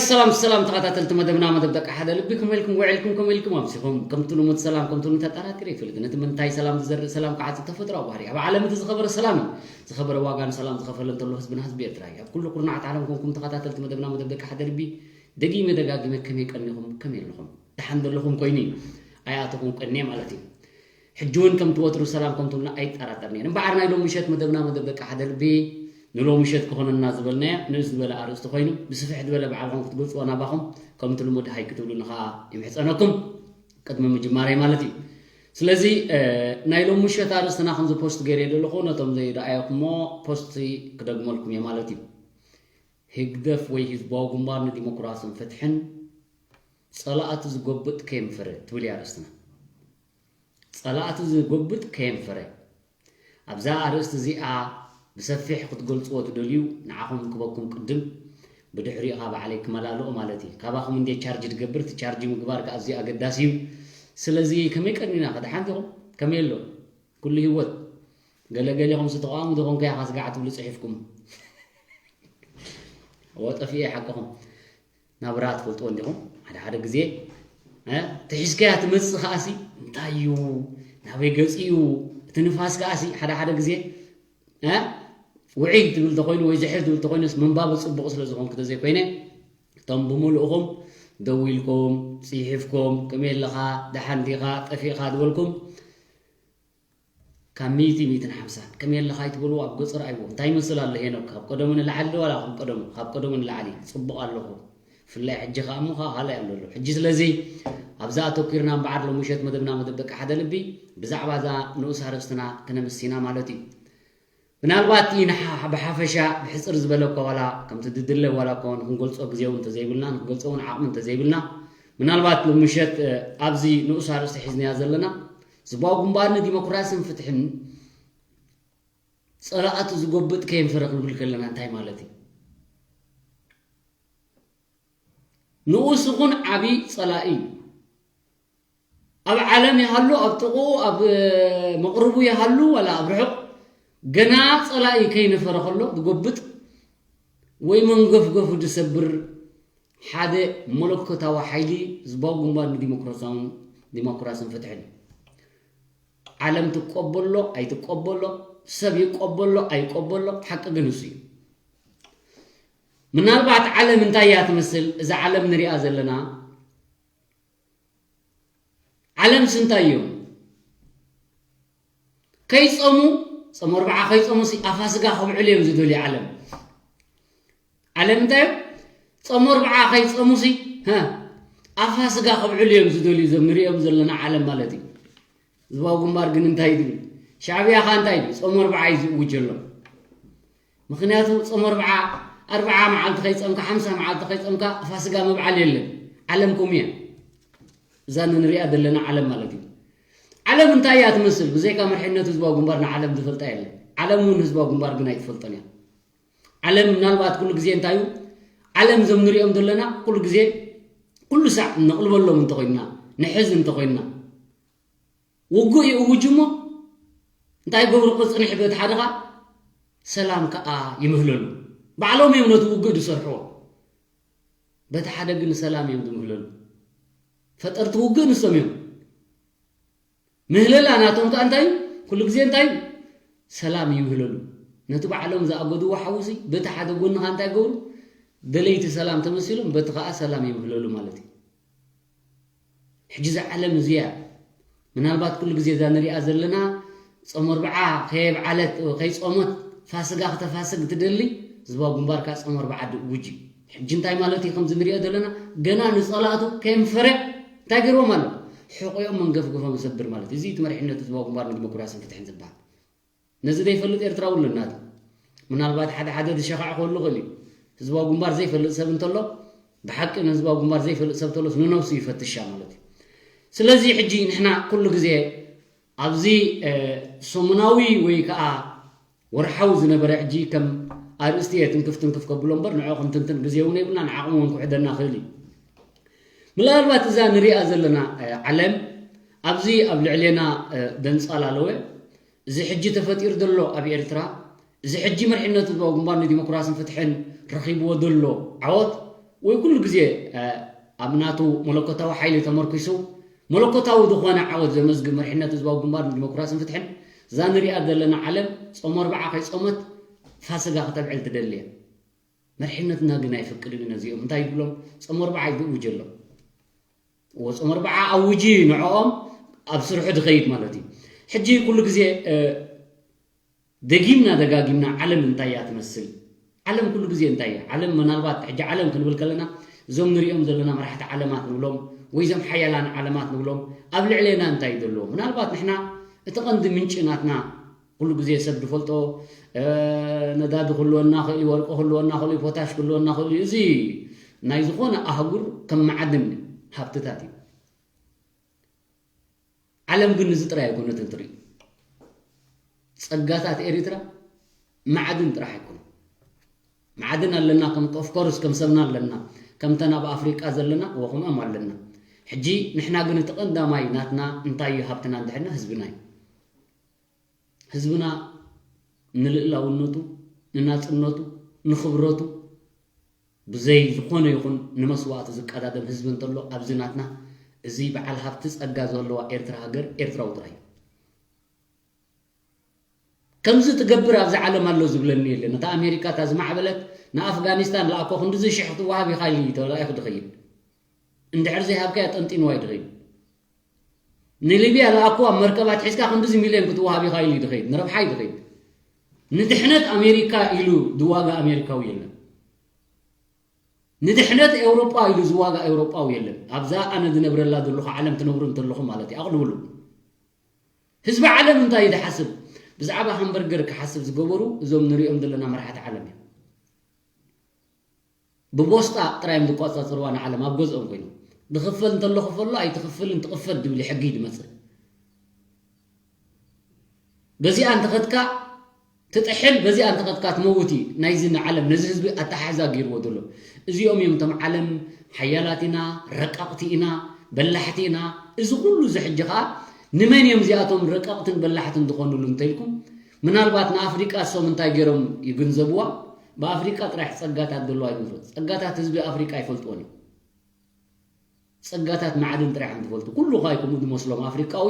ሰላም ሰላም ተኸታተልቲ መደብና፣ መደብ ደቂ ሓደ ልቢ፣ ከመይ ኢልኩም ውዒልኩም? ከመይ ኢልኩም ኣምሲኹም? ከምቲ ልሙድ ሰላም ከምቲ ልሙድ ተጠራጢረ ይፈልጥ። ነቲ ምንታይ ሰላም ዝዘርእ ሰላም ክዓጽድ ተፈጥሮኣዊ ባህሪ። ኣብ ዓለም እቲ ዝኸበረ ሰላም እዩ። ዝኸበረ ዋጋ ንሰላም ዝኸፈለ እንተሎ ህዝብና ህዝቢ ኤርትራ እዩ። ኣብ ኩሉ ኩርናዓት ዓለም ኮንኩም ተኸታተልቲ መደብና፣ መደብ ደቂ ሓደ ልቢ፣ ደጊመ ደጋጊመ ከመይ ቀኒኹም? ከመይ ኣለኹም? ደሓን ዘለኹም ኮይኑ እዩ። ኣይኣተኹም ቀንየ ማለት እዩ። ሕጂ እውን ከምቲ ወትሩ ሰላም ከም ትብሉና ኣይጠራጠርን'የ። እምበኣር ናይ ሎሚ ምሸት መደብና፣ መደብ ደቂ ሓደ ልቢ፣ ንሎሚ ምሸት ክኾነና ዝበልናዮ ንእስ ዝበለ ኣርእስቲ ኮይኑ፣ ብስፍሕ ዝበለ ባዕልኹም ክትገልጽዎ ናባኹም ከምቲ ልሙድ ሃይ ክትብሉኒ ከኣ ይምሕጸነኩም፣ ቅድሚ ምጅማረይ ማለት እዩ። ስለዚ፣ እ፣ ናይ ሎሚ ምሸት ኣርእስትና ከምዚ ፖስት ገይረዮ ዘለኹ፣ ነቶም ዘይረኣየኩሞ ፖስት ክደግመልኩም እየ ማለት እዩ። ህግደፍ ወይ ህዝባዊ ግንባር ንዲሞክራስን ፍትሕን ጸላእቱ ዝጎብጥ ከየንፈረ ትብል እያ ኣርእስትና። ጸላእቱ ዝጎብጥ ከየንፈረ። ኣብዛ ኣርእስቲ እዚኣ ብሰፊሕ ክትገልጽዎ ትደልዩ ንዓኹም ክበኩም ቅድም፣ ብድሕሪኡ ኸኣ ባዕለይ ክመላልኦ ማለት እዩ። ካባኹም እንድየ ቻርጅ ዝገብር፣ እቲ ቻርጅ ምግባር ከኣ ኣዝዩ ኣገዳሲ እዩ። ስለዚ ከመይ ቀኒና ከ? ደሓን ዲኹም? ከመይ ኣሎ? ኩሉ ህይወት ገለገሊኹም ዝተቃወሙ ዶ ኮንኩ ኢኻ ስጋዕ ትብሉ ጽሒፍኩም? እወ፣ ጠፊኤ ሓቅኹም። ናብራ ትፈልጥዎ እንዲኹም? ሓደ ሓደ ግዜ፣ እ፣ ተሒዝካያ ትመጽእ ከኣሲ፣ እንታይ እዩ? ናበይ ገጽ እዩ? እቲ ንፋስ ከኣሲ፣ ሓደ ሓደ ግዜ፣ እ፣ ውዕይ ትብል ተኾይኑ ወይ ዝሕል ትብል ተኾይኑስ፣ ምንባቡ ጽቡቕ ስለ ዝኾንኩ ተዘይኮይነ፣ እቶም ብምሉእኹም ደዊልኩም፣ ጽሒፍኩም፣ ከመይ ኣለኻ? ደሓን ዲኻ? ጠፊእኻ? ዝበልኩም፣ ካብ ሚእቲ፣ ሚእትን ሓምሳን፣ ከመይ ኣለኻ ኣይትበልዎ፣ ኣብ ገጽ ረኣይዎ። እንታይ ይመስል ኣሎ ሄኖክ? ካብ ቀደሙ ንላዕሊ ዶ ዋላ ካብ ቀደሙ? ካብ ቀደሙ ንላዕሊ። ጽቡቕ ኣለኹ። ብፍላይ ሕጂ ከኣ እሞ ከኣ ካልኣይ ኣሎ ኣሎ። ሕጂ ስለዚ ኣብዛ ኣተኲርና እምበኣር ሎሚ ምሸት መደብና፣ መደብ ደቂ ሓደ ልቢ፣ ብዛዕባ እዛ ንኡስ ኣርእስትና ክነምስ ኢና ማለት እዩ። ምናልባት እቲ ንሓ-፣ ብሓፈሻ ብሕጽር ዝበለ እኳ ዋላ ከምቲ ድድለ ዋላ እኳ ንክንገልጾ ግዜ እውን እንተዘይብልና፣ ንክንገልጾ እውን ዓቕሚ እንተዘይብልና፣ ምናልባት ሎሚ ምሸት፣ እ፣ ኣብዚ ንኡስ ኣርእስቲ ሒዝናያ ዘለና ህዝባዊ ግንባር ንዲሞክራስን ፍትሕን ጸላእቱ ዝጎብጥ ከየንፈረ ክንብል ከለና እንታይ ማለት እዩ? ንኡስ ይኹን ዓቢ ጸላኢ እዩ። ኣብ ዓለም ይሃሉ፣ ኣብ ጥቕኡ፣ ኣብ መቕርቡ ይሃሉ፣ ዋላ ኣብ ርሑቕ፣ ገና ጸላኢ ከይነፈረ ከሎ ዝጎብጥ ወይ መንገፍገፉ ዝሰብር ሓደ መለኮታዊ ሓይሊ ህዝባዊ ግንባር ንዲሞክራሲያውን፣ ዲሞክራስን ፍትሕን። ዓለም ትቀበሎ ኣይትቀበሎ፣ ሰብ ይቀበሎ ኣይቀበሎ፣ ሓቂ ግን እሱ እዩ። ምናልባት ዓለም እንታይ እያ ትመስል? እዛ ዓለም ንሪኣ ዘለና ዓለምስ እንታይ እዮም? ከይጸሙ፣ ጾም ኣርብዓ ከይጸሙ ሲ ኣፋስጋ ከብዕሉ እዮም ዝደልዩ ዓለም። ዓለም እንታይ እዮም? ጾም ኣርብዓ ከይጸሙ ሲ፣ ሀ፣ ኣፋስጋ ከብዕሉ እዮም ዝደልዩ እዞም ንሪኦም ዘለና ዓለም ማለት እዩ። ህዝባዊ ግንባር ግን እንታይ ትብል? ሻዕብያ ኸኣ እንታይ ትብል? ጾም ኣርብዓ እዩ ዝእውጅ ዘሎ። ምኽንያቱ ጾም ኣርብዓ፣ ኣርብዓ መዓልቲ ከይጸምካ፣ ሓምሳ መዓልቲ ከይጸምካ ፋስጋ ምብዓል የለን። ዓለም ከምኡ እያ። እዛ ንሪኣ ዘለና ዓለም ማለት እዩ። ዓለም እንታይ እያ ትመስል? ብዘይካ መርሒነት ህዝባዊ ግንባር ንዓለም ዝፈልጣ የለን። ዓለም እውን ህዝባዊ ግንባር ግን ኣይትፈልጦን እያ። ዓለም ምናልባት ኩሉ ግዜ እንታይ እዩ? ዓለም እዞም ንሪኦም ዘለና ኩሉ ግዜ፣ ኩሉ ሳዕ ነቕልበሎም እንተኾይንና፣ ንሕዝ እንተኾይንና፣ ውግእ ይእውጅ እሞ እንታይ ይገብሩ? ቅጽንሕ በቲ ሓደ ኸኣ ሰላም ከኣ ይምህለሉ። ባዕሎም እዮም ነቲ ውግእ ዝሰርሕዎ። በቲ ሓደ ግን ሰላም እዮም ዝምህለሉ። ፈጠርቲ ውግእ ንሶም እዮም። ምህለላ ናቶም ከኣ እንታይ እዩ? ኩሉ ግዜ እንታይ እዩ? ሰላም ይምህለሉ። ነቲ ባዕሎም ዝኣገድዎ ሓዊ ሲ በቲ ሓደ ጎኒ ኸኣ እንታይ ይገብሩ? ደለይቲ ሰላም ተመሲሎም በቲ ኸኣ ሰላም ይምህለሉ ማለት እዩ። ሕጂ እዛ ዓለም እዚኣ ምናልባት ኩሉ ግዜ እዛ ንሪኣ ዘለና ጾም ኣርብዓ ከየብዓለት ከይጾመት ፋስጋ ክተፋስግ ትደሊ ህዝባዊ ግንባር ከኣ ጾም ኣርብዓ ድእውጅ እዩ። ሕጂ እንታይ ማለት እዩ? ከምዚ ንሪኦ ዘለና ገና ንጸላእቱ ከየንፈረ እንታይ ገይርዎም ኣሎ? ሕቆኦም መንገፍገፎም ይሰብር ማለት እዩ። እዚ እቲ መሪሕነት ህዝባዊ ግንባር ንዲሞክራስን ፍትሕን ዝበሃል። ነዚ ዘይፈልጥ ኤርትራዊ ኣሎ እናት ምናልባት ሓደ ሓደ ዝሸኻዕ ክህሉ ይኽእል እዩ። ህዝባዊ ግንባር ዘይፈልጥ ሰብ እንተሎ ብሓቂ ንህዝባዊ ግንባር ዘይፈልጥ ሰብ እንተሎስ ንነብሱ ይፈትሻ ማለት እዩ። ስለዚ ሕጂ ንሕና ኩሉ ግዜ ኣብዚ፣ እ፣ ሰሙናዊ ወይ ከዓ ወርሓዊ ዝነበረ ሕጂ ከም ኣርእስቲ እየ ትንክፍ ትንክፍ ከብሎ እምበር ንዕኡ ክንትንትን ግዜ እውን የብልና፣ ንዓቕሚ እውን ክውሕደና ይኽእል እዩ። ምናልባት እዛ ንሪኣ ዘለና፣ እ፣ ዓለም ኣብዚ ኣብ ልዕሌና፣ እ፣ ደንጻል ኣለወ። እዚ ሕጂ ተፈጢሩ ዘሎ ኣብ ኤርትራ፣ እዚ ሕጂ መሪሕነት ህዝባዊ ግንባር ንዲሞክራስን ፍትሕን ረኺብዎ ዘሎ ዓወት ወይ ኩሉ ግዜ ኣብ ናቱ መለኮታዊ ሓይሊ ተመርኪሱ መለኮታዊ ዝኾነ ዓወት ዘመዝግብ መሪሕነት ህዝባዊ ግንባር ንዲሞክራስን ፍትሕን እዛ ንሪኣ ዘለና ዓለም ጾም ኣርብዓ ከይጾመት ፋስጋ ክተብዕል ትደሊ እያ። መሪሕነትና ግን ኣይፈቅድን ነዚኦም እንታይ ይብሎም ጾም ኣርብዓ ይብእውጀሎም። ጾም ኣርብዓ ኣውጂ ንዕኦም ኣብ ስርሑ ድኸይድ ማለት እዩ። ሕጂ ኩሉ ግዜ ደጊምና ደጋጊምና ዓለም እንታይ እያ ትመስል? ዓለም ኩሉ ግዜ እንታይ እያ? ዓለም ምናልባት ሕጂ ዓለም ክንብል ከለና እዞም ንሪኦም ዘለና መራሕቲ ዓለማት ንብሎም ወይ እዞም ሓያላን ዓለማት ንብሎም ኣብ ልዕሌና እንታይ እዩ ዘለዎ? ምናልባት ንሕና እቲ ቀንዲ ምንጪ ናትና ኩሉ ግዜ ሰብ ዝፈልጦ ነዳዲ ክህልወና ክእል እዩ፣ ወርቂ ክህልወና ክእል እዩ፣ ፖታሽ ክህልወና ክእል እዩ። እዚ ናይ ዝኾነ ኣህጉር ከም መዓድን ሃብትታት እዩ። ዓለም ግን እዚ ጥራይ ኣይኮነትን ትርኢ። ጸጋታት ኤሪትራ ማዕድን ጥራሕ ኣይኮነ። ማዕድን ኣለና ከም ኦፍኮርስ ከም ሰብና ኣለና ከምተን ኣብ ኣፍሪቃ ዘለና ወኹምኦም ኣለና። ሕጂ ንሕና ግን እቲ ቀንዳማይ ናትና እንታይ እዩ ሃብትና እንድሕና ህዝብና እዩ። ህዝብና ንልእላውነቱ ንናጽነቱ ንኽብረቱ ብዘይ ዝኾነ ይኹን ንመስዋእቲ ዝቀዳደም ህዝቢ እንተሎ ኣብዚ ናትና እዚ በዓል ሃብቲ ጸጋ ዘለዋ ኤርትራ ሃገር ኤርትራዊ ጥራይ እዩ። ከምዚ ትገብር ኣብዚ ዓለም ኣሎ ዝብለኒ የለን። እታ ኣሜሪካ እታ ዝማዕበለት ንኣፍጋኒስታን ለኣኮ ክንድዚ ሽሕ ክትወሃብ ኢኻ ኢሉ ተላኢኹ ድኸይድ እንድሕር ዘይሃብካያ ጠንጢንዋ እዩ ድኸይድ። ንሊብያ ለኣኮ ኣብ መርከባት ሒዝካ ክንድዚ ሚልዮን ክትወሃብ ኢኻ ኢሉ ድኸይድ ንረብሓ እዩ ድኸይድ። ንድሕነት ኣሜሪካ ኢሉ ዝዋጋ ኣሜሪካዊ የለን። ንድሕነት ኤውሮጳ ኢሉ ዝዋጋ ኤውሮጳዊ የለን። ኣብዛ ኣነ ዝነብረላ ዘለኹ ዓለም ትነብሩ እንተለኹ ማለት እዩ ኣቕልብሉ። ህዝቢ ዓለም እንታይ እዩ ዝሓስብ? ብዛዕባ ሃምበርገር ክሓስብ ዝገበሩ እዞም ንሪኦም ዘለና መራሕቲ ዓለም እዮም። ብቦስጣ ጥራይ እዮም ዝቆጻጸርዋ ንዓለም ኣብ ገዝኦም ኮይኖም። ዝኽፈል እንተሎ ክፈሎ ኣይትኽፍልን ትቕፈል ዝብል ሕጊ እዩ ዝመጽእ። በዚኣ እንተኸድካ ትጥሕል፣ በዚኣ እንተኸድካ ትመውት እዩ ናይዚ ንዓለም ነዚ ህዝቢ ኣተሓሕዛ ገይርዎ ዘሎ። እዚኦም እዮም እቶም ዓለም ሓያላት ኢና፣ ረቀቕቲ ኢና፣ በላሕቲ ኢና። እዚ ኩሉ እዚ ሕጂ ኸዓ ንመን እዮም እዚኣቶም ረቀቕትን በላሕትን ዝኾኑሉ እንተኢልኩም ምናልባት ንኣፍሪቃ እሶም እንታይ ገይሮም ይግንዘብዋ? ብኣፍሪቃ ጥራሕ ጸጋታት ዘለዋ ይመስሎ። ጸጋታት ህዝቢ ኣፍሪቃ ኣይፈልጥዎን እዮም። ጸጋታት ማዕድን ጥራሕ እዮም ዝፈልጡ። ኩሉ ኸኣ ከምኡ ዝመስሎም ኣፍሪቃዊ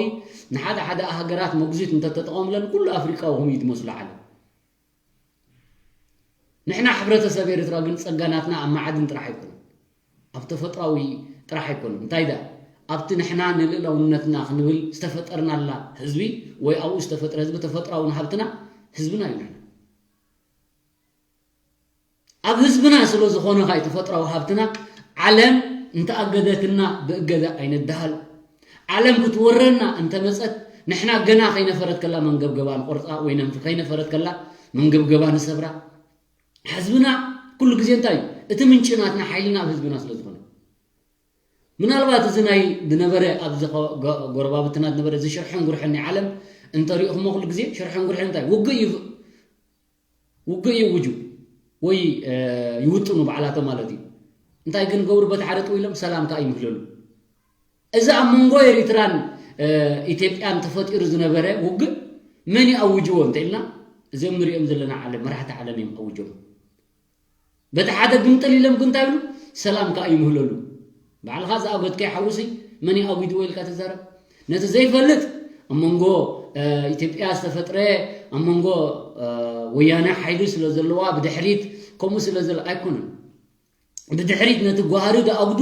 ንሓደ ሓደ ሃገራት መጉዚት እንተተጠቐሙለን ኩሉ ኣፍሪቃዊ ከምኡ እዩ ዝመስሎ ዓለም። ንሕና ሕብረተሰብ ኤርትራ ግን ጸጋ ናትና ኣብ ማዕድን ጥራሕ ኣይኮነን፣ ኣብ ተፈጥራዊ ጥራሕ ኣይኮነን። እንታይ ደኣ ኣብቲ ንሕና ንልእላውነትና ክንብል ዝተፈጠርናላ ህዝቢ ወይ ኣብኡ ዝተፈጥረ ህዝቢ ተፈጥራዊ ሃብትና ህዝብና እዩ። ንሕና ኣብ ህዝብና ስለ ዝኾነ ኻይ ተፈጥራዊ ሃብትና ዓለም እንተኣገደትና ብእገዳ ኣይንደሃል። ዓለም ክትወረና እንተመጸት ንሕና ገና ከይነፈረት ከላ መንገብገባ ንቆርጻ ወይ ነንፍ- ከይነፈረት ከላ መንገብገባ ንሰብራ። ህዝብና ኩሉ ግዜ እንታይ እዩ? እቲ ምንጪ ናትና ሓይልና ኣብ ህዝብና ስለ ዝኾነ ምናልባት እዚ ናይ ዝነበረ ኣብዚ ጎረባብትና ዝነበረ እዚ ሽርሕን ጉርሕን ናይ ዓለም እንተሪእኹሞ ኩሉ ግዜ ሽርሕን ጉርሕን እንታይ ውግእ እዩ ውግእ ይውጁ ወይ ይውጥኑ ባዕላቶም ማለት እዩ። እንታይ ግን ገብሩ በቲ ሓደ ጥው ኢሎም ሰላም ከዓ ይምህለሉ። እዚ ኣብ መንጎ ኤሪትራን ኢትዮጵያን ተፈጢሩ ዝነበረ ውግእ መን ይኣውጅዎ እንተ ኢልና እዚኦም ንሪኦም ዘለና ዓለም መራሕቲ ዓለም እዮም ኣውጆም። በቲ ሓደ ግምጥል ኢሎም ግን እንታይ ይብሉ? ሰላም ከዓ ይምህለሉ። ባዕልኻ ዝኣገድከ ሓውሲ መን ይኣጉድዎ ኢልካ ትዛረብ? ነቲ ዘይፈልጥ ኣብ መንጎ ኢትዮጵያ ዝተፈጥረ ኣብ መንጎ ወያነ ሓይሊ ስለ ዘለዋ ብድሕሪት ከምኡ ስለ ዘለ ኣይኮነን። ብድሕሪት ነቲ ጓህሪ ዝኣጉዱ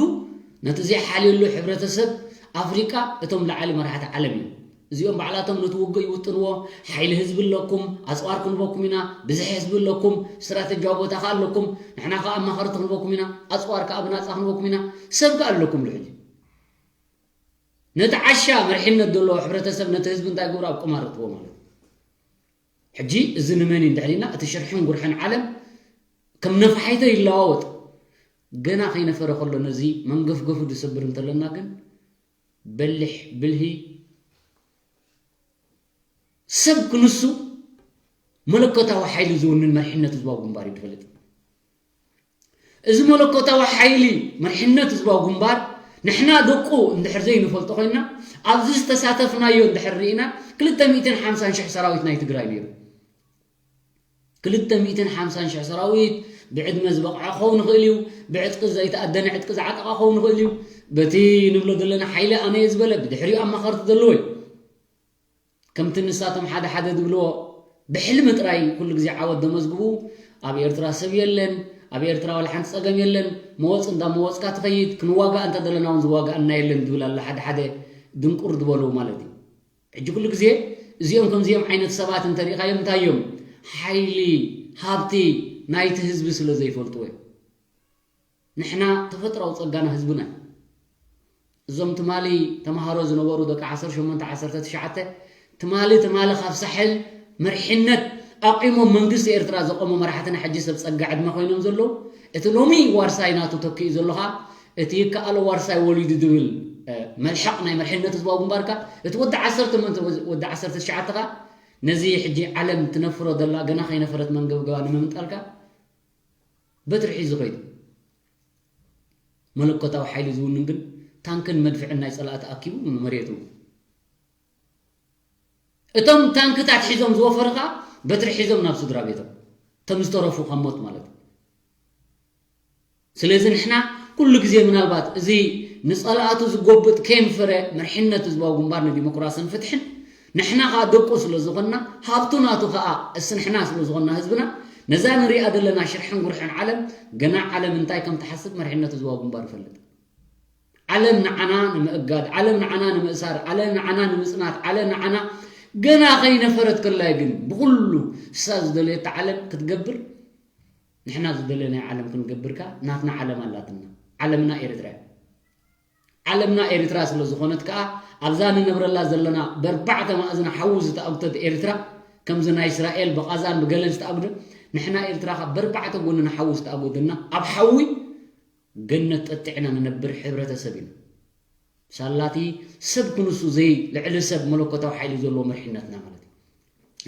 ነቲ ዘይሓልየሉ ሕብረተሰብ ኣፍሪቃ እቶም ላዕሊ መራሕቲ ዓለም እዮም። እዚኦም ባዕላቶም ነቲ ውግእ ይውጥንዎ። ሓይሊ ህዝቢ ኣለኩም፣ ኣፅዋር ክንበኩም ኢና፣ ብዝሒ ህዝቢ ኣለኩም፣ ስትራተጂያዊ ቦታ ከ ኣለኩም፣ ንሕና ከ ኣማኸርቲ ክንበኩም ኢና፣ ኣፅዋር ከ ብናፃ ክንበኩም ኢና፣ ሰብ ከ ኣለኩም። ሉ ሕጂ ነቲ ዓሻ መርሒነት ዘለዎ ሕብረተሰብ ነቲ ህዝቢ እንታይ ገብሩ ኣብ ቁማር እትዎ ማለት እዩ። ሕጂ እዚ ንመን እዩ እንድሕር ኢልና እቲ ሽርሕን ጉርሕን ዓለም ከም ነፋሒቶ ይለዋወጥ። ገና ከይነፈረ ከሎ ነዚ መንገፍገፉ ዝሰብር እንተለና ግን በሊሕ ብልሂ ሰብ ክንሱ መለኮታዊ ሓይሊ ዝውንን መርሕነት ህዝባዊ ግንባር እዩ ዝፈልጥ። እዚ መለኮታዊ ሓይሊ መርሕነት ህዝባዊ ግንባር ንሕና ደቁ እንድሕር ዘይንፈልጦ ኮይንና ኣብዚ ዝተሳተፍናዮ እንድሕር ርኢና ክልተ ሚእትን ሓምሳን ሽሕ ሰራዊት ናይ ትግራይ ነይሩ። ክልተ ሚእትን ሓምሳን ሽሕ ሰራዊት ብዕድመ ዝበቕዐ ክኸውን ይኽእል እዩ። ብዕጥቂ ዘይተኣደነ ዕጥቂ ዝዓጠቐ ክኸውን ይኽእል እዩ። በቲ ንብሎ ዘለና ሓይሊ ኣነ እየ ዝበለ ብድሕሪኡ ኣማኸርቲ ዘለዉ እዩ። ከምቲ ንሳቶም ሓደ ሓደ ዝብልዎ ብሕልሚ ጥራይ ኩሉ ግዜ ዓወት ዘመዝግቡ። ኣብ ኤርትራ ሰብ የለን። ኣብ ኤርትራ ዋላ ሓንቲ ጸገም የለን። መወጽ እንዳ መወጽካ ትኸይድ። ክንዋጋእ እንተ ዘለና እውን ዝዋጋኣና የለን ዝብል ኣሎ ሓደ ሓደ ድንቁር ዝበሉ ማለት እዩ። ሕጂ ኩሉ ግዜ እዚኦም ከምዚኦም ዓይነት ሰባት እንተሪእኻዮም እንታይ እዮም? ሓይሊ፣ ሃብቲ ናይቲ ህዝቢ ስለ ዘይፈልጥዎ እዮም። ንሕና ተፈጥራዊ ጸጋና ህዝብና እዩ። እዞም ትማሊ ተምሃሮ ዝነበሩ ደቂ ዓሰርተ ሸሞንተ ዓሰርተ ትሽዓተ ትማሊ ትማሊ ካብ ሳሕል መርሒነት ኣቂሞም መንግስቲ ኤርትራ ዘቆሙ መራሕትና ሕጂ ሰብ ጸጋ ዕድመ ኮይኖም ዘለዉ። እቲ ሎሚ ዋርሳይ ናቱ ተኪኡ ዘሎ ኸኣ እቲ ይከኣሎ ዋርሳይ ወሊዱ ዝብል፣ እ፣ መልሕቕ ናይ መርሒነት ህዝባዊ ግንባርካ፣ እቲ ወዲ ዓሰርተ ምእንቲ ወዲ ዓሰርተ ትሽዓተ ኸኣ ነዚ ሕጂ ዓለም ትነፍሮ ዘላ ገና ከይነፈረት መንገብገባ ንምምጣልካ በትሪ ሒዙ ኸይዱ። መለኮታዊ ሓይሊ ዝውንን ግን ታንክን መድፍዕን ናይ ጸላእቲ ኣኪቡ ንመሬቱ። እቶም ታንክታት ሒዞም ዝወፈሩ ኸኣ በትሪ ሒዞም ናብ ስድራ ቤቶም። እቶም ዝተረፉ ካብ ሞት ማለት እዩ። ስለዚ ንሕና ኩሉ ግዜ ምናልባት እዚ ንጸላእቱ ዝጎብጥ ኬን ፍረ መርሒነት ህዝባዊ ግንባር ንዲሞክራስን ፍትሕን ንሕና ኸኣ ደቁ ስለ ዝኾንና ሃብቱ ናቱ ኸኣ እስ ንሕና ስለ ዝኾንና ህዝብና ነዛ ንሪኣ ዘለና ሽርሕን ጉርሕን ዓለም ገና ዓለም እንታይ ከም ትሓስብ መርሒነት ህዝባዊ ግንባር ይፈልጥ። ዓለም ንዓና ንምእጋድ፣ ዓለም ንዓና ንምእሳር፣ ዓለም ንዓና ንምጽናት፣ ዓለም ንዓና ገና ከይነፈረት ከላ ግን ብኹሉ እሳ ዝደለየታ ዓለም ክትገብር ንሕና ዝደለናዮ ዓለም ክንገብር ከኣ ናትና ዓለም ኣላትና። ዓለምና ኤርትራ እያ። ዓለምና ኤርትራ ስለ ዝኾነት ከኣ ኣብዛ ንነብረላ ዘለና በርባዕተ ማእዝና ሓዊ ዝተኣጉተት ኤርትራ ከምዚ ናይ እስራኤል ብቓዛን ብገለን ዝተኣጉደ ንሕና ኤርትራ ከኣ በርባዕተ ጎንና ሓዊ ዝተኣጎደና ኣብ ሓዊ ገነት ጠጢዕና ንነብር ሕብረተሰብ ኢና። ሳላቲ ሰብ ክንሱ ዘይ ልዕሊ ሰብ መለኮታዊ ሓይሊ ዘለዎ መርሒነትና ማለት እዩ።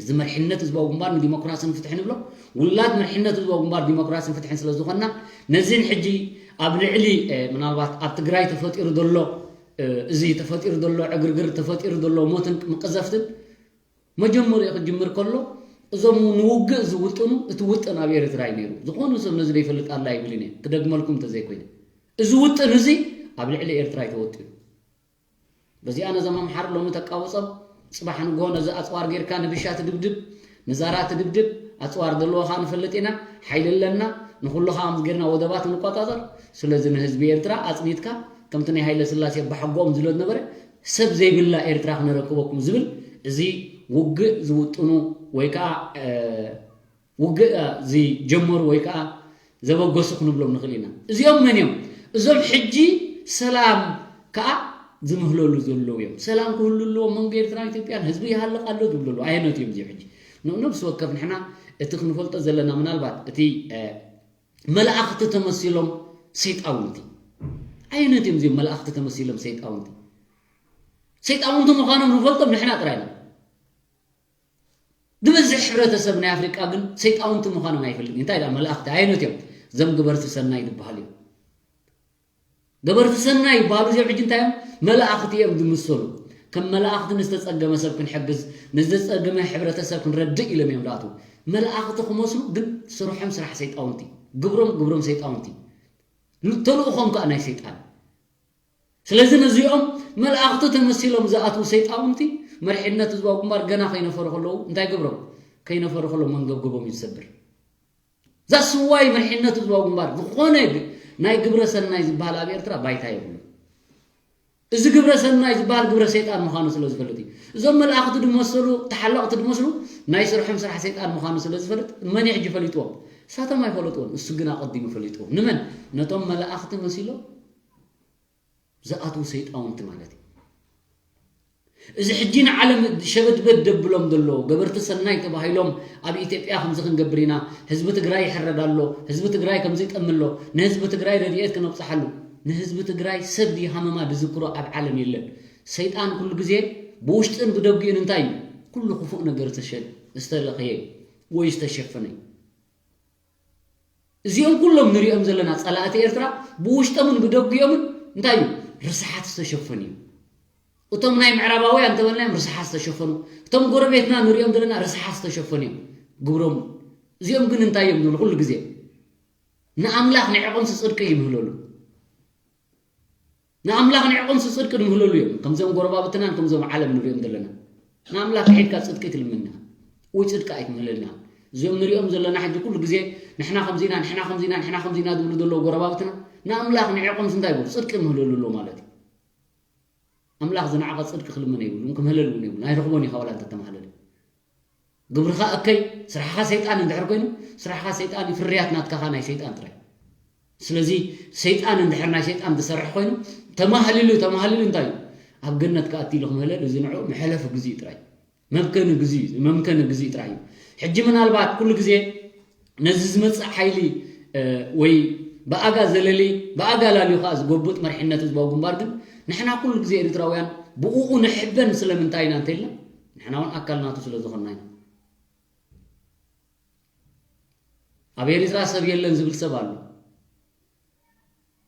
እዚ መርሒነት ህዝባዊ ግንባር ንዲሞክራስን ፍትሕን ንብሎ ውላድ መርሒነት ህዝባዊ ግንባር ዲሞክራስን ፍትሕን ስለ ዝኾንና ነዚን ሕጂ ኣብ ልዕሊ፣ እ፣ ምናልባት ኣብ ትግራይ ተፈጢሩ ዘሎ፣ እ፣ እዚ ተፈጢሩ ዘሎ ዕግርግር ተፈጢሩ ዘሎ ሞትን ምቅዘፍትን መጀመሪኡ ክጅምር ከሎ እዞም ንውግእ ዝውጥኑ እቲ ውጥን ኣብ ኤርትራ እዩ ነይሩ። ዝኾነ ሰብ ነዚ ዘይፈልጥ ኣላ ይብልን እየ ክደግመልኩም እንተዘይኮይነ እዚ ውጥን እዚ ኣብ ልዕሊ ኤርትራ እዩ ተወጢኑ። በዚኣ ነዞም ኣምሓሩ ሎሚ ተቃውጾም ጽባሕ ንግሆ ነዚ ኣጽዋር ጌርካ ንብሻ ትድብድብ ንዛራ ትድብድብ ኣጽዋር ዘለዎ ከኣ ንፈልጥ ኢና ሓይሊ ኣለና ንኹሉ ከኣ ምስ ጌርና ወደባት ንቆጻጸር ስለዚ ንህዝቢ ኤርትራ ኣጽኒትካ ከምቲ ናይ ሃይለ ስላሴ ኣባሓጎኦም ዝብሎ ዝነበረ ሰብ ዘይብላ ኤርትራ ክነረክበኩም ዝብል እዚ ውግእ ዝውጥኑ ወይ ከኣ ውግእ ዝጀመሩ ወይ ከኣ ዘበገሱ ክንብሎም ንኽእል ኢና። እዚኦም መን እዮም? እዞም ሕጂ ሰላም ከኣ ዝምህለሉ ዘለዉ እዮም። ሰላም ክህሉ ኣለዎ መንጎ ኤርትራን ኢትዮጵያን ህዝቢ ይሃልቕ ኣሎ ዝብሉ ኣለዉ። ኣየነት እዮም እዚኦም ሕጂ? ንነብሲ ወከፍ ንሕና እቲ ክንፈልጦ ዘለና ምናልባት እቲ መላእኽቲ ተመሲሎም ሰይጣውንቲ ኣየነት እዮም እዚኦም መላእኽቲ ተመሲሎም ሰይጣውንቲ ሰይጣውንቲ ምዃኖም ንፈልጦም ንሕና ጥራይ ኢና ዝበዝሕ ሕብረተሰብ ናይ ኣፍሪቃ ግን ሰይጣውንቲ ምዃኖም ኣይፈልጥን እንታይ ደኣ መላእኽቲ ኣየነት እዮም እዞም ገበርቲ ሰናይ ዝበሃሉ እዮም ገበርቲ ሰናይ ይበሃሉ እዚኦም ሕጂ እንታይ እዮም መላእኽቲ እዮም ዝምሰሉ ከም መላእኽቲ ንዝተጸገመ ሰብ ክንሕግዝ ንዝተጸገመ ሕብረተሰብ ክንረድእ ኢሎም እዮም ዝኣትዉ መላእኽቲ ክመስሉ ግን ስርሖም ስራሕ ሰይጣውንቲ ግብሮም ግብሮም ሰይጣውንቲ ተልእኾም ከዓ ናይ ሰይጣን ስለዚ ነዚኦም መላእኽቲ ተመሲሎም ዝኣትዉ ሰይጣውንቲ መሪሕነት ህዝባዊ ግንባር ገና ከይነፈሩ ከለዉ እንታይ ገብሮም ከይነፈሩ ከለዉ መንገብገቦም እዩ ዝሰብር ዛስዋይ መሪሕነት ህዝባዊ ግንባር ዝኾነ ናይ ግብረ ሰናይ ዝበሃል ኣብ ኤርትራ ባይታ የብሉ እዚ ግብረ ሰናይ ዝበሃል ግብረ ሰይጣን ምዃኑ ስለ ዝፈልጥ እዩ እዞም መላእኽቲ ድመሰሉ ተሓለቕቲ ድመስሉ ናይ ስርሖም ስራሕ ሰይጣን ምዃኑ ስለ ዝፈልጥ መን ሕጂ ፈሊጥዎም እሳቶም ኣይፈለጥዎም እሱ ግን ኣቐዲሙ ፈሊጥዎም ንመን ነቶም መላእኽቲ መሲሎም ዝኣትዉ ሰይጣውንቲ ማለት እዩ እዚ ሕጂ ንዓለም ሸበድበድ ደብሎም ዘሎ ገበርቲ ሰናይ ተባሂሎም ኣብ ኢትዮጵያ ከምዚ ክንገብር ኢና ህዝቢ ትግራይ ይሕረድ ኣሎ ህዝቢ ትግራይ ከምዚ ይጠሚ ኣሎ ንህዝቢ ትግራይ ረድኤት ክነብፅሓሉ ንህዝቢ ትግራይ ሰብ ድዩ ሃመማ ዝዝክሮ ኣብ ዓለም የለን ሰይጣን ኩሉ ግዜ ብውሽጥን ብደጊኡን እንታይ እዩ ኩሉ ክፉእ ነገር ዝተለኸየ ወይ ዝተሸፈነ እዩ እዚኦም ኩሎም ንሪኦም ዘለና ጸላእቲ ኤርትራ ብውሽጦምን ብደጊኦምን እንታይ እዩ ርስሓት ዝተሸፈኑ እዩ እቶም ናይ ምዕራባውያን እንተበልናዮም ርስሓት ዝተሸፈኑ እቶም ጎረቤትና ንሪኦም ዘለና ርስሓት ዝተሸፈኑ እዮም ግብሮም እዚኦም ግን እንታይ እዮም ዝብሉ ኩሉ ግዜ ንኣምላኽ ንዕቕምሲ ጽድቂ ይምህለሉ። ንኣምላኽ ንዕቕምሲ ጽድቂ ንምህለሉ እዮም። ከምዞም ጎረባብትናን ከምዞም ዓለም ንሪኦም ዘለና። ንኣምላኽ ክሒድካ ጽድቂ ትልምንና ወይ ጽድቂ ኣይትምህለልና። እዚኦም ንሪኦም ዘለና ሕጂ ኩሉ ግዜ ንሕና ከምዚና፣ ንሕና ከምዚና፣ ንሕና ከምዚና ዝብሉ ዘለዉ ጎረባብትና ንኣምላኽ ንዕቕምሲ እንታይ ይብሉ? ጽድቂ ይምህለሉ ኣሎ ማለት እዩ። ኣምላኽ ዝነዓቐ ጽድቂ ክልምን የብሉን፣ ክምህለል እውን የብሉን። ኣይረኽቦን እዩ፣ ዋላ እንተተማህለለ። ግብርኻ እከይ፣ ስራሕኻ ሰይጣን እንድሕር ኮይኑ፣ ስራሕኻ ሰይጣን እዩ፣ ፍርያት ናትካ ኸኣ ናይ ሰይጣን ጥራይ። ስለዚ ሰይጣን እንድሕር ናይ ሰይጣን ዝሰርሕ ኮይኑ፣ ተማህሊሉ፣ ተማህሊሉ እንታይ እዩ? ኣብ ገነት ክኣቲ ኢሉ ክምህለል፣ እዚ ንዕኡ መሕለፊ ግዜ እዩ ጥራይ። መምከኒ ግዜ እዩ፣ መምከኒ ግዜ ጥራይ እዩ። ሕጂ ምናልባት ኩሉ ግዜ ነዚ ዝመጽእ ሓይሊ፣ እ፣ ወይ ብኣጋ ዘለሊ፣ ብኣጋ ላልዩ ኸኣ ዝጎብጥ መሪሕነት ህዝባዊ ግንባር ግን ንሕና ኩሉ ግዜ ኤርትራውያን ብእኡ ንሕበን ስለምንታይ ኢና እንተኢልና፣ ንሕና እውን ኣካል ናቱ ስለ ዝኾንና ኢና። ኣብ ኤርትራ ሰብ የለን ዝብል ሰብ ኣሎ።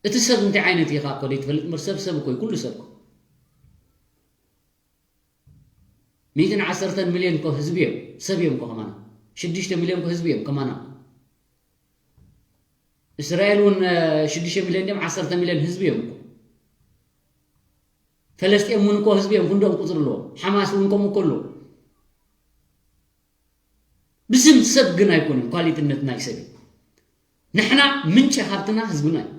እቲ ሰብ እንታይ ዓይነት እዩ ኸኣ እኮ ዘይትፈልጥ እምበር ሰብ ሰብ እኮ እዩ፣ ኩሉ ሰብ እኮ። ሚእትን ዓሰርተን ሚልዮን እኮ ህዝቢ እዮም፣ ሰብ እዮም እኮ ከማና። ሽዱሽተ ሚልዮን እኮ ህዝቢ እዮም ከማና። እስራኤል እውን፣ እ፣ ሽዱሽተ ሚልዮን ድዮም ዓሰርተ ሚልዮን ህዝቢ እዮም እኮ። ፈለስጤም እውን እኮ ህዝቢ እዮም፣ ክንደኦም ቁጽሪ ኣለዎም። ሓማስ እውን ከምኡ እኮ ኣለዎ። ብስም ሰብ ግን ኣይኮነን ኳሊትነት ናይ ሰብ እዩ። ንሕና ምንጪ ሃብትና ህዝብና እዩ።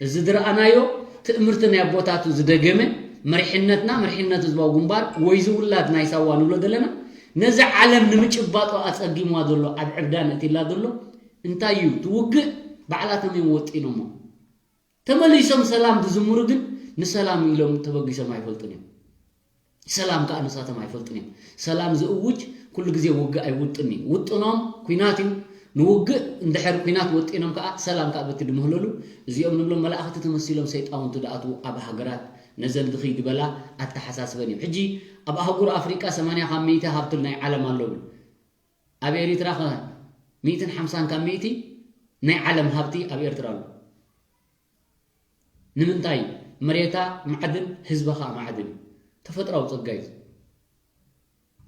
እዚ ዝረኣናዮ ትእምርቲ ናይ ኣቦታቱ ዝደገመ መሪሕነትና፣ መሪሕነት ህዝባዊ ግንባር ወይ ዝውላድ ናይ ሳዋ ንብሎ ዘለና፣ ነዚ ዓለም ንምጭባጦ ኣጸጊምዋ ዘሎ፣ ኣብ ዕብዳን እትላ ዘሎ እንታይ እዩ? እቲ ውግእ ባዕላቶም እዮም ወጢኖሞ። ተመሊሶም ሰላም ዝዝምሩ ግን ንሰላም ኢሎም ተበጊሶም ኣይፈልጡን እዮም። ሰላም ከኣ ንሳቶም ኣይፈልጡን እዮም። ሰላም ዝእውጅ ኩሉ ግዜ ውግእ ኣይውጥን እዩ። ውጥኖም ኲናት እዩ። ንውግእ እንድሕር ኲናት ወጢኖም ከኣ ሰላም ከኣ በቲ ድምህለሉ እዚኦም ንብሎም መላእኽቲ ተመሲሎም ሰይጣውንቲ ድኣትዉ ኣብ ሃገራት ነዘን ድኺ ድበላ ኣተሓሳስበን እዮም። ሕጂ ኣብ ኣህጉር ኣፍሪቃ ሰማንያ ካብ ሚእቲ ሃብቲ ናይ ዓለም ኣሎ ብሉ። ኣብ ኤሪትራ ኸ ሚእትን ሓምሳን ካብ ሚእቲ ናይ ዓለም ሃብቲ ኣብ ኤርትራ ኣሎ። ንምንታይ? መሬታ ማዕድን፣ ህዝባ ኸኣ ማዕድን እዩ። ተፈጥራዊ ጸጋ እዩ።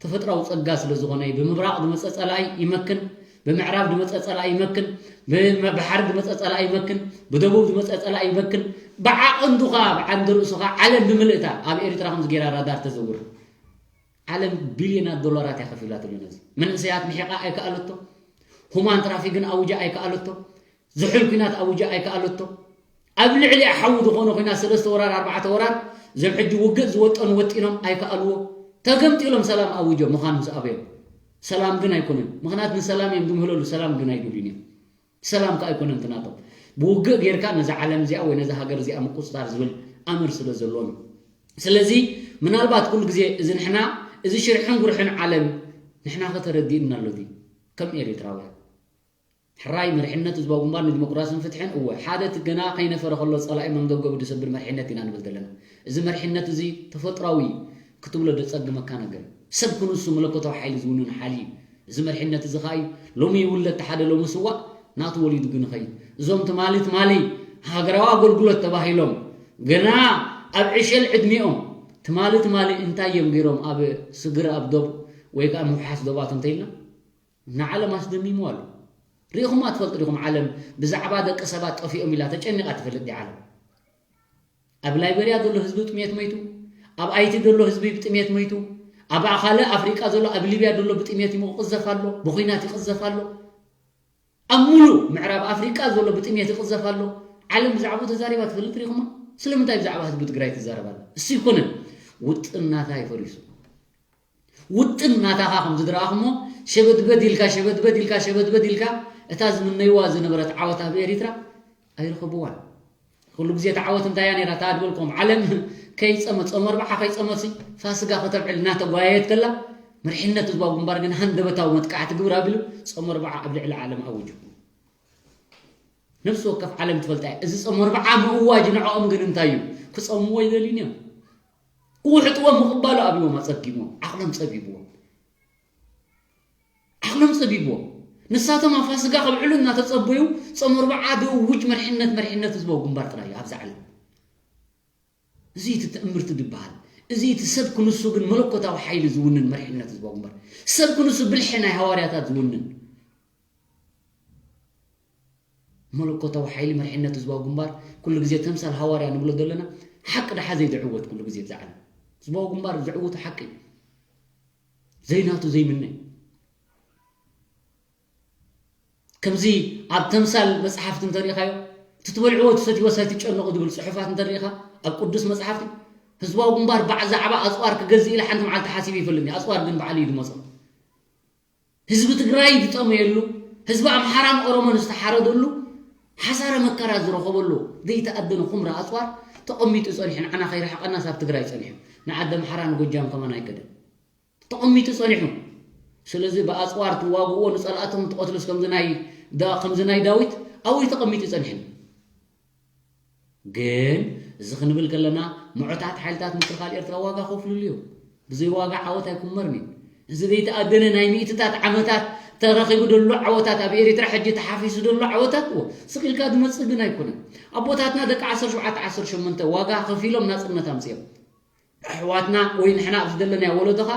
ተፈጥራዊ ጸጋ ስለ ዝኾነ እዩ። ብምብራቕ ዝመጸ ጸላኢ ይመክን፣ ብምዕራብ ዝመጸ ጸላኢ ይመክን፣ ብመ-፣ ባሕሪ ዝመጸ ጸላኢ ይመክን፣ ብደቡብ ዝመጸ ጸላኢ ይመክን። ብዓቐንዱ ኸኣ፣ ብዓንዲ ርእሱ ኸኣ ዓለም ብምልእታ ኣብ ኤርትራ ከምዚ ጌራ ራዳር ተዘውር። ዓለም ቢልዮናት ዶላራት እያ ከፊላትሉ ነዚ። መንእሰያት ምሒቓ ኣይከኣለቶ። ሁማን ትራፊክን ኣውጃ ኣይከኣለቶ። ዝሑል ኲናት ኣውጃ ኣይከኣለቶ። ኣብ ልዕሊኣ ሓዊ ዝኾነ ኲናት ሰለስተ ወራር፣ ኣርባዕተ ወራር፣ እዞም ሕጂ ውግእ ዝወጠኑ ወጢኖም ኣይከኣልዎ። ተገምጢሎም ሰላም ኣውጆ ምዃን ምስ ኣበዮም። ሰላም ግን ኣይኮነን። ምኽንያት ንሰላም እዮም ዝምህለሉ፣ ሰላም ግን ኣይደልዩን እዮም። ሰላም ከኣ ኣይኮነን እቲ ናቶም። ብውግእ ጌርካ ነዛ ዓለም እዚኣ ወይ ነዛ ሃገር እዚኣ ምቁጽጻር ዝብል ኣምር ስለ ዘለዎም እዩ። ስለዚ ምናልባት ኩሉ ግዜ እዚ ንሕና፣ እዚ ሽርሕን ጉርሕን ዓለም ንሕና ከተረዲእና ኣሎ ድዩ? ከም ኤርትራውያን። ሕራይ መሪሕነት ህዝባዊ ግንባር ንዲሞክራስን ፍትሕን፣ እወ፣ ሓደ እቲ ገና ከይነፈረ ከሎ ጸላኢ መንገብገቡ ዝሰብር መሪሕነት ኢና ንብል ዘለና። እዚ መሪሕነት እዚ ተፈጥራዊ እዩ ክትብሎ ዘጸግመካ ነገር እዩ። ሰብ ክንሱ መለኮታዊ ሓይሊ ዝውንን ሓይሊ እዩ። እዚ መሪሕነት እዚ ኸኣ እዩ ሎሚ ይውለድ እቲ ሓደ ሎሚ ስዋእ ናቱ ወሊዱ ግን ይኸይድ። እዞም ትማሊ ትማሊ ሃገራዊ ኣገልግሎት ተባሂሎም ገና ኣብ ዕሸል ዕድሚኦም ትማሊ ትማሊ እንታይ እዮም ገይሮም ኣብ ስግር ኣብ ዶብ ወይ ከኣ ምውሓስ ዶባት እንተኢልና ንዓለም ኣስደሚሙ ኣሎ። ርኢኹማ ትፈልጡ ዲኹም? ዓለም ብዛዕባ ደቂ ሰባት ጠፊኦም ኢላ ተጨኒቓ ትፈልጥ ድያ ዓለም? ኣብ ላይበርያ ዘሎ ህዝቢ ጥሜት ሞይቱ፣ ኣብ ኣይቲ ዘሎ ህዝቢ ብጥሜት ሞይቱ፣ ኣብ ካልእ ኣፍሪቃ ዘሎ፣ ኣብ ሊብያ ዘሎ ብጥሜት ይቕዘፍ ኣሎ፣ ብኹናት ይቕዘፍ ኣሎ። ኣብ ሙሉእ ምዕራብ ኣፍሪቃ ዘሎ ብጥሜት ይቕዘፍ ኣሎ። ዓለም ብዛዕባኡ ተዛሪባ ትፈልጥ ርኢኹማ? ስለምንታይ ብዛዕባ ህዝቢ ትግራይ ትዛረብ ኣላ? እሱ ይኮነን። ውጥን ናታ እዩ ፈሪሱ። ውጥን ናታኻ ከም ዝድረኣኹሞ ሸበድበድ ኢልካ፣ ሸበድበድ ኢልካ፣ ሸበድበድ ኢልካ እታ ዝምነይዋ ዝነበረት ዓወት ኣብ ኤሪትራ ኣይረኸብዋን። ኩሉ ግዜ እታ ዓወት እንታይ እያ ነይራ? እታ ድበልኩም ዓለም ከይጸመ-፣ ጾም ኣርብዓ ከይጸመሲ ፋስጋ ከተብዕል እናተጓየየት ከላ፣ መሪሕነት ህዝባዊ ግንባር ግን ሃንደበታዊ መጥቃዕቲ ግብር ኣቢሉ ጾም ኣርብዓ ኣብ ልዕሊ ዓለም ኣዊጁ። ነፍሲ ወከፍ ዓለም ትፈልጣ እያ። እዚ ጾም ኣርብዓ ምእዋጅ ንዕኦም ግን እንታይ እዩ? ክጸምዎ ኣይደልዩን እዮም። ክውሕጥዎ ምቕባሉ ኣብዎም ኣጸጊምዎም፣ ዓቕሎም ጸቢብዎም። ዓቕሎም ጸቢብዎም። ንሳቶም ኣብ ፋስጋ ከብዕሉ እናተጸበዩ ጾም ኣርብዓ ዝእውጅ መሪሕነት፣ መሪሕነት ህዝባዊ ግንባር ጥራይ እዩ ኣብዛ ዓለም። እዚ እቲ ትእምርቲ ዝበሃል። እዚ እቲ ሰብ ክንሱ ግን መለኮታዊ ሓይሊ ዝውንን መሪሕነት ህዝባዊ ግንባር። ሰብ ክንሱ ብልሒ ናይ ሃዋርያታት ዝውንን። መለኮታዊ ሓይሊ መርሕነት ህዝባዊ ግንባር ኩሉ ግዜ ተምሳል ሃዋርያ ንብሎ ዘለና ሓቂ ደሓ ዘይዝዕወት ኩሉ ግዜ ብዛ ዓለም ህዝባዊ ግንባር ዝዕውቱ ሓቂ እዩ። ዘይናቱ ዘይምነ ከምዚ ኣብ ተምሳል መጽሓፍቲ እንተሪኢኻዮ እቲ ትበልዕዎ ትሰትይዎ ሳይትጨነቑ ዝብል ጽሑፋት እንተሪኢኻ ኣብ ቅዱስ መጽሓፍቲ ህዝባዊ ግንባር ባዕ ዛዕባ ኣጽዋር ክገዝእ ኢለ ሓንቲ መዓልቲ ሓሲብ ይፈልኒ ኣጽዋር ግን ባዕሉ እዩ ዝመጾ ህዝቢ ትግራይ ዝጠመየሉ ህዝቢ ኣምሓራን ኦሮሞን ዝተሓረደሉ ሓሳረ መከራ ዝረኸበሉ ዘይተኣደነ ኩምራ ኣፅዋር ተቐሚጡ ፀኒሑ ንዓና ከይረሕቐና ሳብ ትግራይ ፀኒሑ ንዓዲ ኣምሓራ ንጎጃም ከማን ኣይከደን ተቐሚጡ ፀኒሑ ስለዚ ብኣፅዋር ትዋግእዎ ንፀላእቶም ትቐትሉስ ከምዚ ናይ ከምዚ ናይ ዳዊት ኣብኡ ተቐሚጡ ፀኒሑ ግን እዚ ክንብል ከለና ምዑታት ሓይልታት ምክልኻል ኤርትራ ዋጋ ከፍልሉ እዮም። ብዘይ ዋጋ ዓወት ኣይኩመርን እዩ። እዚ ዘይተኣደነ ናይ ሚእትታት ዓመታት ተረኺቡ ዘሎ ዓወታት ኣብ ኤሪትራ ሕጂ ተሓፊሱ ዘሎ ዓወታት እዎ ስቕ ኢልካ ዝመጽእ ግን ኣይኮነን። ኣቦታትና ደቂ ዓሰርተ ሸውዓተ ዓሰርተ ሸሞንተ ዋጋ ከፊሎም ናጽነት ኣምጺኦም። ኣሕዋትና ወይ ንሕና ኣብዚ ዘለናዮ ወለዶኻ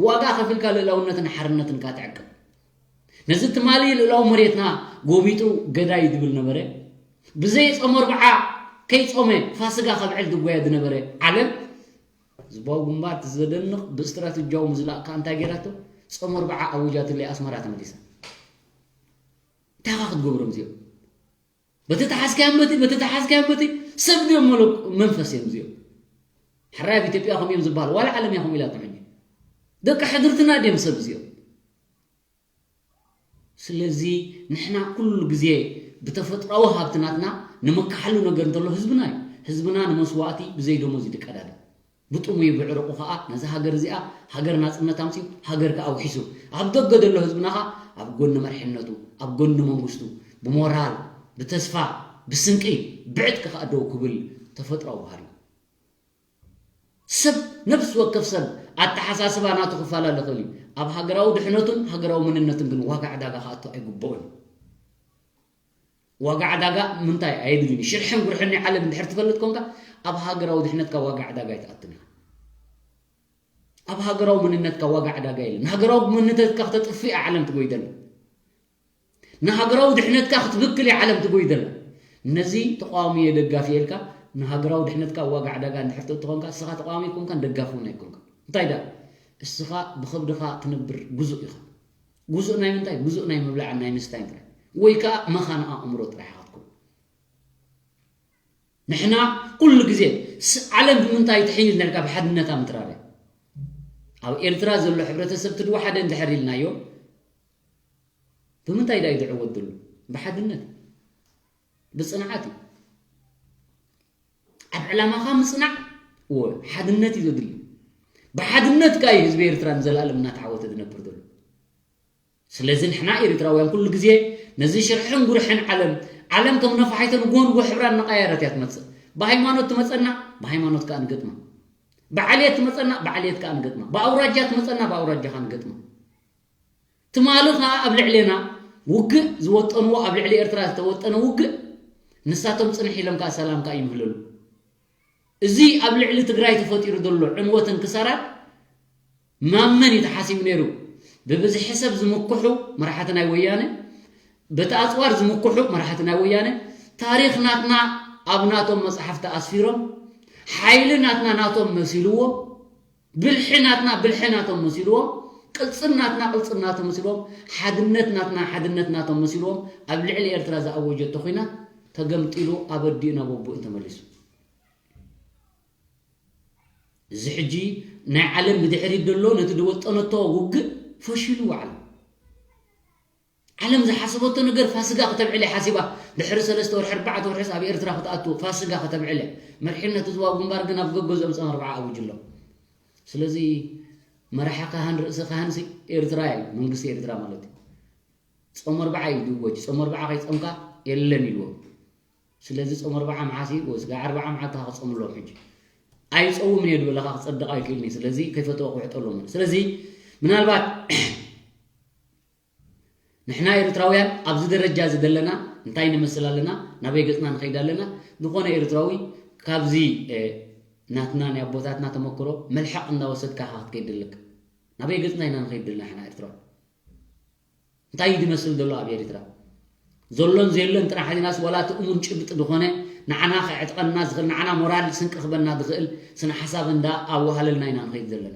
ዋጋ ከፊልካ ልእላውነትን ሓርነትን ካ ትዕቅብ። ነዚ ትማሊ ልእላዊ መሬትና ጎቢጡ ገዳይ ዝብል ነበረ። ብዘይ ጾመ ኣርብዓ ከይጾመ ፋስጋ ከብዕል ዝጓየ ዝነበረ ዓለም ህዝባዊ ግንባር እቲ ዘደንቕ ብስትራተጂያዊ ምዝላቕ ከዓ እንታይ ገይራቶ? ጾመ ኣርብዓ ኣዊጃትለይ ኣስመራ ተመሊሳ። እንታይ ኻ ክትገብሮም እዚኦም? በቲ ተሓዝካዮም በቲ በቲ ተሓዝካዮም በቲ ሰብ ድዮም መለኩ መንፈስ እዮም እዚኦም። ሕራይ ኣብ ኢትዮጵያ ከምኡ እዮም ዝበሃል ዋላ ዓለም እያ ከምኡ ኢላቶም ሕጂ ደቂ ሕድርትና ድዮም ሰብ እዚኦም። ስለዚ ንሕና ኩሉ ግዜ ብተፈጥሮኣዊ ሃብቲ ናትና ንምካሓሉ ነገር እንተሎ ህዝብና እዩ። ህዝብና ንመስዋእቲ ብዘይ ደሞዝ እዩ ዝቀዳደም። ብጥሙይ ብዕርቑ ኸኣ ነዛ ሃገር እዚኣ ሃገር ናጽነት ኣምጺኡ ሃገር ከኣ ኣውሒሱ ኣብ ደገ ዘሎ ህዝብና ኸኣ ኣብ ጎኒ መርሕነቱ ኣብ ጎኒ መንግስቱ ብሞራል ብተስፋ ብስንቂ ብዕጥቂ ከኣ ደው ክብል ተፈጥሮኣዊ ባህሪ እዩ። ሰብ ነፍሲ ወከፍ ሰብ ኣተሓሳስባ ናቱ ክፈላለ ይኽእል እዩ። ኣብ ሃገራዊ ድሕነቱን ሃገራዊ መንነቱን ግን ዋጋ ዕዳጋ ክኣቱ ኣይግብኦን እዩ። ዋጋ ዕዳጋ ምንታይ ኣየድልን እዩ። ሽርሕን ጉርሕን ናይ ዓለም እንድሕር ትፈልጥ ኮንካ ኣብ ሃገራዊ ድሕነትካ ዋጋ ዕዳጋ ኣይትኣትን ኢኻ። ኣብ ሃገራዊ መንነትካ ዋጋ ዕዳጋ የለን። ንሃገራዊ መንነትካ ክተጥፍእ እያ ዓለም ትጎይደላ። ንሃገራዊ ድሕነትካ ክትብክል እያ ዓለም ትጎይደላ። ነዚ ተቃዋሚ እየ ደጋፊ እየ ኢልካ ንሃገራዊ ድሕነትካ ዋጋ ዕዳጋ እንድሕር ተእትኾንካ እስኻ ተቃዋሚ ኣይኮንካን ደጋፊ እውን ኣይኮንካ። እንታይ ዳ እስኻ ብኸብድኻ ትነብር ጉዙእ ኢኻ። ጉዙእ ናይ ምንታይ? ጉዙእ ናይ ምብላዕን ናይ ምስታይን ጥራይ ወይ ከዓ መኻን ኣእምሮ ጥራይ ኢኻ ክትከውን። ንሕና ኩሉ ግዜ ዓለም ብምንታይ ትሕይል ነርካ ብሓድነታ ምትራር ኣብ ኤርትራ ዘሎ ሕብረተሰብ ትድወሓደ እንድሕር ኢልናዮ ብምንታይ ዳ እዩ ዝዕወት ዘሎ? ብሓድነት ብፅንዓት እዩ። ኣብ ዕላማኻ ምፅናዕ ሓድነት እዩ ዘድሊ። ብሓድነትካ እዩ ህዝቢ ኤርትራ ንዘለኣለም እናተዓወተ ዝነብር ዘሎ። ስለዚ ንሕና ኤርትራውያን ኩሉ ግዜ ነዚ ሽርሕን ጉርሕን ዓለም ዓለም ከም ነፋሒቶ ንጎንጎ ሕብራ እናቐያየረት እያ ትመፅእ። ብሃይማኖት ትመፀና፣ ብሃይማኖት ከዓ ንገጥማ። ብዓልየት ትመፀና፣ ብዓልየት ከዓ ንገጥማ። ብኣውራጃ ትመፀና፣ ብኣውራጃ ከዓ ንገጥማ። ትማሊ ከዓ ኣብ ልዕሌና ውግእ ዝወጠንዎ ኣብ ልዕሊ ኤርትራ ዝተወጠነ ውግእ ንሳቶም ፅንሕ ኢሎም ከዓ ሰላም ከዓ ይምህለሉ። እዚ ኣብ ልዕሊ ትግራይ ተፈጢሩ ዘሎ ዕንወትን ክሳራን ማመን እዩ ተሓሲቡ ነይሩ። ብብዝሒ ሰብ ዝምክሑ መራሕቲ ናይ ወያነ፣ በቲ ኣፅዋር ዝምክሑ መራሕቲ ናይ ወያነ፣ ታሪኽ ናትና ኣብ ናቶም መፅሓፍቲ ኣስፊሮም፣ ሓይሊ ናትና ናቶም መሲልዎም፣ ብልሒ ናትና ብልሒ ናቶም መሲልዎም፣ ቅልፅም ናትና ቅልፅም ናቶም መሲልዎም፣ ሓድነት ናትና ሓድነት ናቶም መሲልዎም ኣብ ልዕሊ ኤርትራ ዝኣወጀቶ ኹናት ተገምጢሉ ኣበዲኡ ናብ ኣቦኡ ተመሊሱ። እዚ ሕጂ ናይ ዓለም ብድሕሪት ዘሎ ነቲ ዝወጠነቶ ውግእ ፈሺሉ ዓለም ዓለም ዝሓሰበቶ ነገር ፋስጋ ከተብዕል እያ ሓሲባ። ድሕሪ ሰለስተ ወርሒ ኣርባዕተ ወርሒስ ኣብ ኤርትራ ክትኣቱ ፋስጋ ከተብዕል እያ። መሪሕነት ህዝባዊ ግንባር ግን ኣብ ገገዝኦም ጾም ኣርብዓ ኣውጅ ኣሎ። ስለዚ መራሒ ካህን ርእሲ ካህንሲ ኤርትራ እዩ መንግስቲ ኤርትራ ማለት እዩ። ጾም ኣርብዓ እዩ ዝወጅ። ጾም ኣርብዓ ከይጾምካ የለን ኢልዎም። ስለዚ ጾም ኣርብዓ መዓስ እዩ ወስጋ ኣርብዓ መዓልቲ ክጾምሎም ሕጂ ኣይጸውምን እየ ዝበለካ ክጸድቕ ኣይክእልን እዩ። ስለዚ ከይፈተወ ክውሕጠሎም። ስለዚ ምናልባት ንሕና ኤርትራውያን ኣብዚ ደረጃ እዚ ዘለና እንታይ ንመስል ኣለና? ናበይ ገጽና ንኸይድ ኣለና? ዝኾነ ኤርትራዊ ካብዚ ናትና ናይ ኣቦታትና ተመክሮ መልሓቕ እንዳወሰድካ ኢኻ ክትከይድ ዘለካ። ናበይ ገጽና ኢና ንኸይድ ዘለና ንሕና ኤርትራውያን? እንታይ እዩ ዝመስል ዘሎ ኣብ ኤርትራ? ዘሎን ዘየለን ጥራሕ ኢልናስ፣ ዋላ እቲ እሙን ጭብጢ ዝኾነ ንዓና ከዕጥቐና ዝኽእል፣ ንዓና ሞራል ስንቂ ክበና ዝኽእል ስነ ሓሳብ እንዳ ኣዋሃለልና ኢና ንኸይድ ዘለና።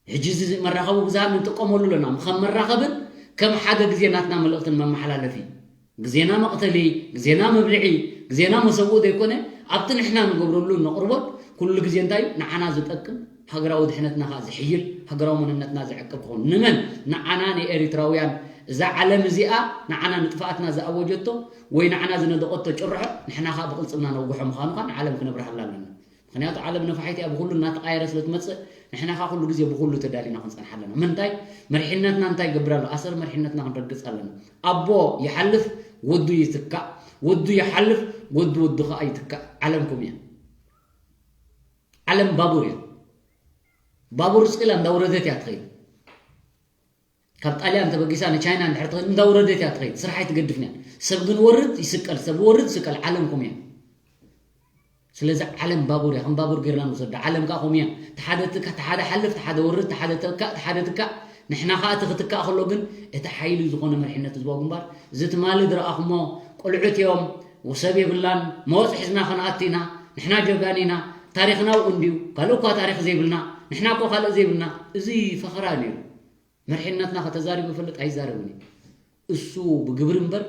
ሕጂ እዚ መራኸቢ ብዙሃን ንጥቀመሉ ኣለና። ከም መራኸብን ከም ሓደ ግዜ ናትና መልእኽትን መመሓላለፊ፣ ግዜና መቕተሊ፣ ግዜና መብልዒ፣ ግዜና መሰብኡ ዘይኮነ፣ ኣብቲ ንሕና ንገብረሉ ነቕርቦን ኩሉ ግዜ እንታይ ንዓና ዝጠቅም፣ ሃገራዊ ድሕነትና ከኣ ዝሕይል፣ ሃገራዊ መንነትና ዝዕቅብ ክኸውን። ንመን? ንዓና ንኤሪትራውያን። እዛ ዓለም እዚኣ ንዓና ንጥፍኣትና ዝኣወጀቶ ወይ ንዓና ዝነደቐቶ ጭርሖ ንሕና ከኣ ብቕልጽምና ነውግሖ ምዃኑ ከኣ ንዓለም ክነብርሃላ ኣለና። ምኽንያቱ ዓለም ነፋሒት እያ፣ ብኹሉ እናተቓየረ ስለ ትመጽእ፣ ንሕና ከኣ ኩሉ ግዜ ብኹሉ ተዳሊና ክንጸንሕ ኣለና። ምንታይ? መሪሕነትና እንታይ ይገብር ኣሎ? ኣሰር መሪሕነትና ክንረግጽ ኣለና። ኣቦ ይሓልፍ፣ ወዱ ይትካእ፣ ወዱ ይሓልፍ፣ ወዱ ወዱ ከኣ ይትካእ። ዓለምኩም እያ። ዓለም ባቡር እያ። ባቡር ስቕ ኢላ እንዳወረደት እያ ትኸይድ። ካብ ጣልያን ተበጊሳ ንቻይና እንድሕር ትኸይድ እንዳወረደት እያ ትኸይድ። ስራሕ ኣይትገድፍን እያ። ሰብ ግን ወርድ ይስቀል፣ ሰብ ወርድ ይስቀል። ዓለም ከምኡ እያ። ስለዚ ዓለም ባቡር እያ። ከም ባቡር ጌርና ንውሰዳ። ዓለም ከኣ ከምኡ እያ። እቲ ሓደ ትካ-፣ እቲ ሓደ ሓልፍ፣ እቲ ሓደ ወርድ፣ እቲ ሓደ ተካእ፣ እቲ ሓደ ትካእ። ንሕና ከኣ እቲ ክትካእ ከሎ ግን እቲ ሓይሊ ዝኾነ መሪሕነት ህዝባዊ ግንባር፣ እዚ ትማሊ ዝረኣኹሞ ቆልዑት እዮም፣ ወሰብ የብላን፣ መወፅ ሒዝና ከነኣቱ ኢና፣ ንሕና ጀጋኑ ኢና፣ ታሪኽና ኣብኡ እንድዩ፣ ካልእ እኳ ታሪኽ ዘይብልና፣ ንሕና እኮ ካልእ ዘይብልና፣ እዚ ፈኸራ እዩ ነይሩ። መሪሕነትና ከተዛሪቡ ይፈልጥ ኣይዛረብን እዩ። እሱ ብግብሪ እምበር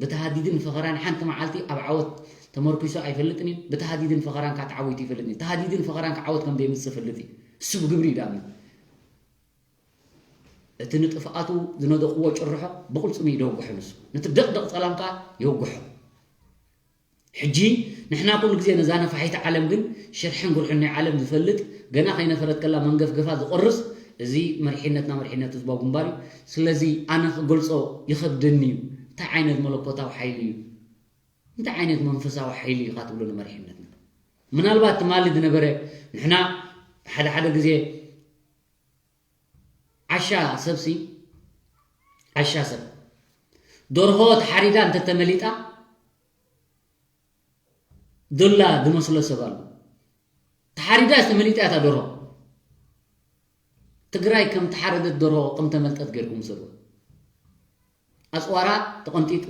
ብተሃዲድን ፈኸራን ሓንቲ መዓልቲ ኣብ ዓወት ተመርኪሱ ኣይፈልጥን እዩ። ብተሃዲድን ፈኸራን ከዓ ተዓዊቱ ይፈልጥን እዩ። ተሃዲድን ፈኸራን ከዓ ዓወት ከም ዘይምጽእ ይፈልጥ እዩ። እሱ ብግብሪ እዩ ደኣምን። እቲ ንጥፍኣቱ ዝነደቕዎ ጭርሖ ብቕልጽሙ እዩ ደወግሖ ንሱ። ነቲ ደቕደቕ ጸላም ከዓ ይወግሖ። ሕጂ ንሕና ኩሉ ግዜ ነዛ ነፋሒት ዓለም ግን ሽርሕን ጉርሕን ናይ ዓለም ዝፈልጥ፣ ገና ከይነፈረት ከላ መንገፍገፋ ዝቆርጽ፣ እዚ መሪሕነትና መሪሕነት ህዝባዊ ግንባር እዩ። ስለዚ ኣነ ክገልጾ ይኸብደኒ እዩ። እንታይ ዓይነት መለኮታዊ ሓይሊ እዩ? እንታይ ዓይነት መንፈሳዊ ሓይሊ እዩ ካትብሎ ንመሪሕነትና? ምናልባት ትማሊ ዝነበረ ንሕና ሓደ ሓደ ግዜ ዓሻ ሰብሲ፣ ዓሻ ሰብ፣ ደርሆ ተሓሪዳ እንተተመሊጣ፣ ዶላ ዝመስሎ ሰብ ኣሎ። ተሓሪዳ ዝተመሊጣ እታ ደርሆ። ትግራይ ከም ተሓረደት ደርሆ ከም ተመልጠት ጌርኩም ውሰድዋ። ኣጽዋራ ተቐንጢጡ፣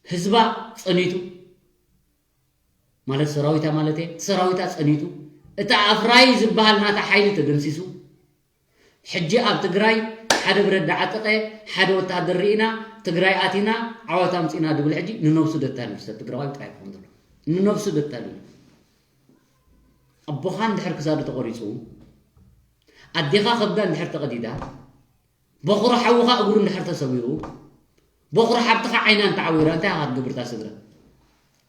ህዝባ ጸኒቱ፣ ማለት ሰራዊታ ማለት እየ፣ ሰራዊታ ጸኒቱ፣ እቲ ኣፍራይ ዝበሃል ናታ ሓይሊ ተደምሲሱ፣ ሕጂ ኣብ ትግራይ ሓደ ብረት ዳዓጠቐ፣ ሓደ ወታሃደር ርኢና፣ ትግራይ ኣቲና፣ ዓወት ኣምጺእና ድብል ሕጂ ንነብሱ ደታልል ሰብ ትግራዋይ ጥራይ ክኾን ዘሎ። ንነብሱ ደታልል። ኣቦኻ እንድሕር ክሳዱ ተቖሪጹ፣ ኣዴኻ ከብዳ እንድሕር ተቐዲዳ፣ በኹሪ ሓውኻ እግሩ እንድሕር ተሰዊሩ፣ በኹሪ ሓብትኻ ዓይና እንተዓዊራ፣ እንታይ ኢኻ ክትገብር እታ ስድራ?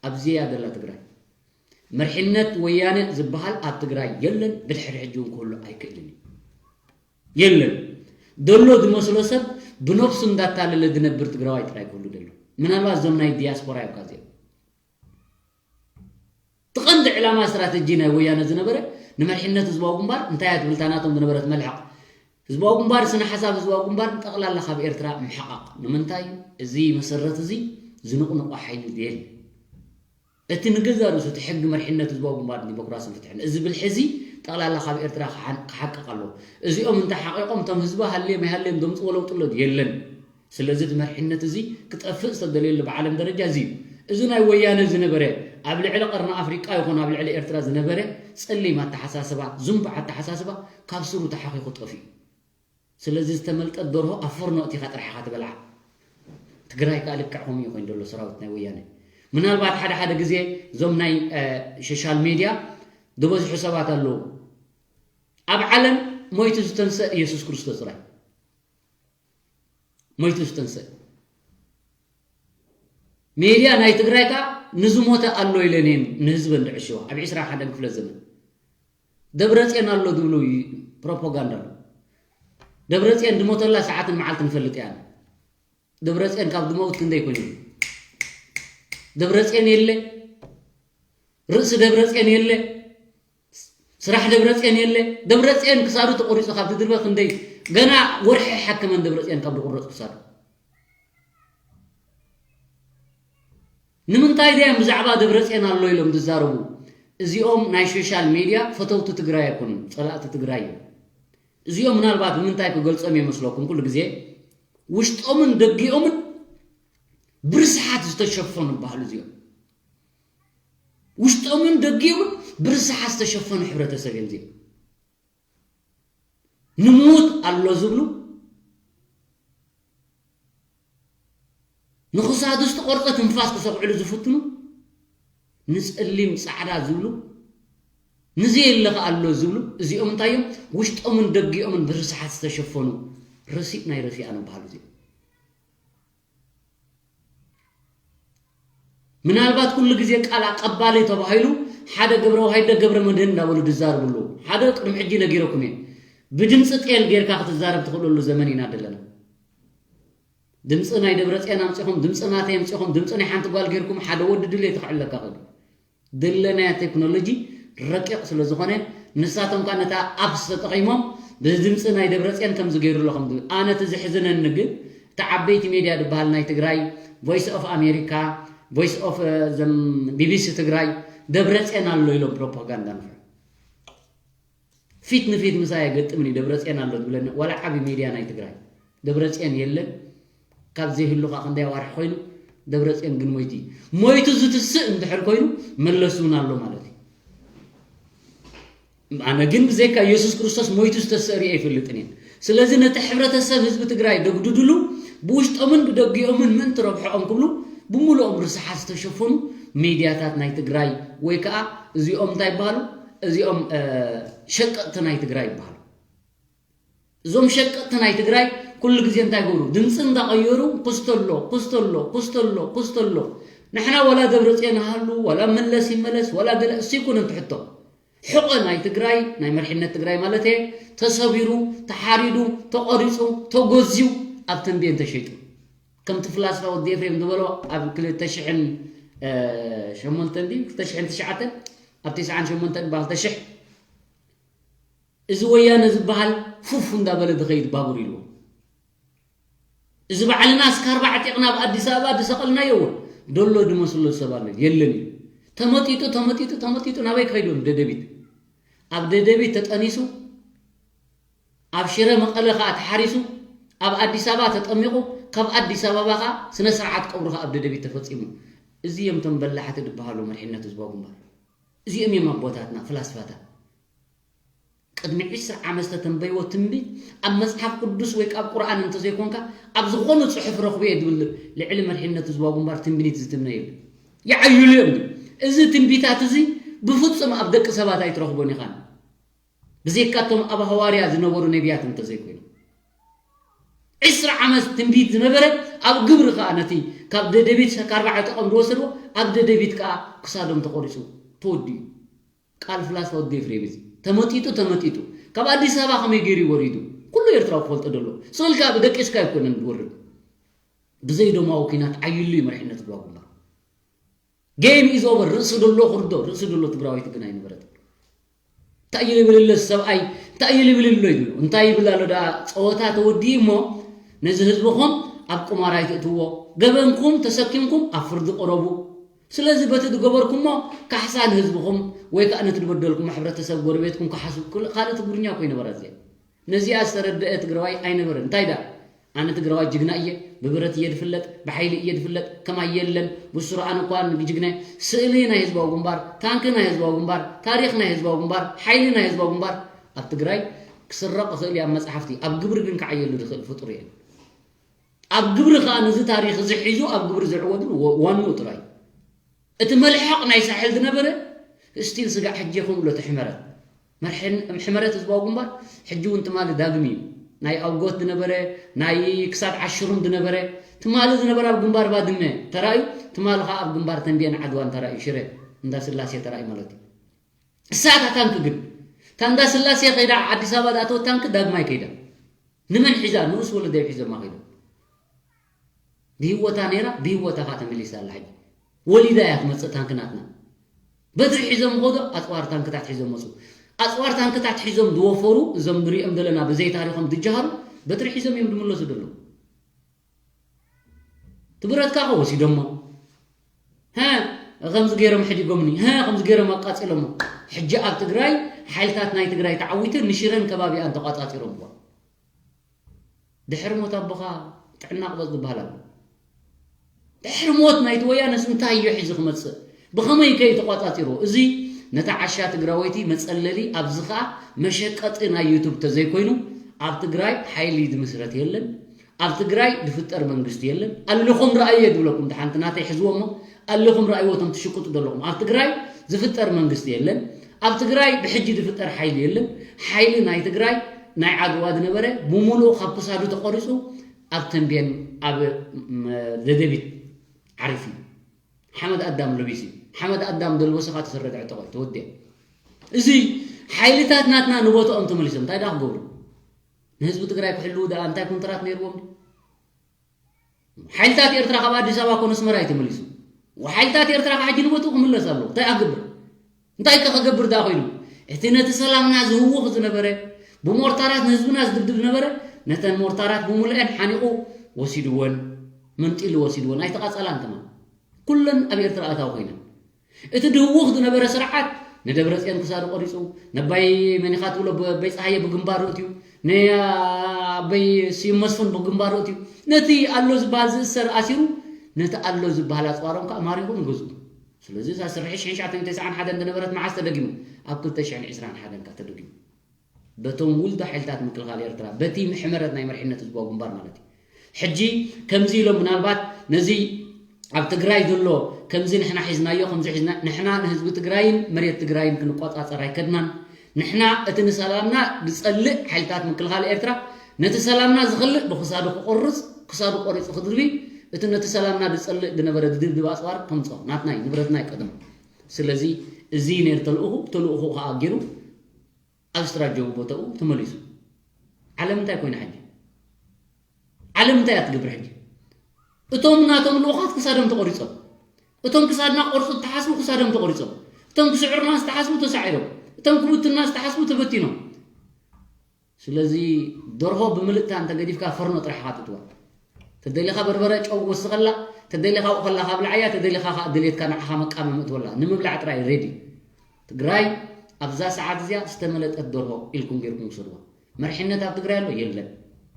ኣብዚ እያ ዘላ ትግራይ። መሪሕነት ወያነ ዝበሃል ኣብ ትግራይ የለን፣ ብድሕሪ ሕጂ እውን ክህሉ ኣይክእልን እዩ። የለን። ደሎ ዝመስሎ ሰብ ብነብሱ እንዳታለለ ዝነብር ትግራዋይ ጥራይ ክህሉ ደሎ። ምናልባት እዞም ናይ ዲያስፖራ እዮም ካብዚኦም። እቲ ቀንዲ ዕላማ ስትራተጂ ናይ ወያነ ዝነበረ ንመሪሕነት ህዝባዊ ግንባር እንታይ እያ ትብል እታ ናቶም ዝነበረት መልሕቕ? ህዝባዊ ግንባር፣ ስነ ሓሳብ ህዝባዊ ግንባር ጠቕላላ ካብ ኤርትራ ምሕቓቕ። ንምንታይ? እዚ መሰረት እዚ ዝንቕንቖ ሓይሊ የለን። እቲ ንገዛ ርእሱ እቲ ሕጊ መሪሕነት ህዝባዊ ግንባር ዲሞክራስን ፍትሕን እዚ ብልሒ እዚ ጠቕላላ ካብ ኤርትራ ክሓን-፣ ክሓቅቕ ኣለዎ። እዚኦም እንተሓቒቖም እቶም ህዝቢ ሃልዮም ኣይሃልዮም ዘምፅዎ ለውጢ ኣሎ ድዩ? የለን። ስለዚ እቲ መሪሕነት እዚ ክጠፍእ ዝተደልየሉ ብዓለም ደረጃ እዚ እዩ። እዚ ናይ ወያነ ዝነበረ፣ ኣብ ልዕሊ ቀርኒ ኣፍሪቃ ይኹን ኣብ ልዕሊ ኤርትራ ዝነበረ ጸሊም ኣተሓሳስባ፣ ዝንቡዕ ኣተሓሳስባ ካብ ስሩ ተሓኺኹ ጠፊኡ። ስለዚ ዝተመልጠት ደርሆ ኣብ ፎርኖ እቲኻ ጥራሕ ኢኻ ትበልዓ። ትግራይ ከኣ ልክዕ ከምኡ እዩ ኮይኑ ዘሎ ሰራዊት ናይ ወያነ። ምናልባት ሓደ ሓደ ግዜ እዞም ናይ፣ እ፣ ሶሻል ሜድያ ዝበዝሑ ሰባት ኣለዉ። ኣብ ዓለም ሞይቱ ዝተንሰእ ኢየሱስ ክርስቶስ ጥራይ። ሞይቱ ዝተንሰእ። ሜድያ ናይ ትግራይ ከኣ ንዝሞተ ኣሎ ኢለን እየን ንህዝበን ዝዕሽዋ ኣብ ዒስራን ሓደን ክፍለ ዘመን። ደብረጽዮን ኣሎ ዝብሉ ፕሮፓጋንዳ ኣሎ። ደብረጽዮን ዝሞተላ ሰዓትን መዓልትን ንፈልጥ ኢና። ደብረጽዮን ካብ ዝመውት ክንደይ ኮይኑ? ደብረጽዮን የለ፣ ርእሲ ደብረጽዮን የለ፣ ስራሕ ደብረጽዮን የለ። ደብረጽዮን ክሳዱ ተቆሪጹ ካብ ዝድርበ ክንደይ ገና ወርሒ ሓከመን ደብረጽዮን ካብ ዝቁረጽ ክሳዱ። ንምንታይ ድዮም ብዛዕባ ደብረጽዮን ኣሎ ኢሎም ዝዛረቡ? እዚኦም ናይ ሶሻል ሜድያ ፈተውቲ ትግራይ ኣይኮኑን፣ ጸላእቲ ትግራይ እዮም። እዚኦም ምናልባት ንምንታይ ክገልጾም ይመስለኩም? ኩሉ ግዜ ውሽጦምን ደጊኦምን ብርስሓት ዝተሸፈኑ በሃሉ እዚኦም። ውሽጦምን ደጊኦምን ብርስሓት ዝተሸፈኑ ሕብረተሰብ እዮም እዚኦም። ንሙት ኣሎ ዝብሉ፣ ንኽሳዱ ዝተቖርጸ ትንፋስ ክሰኽዕሉ ዝፍትኑ፣ ንጸሊም ጻዕዳ ዝብሉ፣ ንዘየለ ከኣ ኣሎ ዝብሉ፣ እዚኦም እንታይ እዮም? ውሽጦምን ደጊኦምን ብርስሓት ዝተሸፈኑ፣ ረሲእ ናይ ረሲኣን በሃሉ እዚኦም። ምናልባት ኩሉ ግዜ ቃል ኣቀባሊ ተባሂሉ ሓደ ገብረ ዋህይደ ገብረ መድህን እንዳበሉ ዝዛረቡ ኣለዉ። ሓደ ቅድሚ ሕጂ ነጊረኩም እየ። ብድምፂ ጤል ጌርካ ክትዛረብ ትኽእለሉ ዘመን ኢና ዘለና። ድምፂ ናይ ደብረፅዮን ኣምፂኹም፣ ድምፂ ናተይ ኣምፂኹም፣ ድምፂ ናይ ሓንቲ ጓል ጌርኩም ሓደ ወዲ ድሌት ክዕለካ ክእል። ድለናያ ቴክኖሎጂ ረቂቕ ስለ ዝኾነ፣ ንሳቶም ከኣ ነታ ኣፕስ ተጠቒሞም ብድምፂ ናይ ደብረፅዮን ከምዚ ገይሩ ኣሎ ከም ዝብል። ኣነ እቲ ዝሕዝነኒ ግን፣ እቲ ዓበይቲ ሜድያ ዝበሃል ናይ ትግራይ፣ ቮይስ ኦፍ ኣሜሪካ፣ ቮይስ ኦፍ፣ እ፣ ዘም፣ ቢቢሲ ትግራይ፣ ደብረፅዮን ኣሎ ኢሎም ፕሮፓጋንዳ ንፍሑ። ፊት ንፊት ምሳይ ኣይገጥምን እዩ፣ ደብረፅዮን ኣሎ ዝብለኒ ዋላ ዓቢ ሜድያ ናይ ትግራይ። ደብረፅዮን የለን፣ ካብ ዘይህሉ ከዓ ክንደይ ኣዋርሕ ኮይኑ፣ ደብረፅዮን ግን ሞይቱ እዩ። ሞይቱ ዝትስእ እንድሕር ኮይኑ፣ መለስ እውን ኣሎ ማለት እዩ። ኣነ ግን ብዘይካ ኢየሱስ ክርስቶስ ሞይቱ ዝተስእ ርእየ ኣይፈልጥን እየ። ስለዚ ነቲ ሕብረተሰብ ህዝቢ ትግራይ ደግድድሉ፣ ብውሽጦምን ብደጊኦምን ምእንቲ ረብሕኦም ክብሉ ብምሉኦም ርስሓት ዝተሸፈኑ ሚድያታት ናይ ትግራይ፣ ወይ ከዓ እዚኦም እንታይ ይበሃሉ? እዚኦም፣ እ፣ ሸቀጥቲ ናይ ትግራይ ይበሃሉ። እዞም ሸቀጥቲ ናይ ትግራይ ኩሉ ግዜ እንታይ ይገብሩ? ድምፂ እንዳቐየሩ፣ ኩስተሎ፣ ኩስተሎ፣ ኩስተሎ፣ ኩስተሎ። ንሕና ዋላ ደብረፅዮን ይሃሉ፣ ዋላ መለስ ይመለስ፣ ዋላ ገለ እሱ ይኩን እንትሕቶ። ሕቆ ናይ ትግራይ፣ ናይ መሪሕነት ትግራይ ማለት እየ፣ ተሰቢሩ፣ ተሓሪዱ፣ ተቆሪፁ፣ ተጎዝዩ ኣብ ተንቤን ተሸይጡ። ከምቲ ፍላስፋ ወዲ ኤፍሬም ዝበሎ ኣብ ክልተ ሽሕን፣ እ፣ ሸሞንተን ድዩ? ክልተ ሽሕን ትሽዓተን፣ ኣብ ተስዓን ሸሞንተን በዓል ክልተ ሽሕ እዚ ወያነ ዝበሃል ፉፍ እንዳበለ ዝኸይድ ባቡር ኢልዎ። እዚ ባዕልና እስካርባ ዓጢቕና ኣብ ኣዲስ ኣበባ ዝሰቐልናዮ እውን ደሎ ዝመስሎ ሰብ ኣሎ፣ የለን እዩ። ተመጢጡ፣ ተመጢጡ፣ ተመጢጡ ናበይ ክኸይድ እዩ? ደደቢት። ኣብ ደደቢት ተጠኒሱ፣ ኣብ ሽረ መቐለ ከኣ ተሓሪሱ፣ ኣብ ኣዲስ ኣበባ ተጠሚቑ፣ ካብ ኣዲስ ኣበባ ከኣ ስነ ስርዓት ቀብሩ ከኣ ኣብ ደደቢት ተፈጺሙ። እዚኦም እቶም በላሕቲ ዝበሃሉ መሪሕነት ህዝባዊ ግንባር። እዚኦም እዮም ኣቦታትና፣ ፍላስፋታት። ቅድሚ ዕስራ ዓመት ዝተተንበይዎ ትንቢት ኣብ መጽሓፍ ቅዱስ ወይ ኣብ ቁርኣን እንተዘይኮንካ ኣብ ዝኾነ ጽሑፍ ረኽቦ እየ ዝብል ልዕሊ መሪሕነት ህዝባዊ ግንባር ትንቢት ዝትምነ የለን። ይዓይሉ እዮም ግን እዚ ትንቢታት እዚ ብፍጹም ኣብ ደቂ ሰባት ኣይትረኽቦን ኢኻ። ብዘይካቶም ኣብ ሃዋርያ ዝነበሩ ነቢያት እንተዘይኮይኑ። ዕስራ ዓመት ትንቢት ዝነበረ ኣብ ግብሪ ከኣ ነቲ ካብ ደደቢት ሰካርባ ዕጥቖም ዝወሰድዎ ኣብ ደደቢት ከኣ ክሳዶም ተቖሪጹ ተወዲኡ። ቃል ፍላስፋ ወዲ ኤፍሬም እዚ ተመጢጡ ተመጢጡ ካብ ኣዲስ ኣበባ ከመይ ገይሩ እዩ ወሪዱ? ኩሉ ኤርትራዊ ክፈልጦ ደሎ። ስቕ ኢልካ ብደቂስካ ኣይኮነን ዝወርድ። ብዘይ ደማዊ ኲናት ዓይሉ እዩ መሪሕነት ህዝባዊ ግንባር። ጌም ኢዝ ኦቨር። ርእሲ ደሎ ክርዶ፣ ርእሲ ደሎ ትግራዋይቲ ግን ኣይነበረትን። እንታይ እዩ ልብል ኣሎ ሰብኣይ? እንታይ እዩ ልብል ኣሎ ይብሉ። እንታይ ይብል ኣሎ ደኣ? ጸወታ ተወዲኡ እሞ ነዚ ህዝብኹም ኣብ ቁማር ኣይትእትዎ። ገበንኩም ተሰኪምኩም ኣብ ፍርዲ ቅረቡ። ስለዚ በቲ ዝገበርኩሞ ካሕሳ ንህዝብኹም ወይ ከኣ ነቲ ዝበደልኩሞ ሕብረተሰብ ጎረቤትኩም ክሓሱ። ኩል-፣ ካልእ ትግርኛ እኮ ይነበራ እዚኣ። ነዚኣ ዝተረደአ ትግራዋይ ኣይነበረን። እንታይ ደኣ? ኣነ ትግራዋይ ጅግና እየ፣ ብብረት እየ ዝፍለጥ፣ ብሓይሊ እየ ዝፍለጥ፣ ከማይ የለን፣ ብስሩ ኣነ እኳ ጅግና እየ። ስእሊ ናይ ህዝባዊ ግንባር፣ ታንኪ ናይ ህዝባዊ ግንባር፣ ታሪኽ ናይ ህዝባዊ ግንባር፣ ሓይሊ ናይ ህዝባዊ ግንባር ኣብ ትግራይ ክስረቕ ይኽእል እዩ ኣብ መጽሓፍቲ፣ ኣብ ግብሪ ግን ክዓየሉ ዝኽእል ፍጡር የለን። ኣብ ግብሪ ከኣ ነዚ ታሪኽ እዚ ሒዙ ኣብ ግብሪ ዝዕወት ወ-፣ ዋንኡ ጥራይ። እቲ መልሕቕ ናይ ሳሕል ዝነበረ ስቲል ስጋዕ ሕጂ ይኹን ኣሎ እቲ ሕመረት። መርሕን-፣ ሕመረት ህዝባዊ ግንባር ሕጂ እውን ትማሊ ዳግም እዩ። ናይ ኣውጎት ዝነበረ፣ ናይ ክሳድ ዓሽሩም ዝነበረ፣ ትማሊ ዝነበረ ኣብ ግንባር ባድመ ተራእዩ፣ ትማሊ ከኣ ኣብ ግንባር ተንቤን ዓድዋን ተራእዩ፣ ሽረ እንዳ ስላሴ ተራእዩ ማለት እዩ። እሳ እታ ታንክ ግን፣ እታ እንዳ ስላሴ ከይዳ ኣዲስ ኣበባ ዝኣተወት ታንክ ዳግማይ ከይዳ። ንመን ሒዛ? ንኡስ ወለደይ ሒዞማ ከይዶም። ብህይወታ ነይራ፣ ብህይወታ ከኣ ተመሊሳ ኣላ። ሕጂ ወሊዳ እያ ትመጽእ ታንክ ናትና። በትሪ ሒዞም ከዶ ኣጽዋር ታንክታት ሒዞም መጹ። ኣጽዋር ታንክታት ሒዞም ዝወፈሩ፣ እዞም ንሪኦም ዘለና ብዘይ ታሪኾም ዝጀሃሩ፣ በትሪ ሒዞም እዮም ዝምለሱ ዘለዉ። እቲ ብረትካ ከ ወሲዶሞ። ሀ፣ ከምዚ ገይሮም ሕዲጎምኒ፣ ሀ፣ ከምዚ ገይሮም ኣቃጺሎሞ። ሕጂ ኣብ ትግራይ ሓይልታት ናይ ትግራይ ተዓዊተን ንሽረን ከባቢኣን ተቋጻጺሮምዋ። ድሕሪ ሞት ኣቦኻ ጥዕና ቅበጽ ዝበሃል ኣሎ። ድሕሪ ሞት ናይቲ ወያነስ እንታይ እዩ ሒዙ ክመጽእ? ብኸመይ ከ እዩ ተቋጻጺርዎ? እዚ ነታ ዓሻ ትግራወይቲ መጸለሊ፣ ኣብዚ ኸኣ መሸቀጢ ናይ ዩቱብ ተዘይኮይኑ፣ ኣብ ትግራይ ሓይሊ ዝምስረት የለን። ኣብ ትግራይ ዝፍጠር መንግስቲ የለን። ኣለኹም ረኣየ ዝብለኩም፣ ሓንቲ ናተይ ሕዝዎ እሞ፣ ኣለኹም ረኣይዎ እቶም ትሽቅጡ ዘለኹም። ኣብ ትግራይ ዝፍጠር መንግስቲ የለን። ኣብ ትግራይ ብሕጂ ዝፍጠር ሓይሊ የለን። ሓይሊ ናይ ትግራይ ናይ ዓድዋ ዝነበረ ብሙሉኡ ካብ ክሳዱ ተቆሪጹ ኣብ ተንቤን ኣብ ም-፣ ደደቢት ዓሪፉ እዩ። ሓመድ ኣዳም ለቢሱ እዩ። ሓመድ ኣዳም ደልበሰኻ ተሰረደ ዕጠቆ ተወዲያ። እዚ ሓይልታት ናትና ንቦታኦም ተመሊሶም እንታይ ደኣ ክገብሩ? ንህዝቢ ትግራይ ክሕልዉ ደኣ እንታይ ኮንትራት ነይርዎም? ሓይልታት ኤርትራ ካብ ኣዲስ ኣበባ ኮነ ኣስመራ እዩ ተመሊሱ። ሓይልታት ኤርትራ ካብ ሕጂ ንቦትኡ ክምለስ ኣለዎ። እንታይ ኣገብር? እንታይ ከ ከገብር ደኣ ኮይኑ? እቲ ነቲ ሰላምና ዝህውኽ ዝነበረ፣ ብሞርታራት ንህዝብና ዝድብድብ ዝነበረ፣ ነተን ሞርታራት ብምሉኤን ሓኒቑ ወሲድወን፣ መንጢሉ ወሲድወን። ኣይተቓጸላን ከማን። ኩለን ኣብ ኤርትራ ኣታዊ ኮይነን። እቲ ድህውኽ ዝነበረ ስርዓት ንደብረጽዮን ክሳዱ ቆሪጹ፣ ነባይ መኒኻ ትብሎ ብ-፣ ኣባይ ጸሃየ ብግንባሩ እትዩ፣ ንኣባይ ስዩም መስፍን ብግንባሩ እትዩ፣ ነቲ ኣሎ ዝበሃል ዝእሰር ኣሲሩ፣ ነቲ ኣሎ ዝበሃል ኣጽዋሮም ከኣ ማሪኹ ንገዝኡ። ስለዚ እዛ ስርሒ ሽሕን ትሽዓተ ሚእትን ተስዓን ሓደን ዝነበረት መዓስ ተደጊሙ? ኣብ ክልተ ሽሕን ዕስራን ሓደን ከኣ ተደጊሙ። በቶም ውልዶ ሓይልታት ምክልኻል ኤርትራ፣ በቲ ምሕመረት ናይ መሪሕነት ህዝባዊ ግንባር ማለት እዩ። ሕጂ ከምዚ ኢሎም ምናልባት ነዚ ኣብ ትግራይ ዘሎ ከምዚ ንሕና ሒዝናዮ፣ ከምዚ ሒዝና፣ ንሕና ንህዝቢ ትግራይን መሬት ትግራይን ክንቆጻጸር ኣይከድናን። ንሕና እቲ ንሰላምና ዝጸልእ ሓይልታት ምክልኻል ኤርትራ፣ ነቲ ሰላምና ዝኸልእ ብክሳዱ ክቆርጽ፣ ክሳዱ ቆሪጹ ክድርቢ፣ እቲ ነቲ ሰላምና ዝጸልእ ዝነበረ ዝድብድብ ኣጽዋር ከምጽኦ፣ ናትና እዩ፣ ንብረትና እዩ ቀደም። ስለዚ እዚ ነይሩ ተልእኹ፣ ተልእኹ ከኣ ገይሩ ኣብ ስትራቴጂያዊ ቦታኡ ተመሊሱ። ዓለም እንታይ ኮይና ሕጂ? ዓለም እንታይ እያ ትገብር ሕጂ? እቶም ናቶም ልኡኻት ክሳዶም ተቆሪጾም፣ እቶም ክሳድና ክቆርጹ ዝተሓስቡ ክሳዶም ተቆሪጾም፣ እቶም ክስዕሩና ዝተሓስቡ ተሳዒሮም፣ እቶም ክብቱና ዝተሓስቡ ተበቲኖም። ስለዚ ደርሆ ብምልእታ እንተገዲፍካ ፈርኖ ጥራሕ ኢኻ ትእትዋ። ተደሊኻ በርበረ ጨው ወስኸላ፣ ተደሊኻ ውኸላ ካብ ላዕያ፣ ተደሊኻ ከኣ ድሌትካ ንዓኻ መቃመሚ እትወላ ንምብላዕ ጥራይ ሬዲ። ትግራይ ኣብዛ ሰዓት እዚኣ ዝተመለጠት ደርሆ ኢልኩም ጌርኩም ውሰድዋ። መርሒነት ኣብ ትግራይ ኣሎ የለን።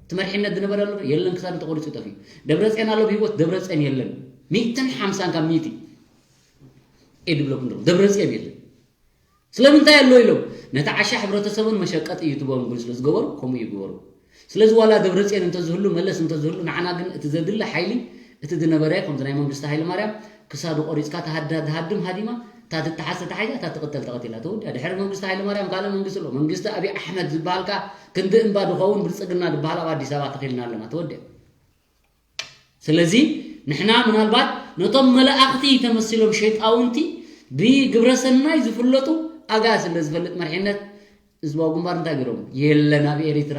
እቲ መርሒነት ዝነበረ ኣሎ የለን፣ ክሳዱ ተቆሪጹ ጠፊኡ። ደብረጽዮን ኣሎ ብህይወት፣ ደብረጽዮን የለን። ሚእትን ሓምሳን ካብ ሚእቲ እየ ዝብለኩም ዘለኹ፣ ደብረጽዮን የለን። ስለምንታይ ኣሎ ኢሎም ነቲ ዓሻ ሕብረተሰብን መሸቀጢ ዩቱቦም ግን ስለ ዝገበሩ ከምኡ ይግበሩ። ስለዚ ዋላ ደብረጽዮን እንተዝህሉ መለስ እንተዝህሉ ንዓና ግን እቲ ዘድሊ ሓይሊ እቲ ዝነበረ ከምዚ ናይ መንግስቲ ሃይለማርያም ክሳዱ ቆሪጽካ ተሃዳ ትሃድም ሃዲማ እታ ትተሓዝ ተታሒዛ እታ ትቕተል ተቐቲላ ተወዲኣ። ድሕሪ መንግስቲ ሃይለማርያም ካልእ መንግስቲ ኣሎ። መንግስቲ ኣብይ ኣሕመድ ዝበሃል ከኣ ክንዲ እምባ ዝኸውን ብልጽግና ዝበሃል ኣብ ኣዲስ ኣበባ ተኺልና ኣለና ተወዲኣ። ስለዚ ንሕና ምናልባት ነቶም መላእኽቲ ተመሲሎም ሸይጣውንቲ ብግብረ ሰናይ ዝፍለጡ ኣጋ ስለ ዝፈልጥ መርሒነት ህዝባዊ ግንባር እንታይ ገይሮም የለን ኣብ ኤሪትራ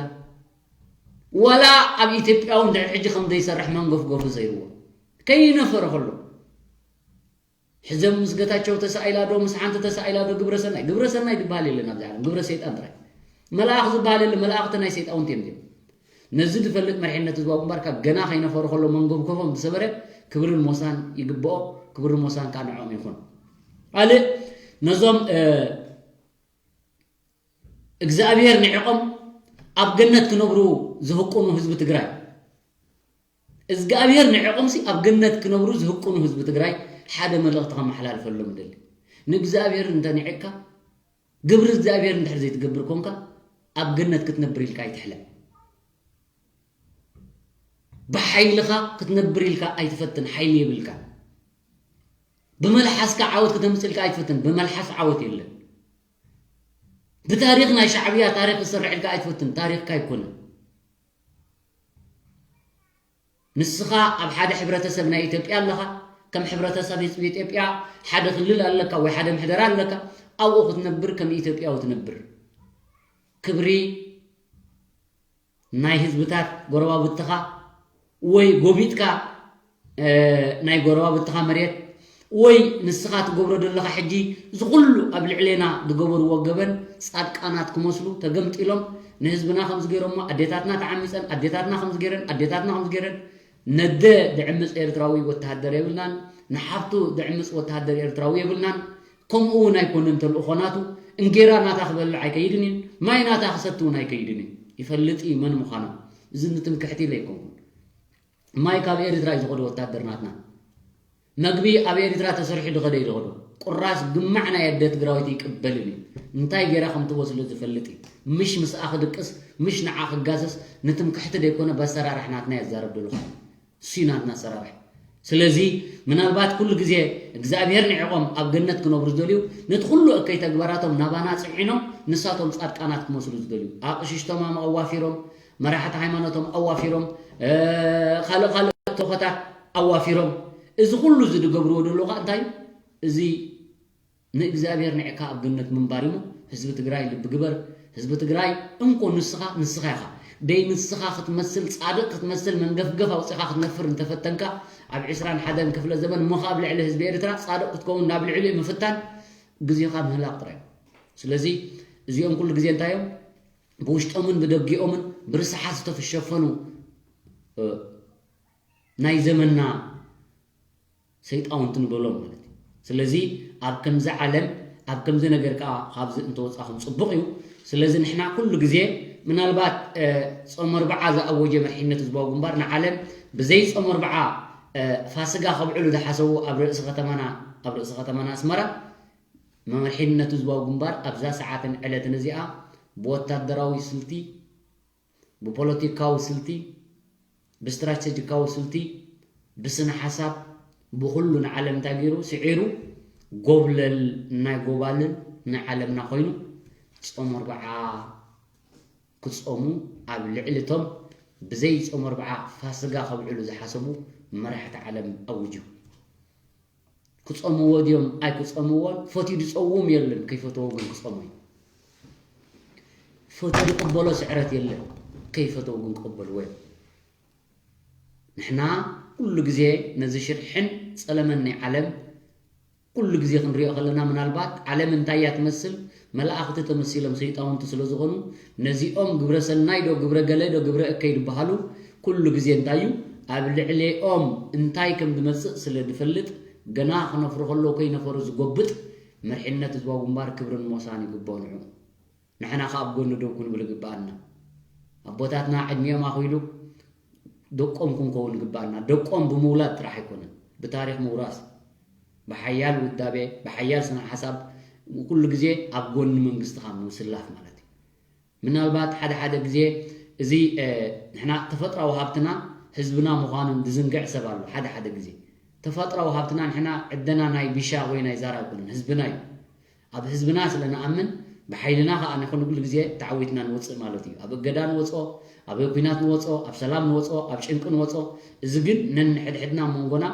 ዋላ ኣብ ኢትዮጵያ እውን ድሕሪ ሕጂ ከም ዘይሰርሕ መንጎፍጎፉ ዘይርዎ ከይነፈረ ከሎ ሕዘም ምስ ገታቸው ተሳኢላ ዶ ምስ ሓንቲ ተሳኢላ ዶ ግብረ ሰናይ ግብረ ሰናይ ዝበሃል የለን ኣብዚ ዓለም ግብረ ሰይጣን ጥራይ መልኣኽ ዝበሃል የለ መላእኽቲ ናይ ሰይጣውንቲ እዮም እዚኦም ነዚ ዝፈልጥ መሪሕነት ህዝባዊ ግንባር ካብ ገና ከይነፈሩ ከሎ መንጎብኮፎም ዝሰበረ ክብርን ሞሳን ይግብኦ ክብርን ሞሳን ከዓ ንዕኦም ይኹን ካልእ ነዞም እግዚኣብሔር ንዕቆም ኣብ ገነት ክነብሩ ዝህቁኑ ህዝቢ ትግራይ እግዚኣብሔር ንዕቆምሲ ኣብ ገነት ክነብሩ ዝህቁኑ ህዝቢ ትግራይ ሓደ መልእኽቲ ከመሓላልፈሎም እደሊ ንእግዚኣብሔር እንተንዕቅካ ግብሪ እግዚኣብሔር እንድሕር ዘይትገብር ኮንካ ኣብ ገነት ክትነብር ኢልካ ኣይትሕለም ብሓይልኻ ክትነብር ኢልካ ኣይትፈትን ሓይሊ የብልካ ብመልሓስካ ዓወት ክተምፅእ ኢልካ ኣይትፈትን ብመልሓስ ዓወት የለን ብታሪክ ናይ ሻዕብያ ታሪክ ክሰርሕ ኢልካ ኣይትፈትን ታሪክካ ኣይኮነን ንስኻ ኣብ ሓደ ሕብረተሰብ ናይ ኢትዮጵያ ኣለኻ ከም ሕብረተሰብ ህዝቢ ኢትዮጵያ ሓደ ክልል ኣለካ ወይ ሓደ ምሕደራ ኣለካ ኣብኡ ክትነብር ከም ኢትዮጵያዊ ትነብር ክብሪ ናይ ህዝብታት ጎረባብትኻ ወይ ጎቢጥካ ናይ ጎረባብትኻ መሬት ወይ ንስኻ ትገብሮ ዘለኻ ሕጂ እዚ ኩሉ ኣብ ልዕሌና ዝገበርዎ ገበን ፃድቃናት ክመስሉ ተገምጢሎም ንህዝብና ከምዚ ገይሮሞ ኣዴታትና ተዓሚፀን ኣዴታትና ከምዚ ገይረን ኣዴታትና ከምዚ ገይረን ነደ ድዕምፅ ኤርትራዊ ወተሃደር የብልናን ንሓፍቱ ድዕምፅ ወተሃደር ኤርትራዊ የብልናን ከምኡ እውን ኣይኮነን ተልእኾ ናቱ እንጌራ ናታ ክበልዕ ኣይከይድን እዩ ማይ ናታ ክሰቲ እውን ኣይከይድን እዩ ይፈልጥ እዩ መን ምዃኖም እዚ ንትምክሕቲ ኢለ ኣይኮንኩን ማይ ካብ ኤርትራ እዩ ዝኸዶ ወታደር ናትና። መግቢ ኣብ ኤርትራ ተሰሪሑ ዝኸደ እዩ ዝኸዶ። ቁራስ ግማዕ ናይ ኣደ ትግራዊት ይቅበልን እዩ። እንታይ ጌራ ከም ትቦ ስለ ዝፈልጥ እዩ። ምሽ ምስኣ ክድቅስ፣ ምሽ ንዓ ክጋሰስ፣ ንትምክሕቲ ዘይኮነ በሰራራሕ ናትና የዛረብ ደለኹ። እሱ እዩ ናትና ኣሰራርሕ። ስለዚ ምናልባት ኩሉ ግዜ እግዚኣብሔር ንዕቆም ኣብ ገነት ክነብሩ ዝደልዩ፣ ነቲ ኩሉ እከይ ተግባራቶም ናባና ጽዒኖም ንሳቶም ጻድቃናት ክመስሉ ዝደልዩ፣ ኣቕሽሽቶም ኣዋፊሮም፣ መራሕቲ ሃይማኖቶም ኣዋፊሮም፣ ካልእ ካልእ ተኾታት ኣዋፊሮም፣ እዚ ኩሉ እዚ ዝገብርዎ ዘለዉ ከዓ እንታይ እዩ? እዚ ንእግዚኣብሔር ንዕካ ኣብ ገነት ምንባር እሞ ህዝቢ ትግራይ ልቢ ግበር። ህዝቢ ትግራይ እንኮ ንስኻ ንስኻ ኢኻ። ደይ ንስኻ ክትመስል ጻድቕ ክትመስል መንገፍገፍ ኣውጺኻ ክትነፍር እንተፈተንካ ኣብ ዕስራን ሓደን ክፍለ ዘመን እሞ ኣብ ልዕሊ ህዝቢ ኤርትራ ጻድቕ ክትከውን ናብ ልዕሊኡ ምፍታን ግዜኻ ምህላቕ ጥራይ። ስለዚ እዚኦም ኩሉ ግዜ እንታይ እዮም? ብውሽጦምን ብደጊኦምን ብርስሓት ዝተሸፈኑ ናይ ዘመንና ሰይጣውንቲ ንበሎም ማለት እዩ። ስለዚ ኣብ ከምዚ ዓለም ኣብ ከምዚ ነገር ከዓ ካብዚ እንተወፃኹም ፅቡቕ እዩ። ስለዚ ንሕና ኩሉ ግዜ ምናልባት ጾም ኣርብዓ ዝኣወጀ መርሒነት ህዝባዊ ግንባር ንዓለም ብዘይ ጾም ኣርብዓ ፋስጋ ከብዕሉ ዝሓሰቡ ኣብ ርእሲ ከተማና ኣብ ርእሲ ከተማና ኣስመራ መመርሒነት ህዝባዊ ግንባር ኣብዛ ሰዓትን ዕለትን እዚኣ ብወታደራዊ ስልቲ ብፖለቲካዊ ስልቲ፣ ብስትራቴጂካዊ ስልቲ፣ ብስነ ሓሳብ፣ ብኹሉ ንዓለም እንታይ ገይሩ ስዒሩ ጎብለል ናይ ጎባልል ናይ ዓለምና ኮይኑ ጾም ኣርብዓ ክጾሙ ኣብ ልዕሊ እቶም ብዘይ ጾም ኣርብዓ ፋስጋ ከብዕሉ ዝሓሰቡ መራሕቲ ዓለም ኣውጁ። ክጾምዎ ድዮም ኣይክጾምዎን ፈትዩ ዝጸውም የለን፣ ከይፈተዎ ግን ክጾሞ እዩ። ፈትዩ ዝቕበሎ ስዕረት የለን፣ ከይፈተዎ ግን ክቕበልዎ እዮም። ንሕና ኩሉ ግዜ ነዚ ሽርሕን ጸለመን ናይ ዓለም ኩሉ ግዜ ክንሪኦ ከለና ምናልባት ዓለም እንታይ እያ ትመስል መላእኽቲ ተመሲሎም ሰይጣውንቲ ስለ ዝኾኑ ነዚኦም ግብረ ሰናይ ዶ ግብረ ገለ ዶ ግብረ እከይ ዝበሃሉ ኩሉ ግዜ እንታይ እዩ ኣብ ልዕሊኦም እንታይ ከም ዝመፅእ ስለ ዝፈልጥ ገና ክነፍሩ ከለዉ ከይነፈሩ ዝጎብጥ መርሒነት ህዝባዊ ግንባር ክብርን ሞሳን ይግብኦ ንዑ። ንሕና ከ ኣብ ጎኒ ደው ክንብል ይግበኣና። ኣቦታትና ዕድሚኦም ኣኺሉ ደቆም ክንከውን ይግበኣና። ደቆም ብምውላድ ጥራሕ ኣይኮነን፣ ብታሪኽ ምውራስ፣ ብሓያል ውዳቤ፣ ብሓያል ስነ ሓሳብ ኩሉ ግዜ ኣብ ጎኒ መንግስትኻ ምስላፍ ማለት እዩ። ምናልባት ሓደ ሓደ ግዜ እዚ ንሕና ተፈጥራዊ ሃብትና ህዝብና ምዃኑ ዝዝንግዕ ሰብ ኣሎ። ሓደ ሓደ ግዜ ተፈጥራዊ ሃብትና ንሕና ዕደና ናይ ቢሻ ወይ ናይ ዛራ ኣይኮነን፣ ህዝብና እዩ። ኣብ ህዝብና ስለ ንኣምን ብሓይልና ከዓ ንኹን ኩሉ ግዜ ተዓዊትና ንወፅእ ማለት እዩ። ኣብ እገዳ ንወፅኦ፣ ኣብ ኩናት ንወፅኦ፣ ኣብ ሰላም ንወፅኦ፣ ኣብ ጭንቂ ንወፅኦ። እዚ ግን ነንሕድሕድና መንጎና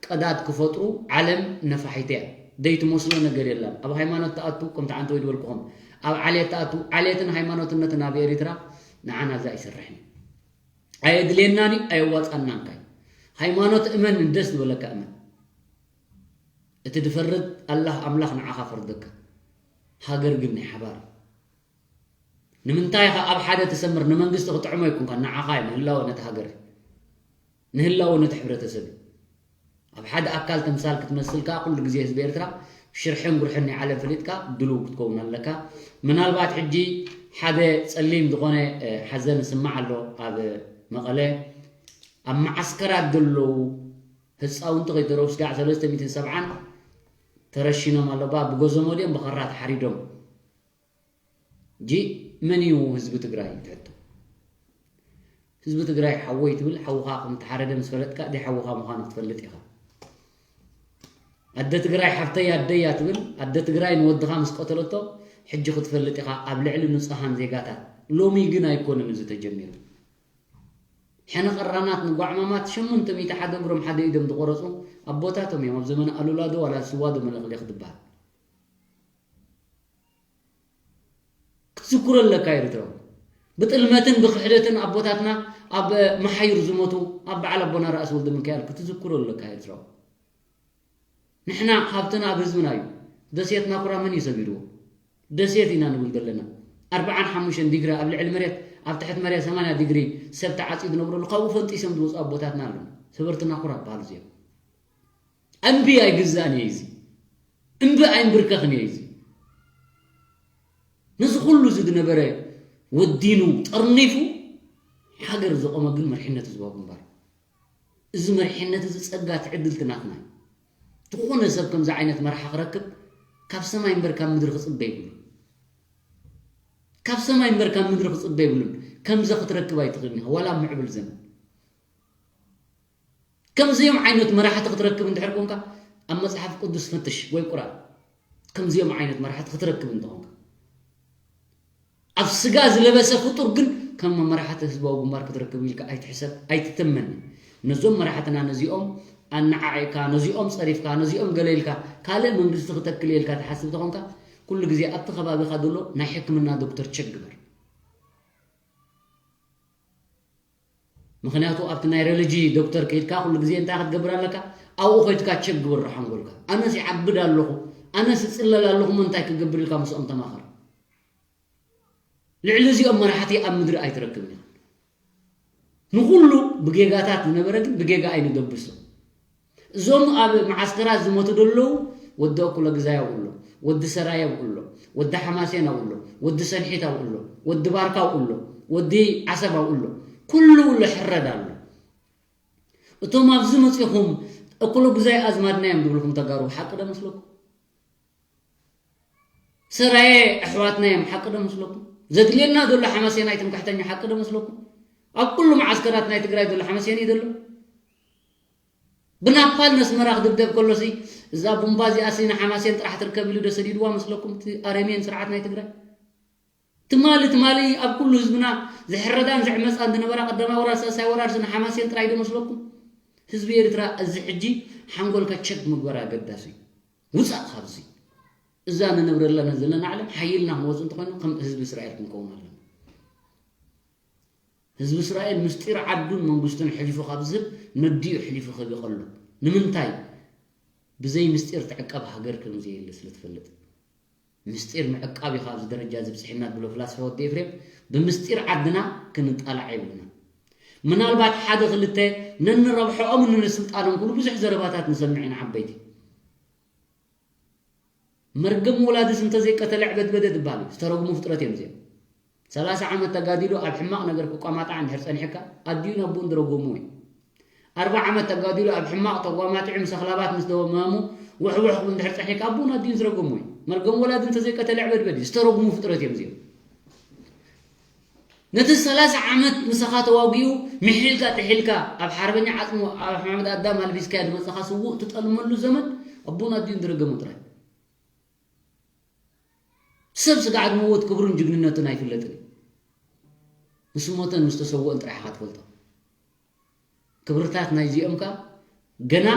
ቀዳድ ክፈጥሩ ዓለም ነፋሒት እያ። ዘይትመስሎ ነገር የላን። ኣብ ሃይማኖት ተኣቱ ከምቲ ዓንተ ወይ ዝበልኩኹም ኣብ ዓሌት ተኣቱ ዓሌትን ሃይማኖትነትን ኣብ ኤሪትራ ንዓና እዛ ኣይሰርሕን እዩ። ኣየድልየናን እዩ፣ ኣየዋፃናን ካይ ሃይማኖት እመን ደስ ዝበለካ እመን። እቲ ድፈርድ ኣላህ ኣምላኽ ንዓኻ ፈርደካ። ሃገር ግን ናይ ሓባር እዩ። ንምንታይ ኢኻ ኣብ ሓደ ትሰምር ንመንግስቲ ክጥዕሞ ኣይኮንካ ንዓኻ እዩ ንህላወ ነቲ ሃገር ንህላወ ነቲ ሕብረተሰብ እዩ። ኣብ ሓደ ኣካል ተምሳል ክትመስል ከኣ ኩሉ ግዜ ህዝቢ ኤርትራ ሽርሕን ጉርሕን ናይ ዓለም ፈሊጥካ ድሉው ክትከውን ኣለካ። ምናልባት ሕጂ ሓደ ጸሊም ዝኾነ ሓዘን ይስማዕ ኣሎ ኣብ መቐለ ኣብ መዓስከራት ዘለዉ ህፃውንቲ ከይተረፉ ስጋዕ ሰለስተ ሚእትን ሰብዓን ተረሺኖም ኣለባ ብጎዞሞ ድዮም ብኸራ ተሓሪዶም ጂ መን እዩ ህዝቢ ትግራይ ትሕቶ ህዝቢ ትግራይ ሓወይ ትብል ሓውኻ ከም ተሓረደ ምስ ፈለጥካ ደይ ሓውኻ ምዃኑ ክትፈልጥ ኢኻ ኣደ ትግራይ ሓፍተይ ኣደያ ትብል ኣደ ትግራይ ንወድኻ ምስ ቀተለቶ ሕጂ ክትፈልጥ ኢኻ ኣብ ልዕሊ ንፁሃን ዜጋታት ሎሚ ግን ኣይኮነን እዚ ተጀሚሩ ሕነ ቀራናት ንጓዕማማት ሸሞንተ ሚእቲ ሓደ እግሮም ሓደ ኢዶም ዝቆረፁ ኣቦታቶም እዮም ኣብ ዘመነ ኣሉላ ዶ ዋላ ስዋ ዶ መለኽሌኽ ዝበሃል ክትዝክሮ ኣለካ ኤርትራዊ ብጥልመትን ብክሕደትን ኣቦታትና ኣብ መሓዩር ዝሞቱ ኣብ በዓል ኣቦና ራእሲ ወልደ ሚካኤል ክትዝክሮ ኣለካ ኤርትራዊ ንሕና ሃብትና ኣብ ህዝብና እዩ። ደሴት ናኩራ መን እዩ ሰቢርዎ? ደሴት ኢና ንብል ዘለና። ኣርብዓን ሓሙሽተን ዲግሪ ኣብ ልዕሊ መሬት ኣብ ትሕቲ መሬት ሰማንያ ዲግሪ ሰብ ተዓፅዩ ዝነብረሉ ካብኡ ፈንጢሶም ዝወፁ ኣቦታትና ኣለዉ። ሰበርቲ ናኩራ ይበሃሉ እዚኦም። እምቢ ኣይግዛእን እየ እዚ። እምቢ ኣይንብርከኽን እየ እዚ። ነዚ ኩሉ እዚ ዝነበረ ወዲኑ ጠርኒፉ ሓገር ዘቆመ ግን መርሒነት ህዝባዊ ግንባር እዚ መሪሕነት እዚ ጸጋ እቲ ዕድል እቲ ናትና እዩ። ዝኾነ ሰብ ከምዚ ዓይነት መራሒ ክረክብ ካብ ሰማይ እምበር ካብ ምድሪ ክጽበ ይብሉ። ካብ ሰማይ እምበር ካብ ምድሪ ክጽበ ይብሉን። ከምዚ ክትረክብ ኣይትኽእልን ኢኻ፣ ዋላ ኣብ ምዕብል ዘመን። ከምዚኦም ዓይነት መራሕቲ ክትረክብ እንድሕር ኮንካ፣ ኣብ መጽሓፍ ቅዱስ ፈትሽ ወይ ቁርኣን። ከምዚኦም ዓይነት መራሕቲ ክትረክብ እንተኾንካ፣ ኣብ ስጋ ዝለበሰ ፍጡር ግን ከም መራሕቲ ህዝባዊ ግንባር ክትረክብ ኢልካ ኣይትሕሰብ፣ ኣይትተመኒ። ነዞም መራሕትና ነዚኦም ኣነዓዒቕካ፣ ነዚኦም ጸሪፍካ፣ ነዚኦም ገለ ኢልካ፣ ካልእ መንግስቲ ክተክል ኢልካ ትሓስብ ተኾንካ፣ ኩሉ ግዜ ኣብቲ ከባቢኻ ዘሎ ናይ ሕክምና ዶክተር ቸክ ግበር። ምኽንያቱ ኣብቲ ናይ ሬሎጂ ዶክተር ከይድካ ኩሉ ግዜ እንታይ ክትገብር ኣለካ? ኣብኡ ከይድካ ቸክ ግበር ሓንጎልካ። ኣነስ ይዓብድ ኣለኹ፣ ኣነስ እጽለል ኣለኹ፣ እንታይ ክገብር ኢልካ ምስኦም ተማኸር። ልዕሊ እዚኦም መራሕቲ ኣብ ምድሪ ኣይትረክብን ኢኻ። ንኹሉ ብጌጋታት ዝነበረ ግን ብጌጋ ኣይንደብሶ። እዞም ኣብ መዓስከራት ዝሞቱ ዘለዉ ወዲ ኣኩለ ግዛይ ኣብኡ ኣሎ፣ ወዲ ሰራየ ኣብኡ ኣሎ፣ ወዲ ሓማሴን ኣብኡ ኣሎ፣ ወዲ ሰንሒት ኣብኡ ኣሎ፣ ወዲ ባርካ ኣብኡ ኣሎ፣ ወዲ ዓሰብ ኣብኡ ኣሎ። ኩሉ ውሎ ሕረድ ኣሎ። እቶም ኣብዚ መጺኹም ኣኩለ ግዛይ ኣዝማድና እዮም ዝብልኩም ተጋሩ ሓቂ ዶ መስለኩም? ሰራየ ኣሕዋትና እዮም ሓቂ ዶ መስለኩም? ዘድልየና ዘሎ ሓማሴናይ ትምክሕተኛ ሓቂ ዶ መስለኩም? ኣብ ኩሉ መዓስከራት ናይ ትግራይ ዘሎ ሓማሴን እዩ ዘሎ። ብናፓል ነስመራ ክድብደብ ከሎሲ እዛ ቡምባ እዚኣሲ ንሓማሴን ጥራሕ ትርከብ ኢሉ ዶ ሰዲድዋ መስለኩም? እቲ ኣረሜን ስርዓት ናይ ትግራይ ትማሊ ትማሊ ኣብ ኩሉ ህዝብና ዝሕረዳን ዝዕመፃን ዝነበራ ቀዳማይ ወራር ሳልሳይ ወራር ንሓማሴን ጥራይ ዶ መስለኩም? ህዝቢ ኤርትራ እዚ ሕጂ ሓንጎልካ ቸክ ምግበር ኣገዳሲ እዩ። ውፃእ ካብዚ። እዛ ንነብረለና ዘለና ዓለም ሓይልና ክንወፅ እንተኮይኑ ከም ህዝቢ እስራኤል ክንከውን ኣለና። ህዝቢ እስራኤል ምስጢር ዓዱን መንግስቱን ሕሊፉ ካብ ዝህብ ነዲኡ ሕሊፉ ክህብ ይቐሎ። ንምንታይ? ብዘይ ምስጢር ትዕቀብ ሃገር ከም ዘየለ ስለ ትፈልጥ። ምስጢር ምዕቃብ እዩ ኣብዚ ደረጃ ዝብፅሕና ትብሎ ፍላስፋ ወዲ ኤፍሬም፣ ብምስጢር ዓድና ክንጣላዕ የብልና። ምናልባት ሓደ ክልተ ነንረብሐኦምን ንስልጣኖም ክብሉ ብዙሕ ዘረባታት ንሰምዕ ኢና ዓበይቲ። መርገም ወላድስ እንተዘይቀተለ ዕበድበደ ዝበሃል እዩ። ዝተረጉሙ ፍጥረት እዮም እዚኦም። ሰላሳ ዓመት ተጋዲሉ ኣብ ሕማቕ ነገር ክቋማጣዕ እንድሕር ጸኒሕካ ኣዲኡን ኣቦኡን ዝረገሙ እዩ። ኣርባዓ ዓመት ተጋዲሉ ኣብ ሕማቕ ተቋማጢዑ ምስ ኣኽላባት ምስ ደመሙ ውሕውሕ ክብል እንድሕር ጸኒሕካ ኣቦኡን ኣዲኡን ዝረገሙ እዩ። መርገም ወላዲ እንተዘይቀተለ ዕበድበድ እዩ። ዝተረጉሙ ፍጥረት እዮም እዚኦም። ነቲ ሰላሳ ዓመት ምሳኻ ተዋጊኡ ምሒልካ ጥሒልካ ኣብ ሓርበኛ ዓጽሙ ኣብ ኣሕመድ ኣዳም ኣልቢስካዮ ዝመጻኻ ስዉእ ትጠልመሉ ዘመን ኣቦን ኣዲኡን ዝረገሙ ጥራይ። ሰብ ስጋዕ ዝመውት ክብሩን ጅግንነቱን ኣይፍለጥን እዩ። ምስ ሞተን ምስ ተሰውኦን ጥራሕ ኢኻ ትፈልጦ። ክብርታት ናይዚኦም ከኣ ገና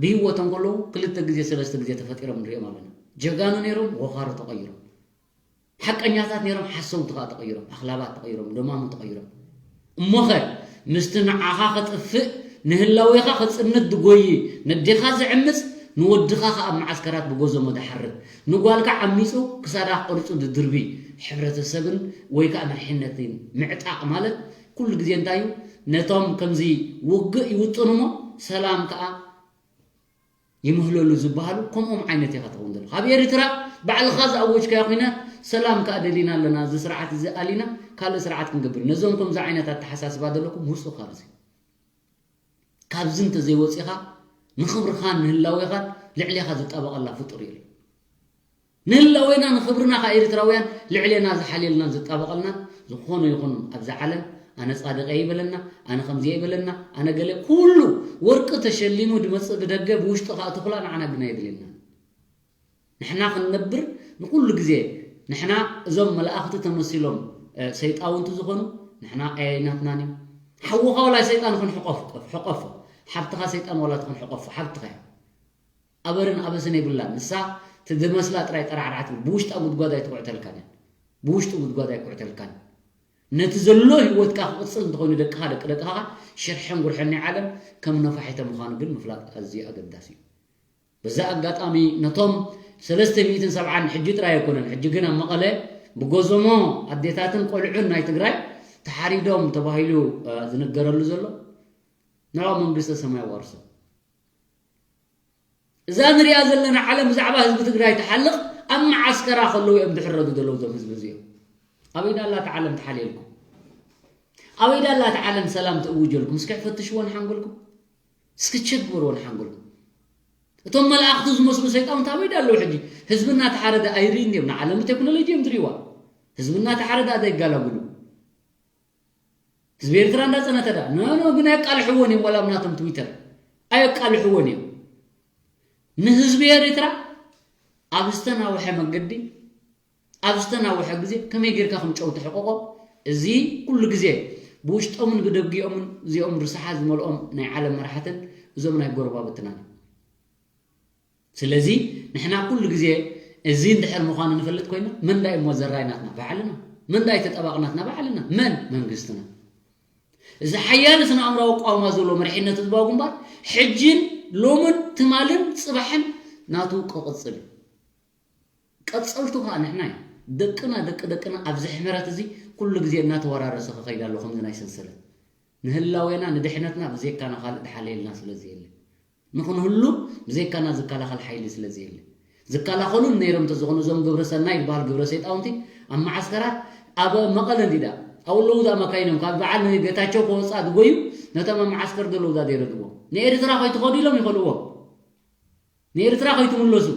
ብህይወቶም ከለዉ ክልተ ግዜ ሰለስተ ግዜ ተፈጢሮም ንሪኦም ኣለና። ጀጋኑ ነይሮም፣ ወኻሩ ተቐይሮም። ሓቀኛታት ነይሮም፣ ሓሰውቲ ከኣ ተቐይሮም፣ ኣኽላባት ተቐይሮም፣ ደማሙ ተቐይሮም። እሞኸ ምስቲ ንዓኻ ከጥፍእ ንህላዌኻ ከጽንት ዝጎዪ ነዴኻ ዝዕምጽ ንወድኻ ከኣ ኣብ መዓስከራት ብጎዘሞ ዝሓርድ ንጓልካ ዓሚጹ ክሳዳ ቆሪጹ ዝድርቢ ሕብረተሰብን ወይ ከኣ መሪሕነትን ምዕጣቕ ማለት ኩሉ ግዜ እንታይ እዩ? ነቶም ከምዚ ውግእ ይውጥኑ እሞ ሰላም ከኣ ይምህለሉ ዝበሃሉ ከምኦም ዓይነት ኢኻ ትኸውን ዘለኻ። ኣብ ኤርትራ ባዕልኻ ዝኣወጅካዮ ኲናት ሰላም ከኣ ደሊና ኣለና፣ እዚ ስርዓት እዚ ኣሊና ካልእ ስርዓት ክንገብር። ነዞም ከምዚ ዓይነት ኣተሓሳስባ ዘለኩም ውጹ ካብዚ። ካብዚ እንተዘይወጺኻ ንኽብርኻን ንህላዌኻን ልዕሌኻ ዝጣበቐላ ፍጡር የለን። ንህላዌና ንኽብርና ከኣ ኤርትራውያን ልዕሌና ዝሓልየልናን ዝጣበቐልናን ዝኾነ ይኹን ኣብዚ ዓለም ኣነ ጻድቕ እየ ይበለና፣ ኣነ ከምዚ እየ ይበለና፣ ኣነ ገለ ኩሉ ወርቂ ተሸሊሙ ዝመጽእ ብደገ ብውሽጢ ከኣ ተኹላ ንዓና ግን ኣየድልየናን። ንሕና ክንነብር ንኹሉ ግዜ ንሕና እዞም መላእኽቲ ተመሲሎም እ፣ ሰይጣውንቲ ዝኾኑ ንሕና ኣየናትናን እዮም። ሓውኻ ዋላ ሰይጣን ይኹን ሕቆፍ- ሕቆፎ፣ ሓብትኻ ሰይጣን ዋላ ትኹን ሕቆፎ፣ ሓብትኻ እያ። ኣበርን ኣበስን የብላን። ንሳ ትድመስላ ጥራይ ጠራዕራዕ ትብል። ብውሽጣ ጉድጓድ ኣይትኹዕተልካን እያ። ብውሽጡ ጉድጓድ ኣይኩዕተልካን። ነቲ ዘሎ ህይወትካ ክቕጽል እንተኾይኑ ደቅኻ፣ ደቂ ደቅኻ ሽርሕን ጉርሕን ናይ ዓለም ከም ነፋሒቶ ምዃኑ ግን ምፍላጥ ኣዝዩ ኣገዳሲ እዩ። በዚ ኣጋጣሚ ነቶም ሰለስተ ሚእትን ሰብዓን ሕጂ ጥራይ ኣይኮነን፣ ሕጂ ግን ኣብ መቐለ ብጎዞሞ ኣዴታትን ቆልዑን ናይ ትግራይ ተሓሪዶም ተባሂሉ፣ እ፣ ዝንገረሉ ዘሎ ንዕኦም መንግስተ ሰማይ ዋርሶ። እዛ ንሪኣ ዘለና ዓለም ብዛዕባ ህዝቢ ትግራይ ትሓልቕ ኣብ መዓስከራ ከለዉ እዮም ዝሕረዱ ዘለዉ እዞም ህዝቢ እዚኦም። ኣበይ ዳላ እታ ዓለም ትሓልየልኩም? ኣበይ ዳላ እታ ዓለም ሰላም ትእውጀልኩም? እስኪ ፈትሽዎ ንሓንጎልኩም። እስኪ ቸክ ግበርዎ ንሓንጎልኩም። እቶም መላእኽቲ ዝመስሉ ሰይጣውንቲ ኣበይ ዳ ኣለዉ ሕጂ? ህዝቢ እናተሓረደ ኣይርእይን ድዮም? ንዓለም ብቴክኖሎጂ እዮም ዝርእይዋ። ህዝቢ እናተሓረደ ኣደ ይጋላግሉ። ህዝቢ ኤርትራ እንዳጸነተ ዳ? ኖ፣ ኖ፣ ግን ኣየቃልሕዎን እዮም፣ ዋላ ኣብ ናቶም ትዊተር ኣየቃልሕዎን እዮም። ንህዝቢ ኤርትራ ኣብ ዝተናውሐ መገዲ፣ ኣብ ዝተናውሐ ግዜ ከመይ ጌርካ ከም ጨው ትሕቆቆ፣ እዚ ኩሉ ግዜ ብውሽጦምን ብደጊኦምን እዚኦም ርስሓት ዝመልኦም ናይ ዓለም መራሕትን እዞም ናይ ጎረባብትናን። ስለዚ ንሕና ኩሉ ግዜ እዚ እንድሕር ምዃኑ ንፈልጥ ኮይና፣ መን ዳ እሞ ዘራይ ናትና? ባዕልና። መን ዳ ተጠባቕ ናትና? ባዕልና። መን? መንግስትና። እዚ ሓያል ስነ ኣእምራዊ ኣቋውማ ዘለዎ መሪሕነት ህዝባዊ ግንባር ሕጅን ሎምን ትማልን ጽባሕን ናቱ ክቕጽል እዩ። ቀጸልቱ ከኣ ንሕና ኢና። ደቅና፣ ደቂ ደቅና ኣብዚ ሕመረት እዚ ኩሉ ግዜ እናተወራረሰ ክኸይድ ኣሎ፣ ከምዚ ናይ ሰንሰለት። ንህላዌና፣ ንድሕነትና ብዘይካና ካልእ ድሓለየልና ስለ ዘየለ። ንኽንህሉ ብዘይካና ዝከላኸል ሓይሊ ስለ ዘየለ። ዝከላኸሉን ነይሮም እንተዝኾኑ እዞም ግብረ ሰናይ ዝበሃል ግብረ ሰይጣውንቲ ኣብ መዓስከራት ኣብ መቐለ እንዲዳ ኣብለዉ ዛ መካይኖም ካብ በዓል ጌታቸው ከወፅኣ ዝጎዩ ነቶም ኣብ መዓስከር ዘለዉ ዛ ዘይረድዎ ንኤርትራ ከይትኸዱ ኢሎም ይኸልዎም። ንኤርትራ ከይትምለሱ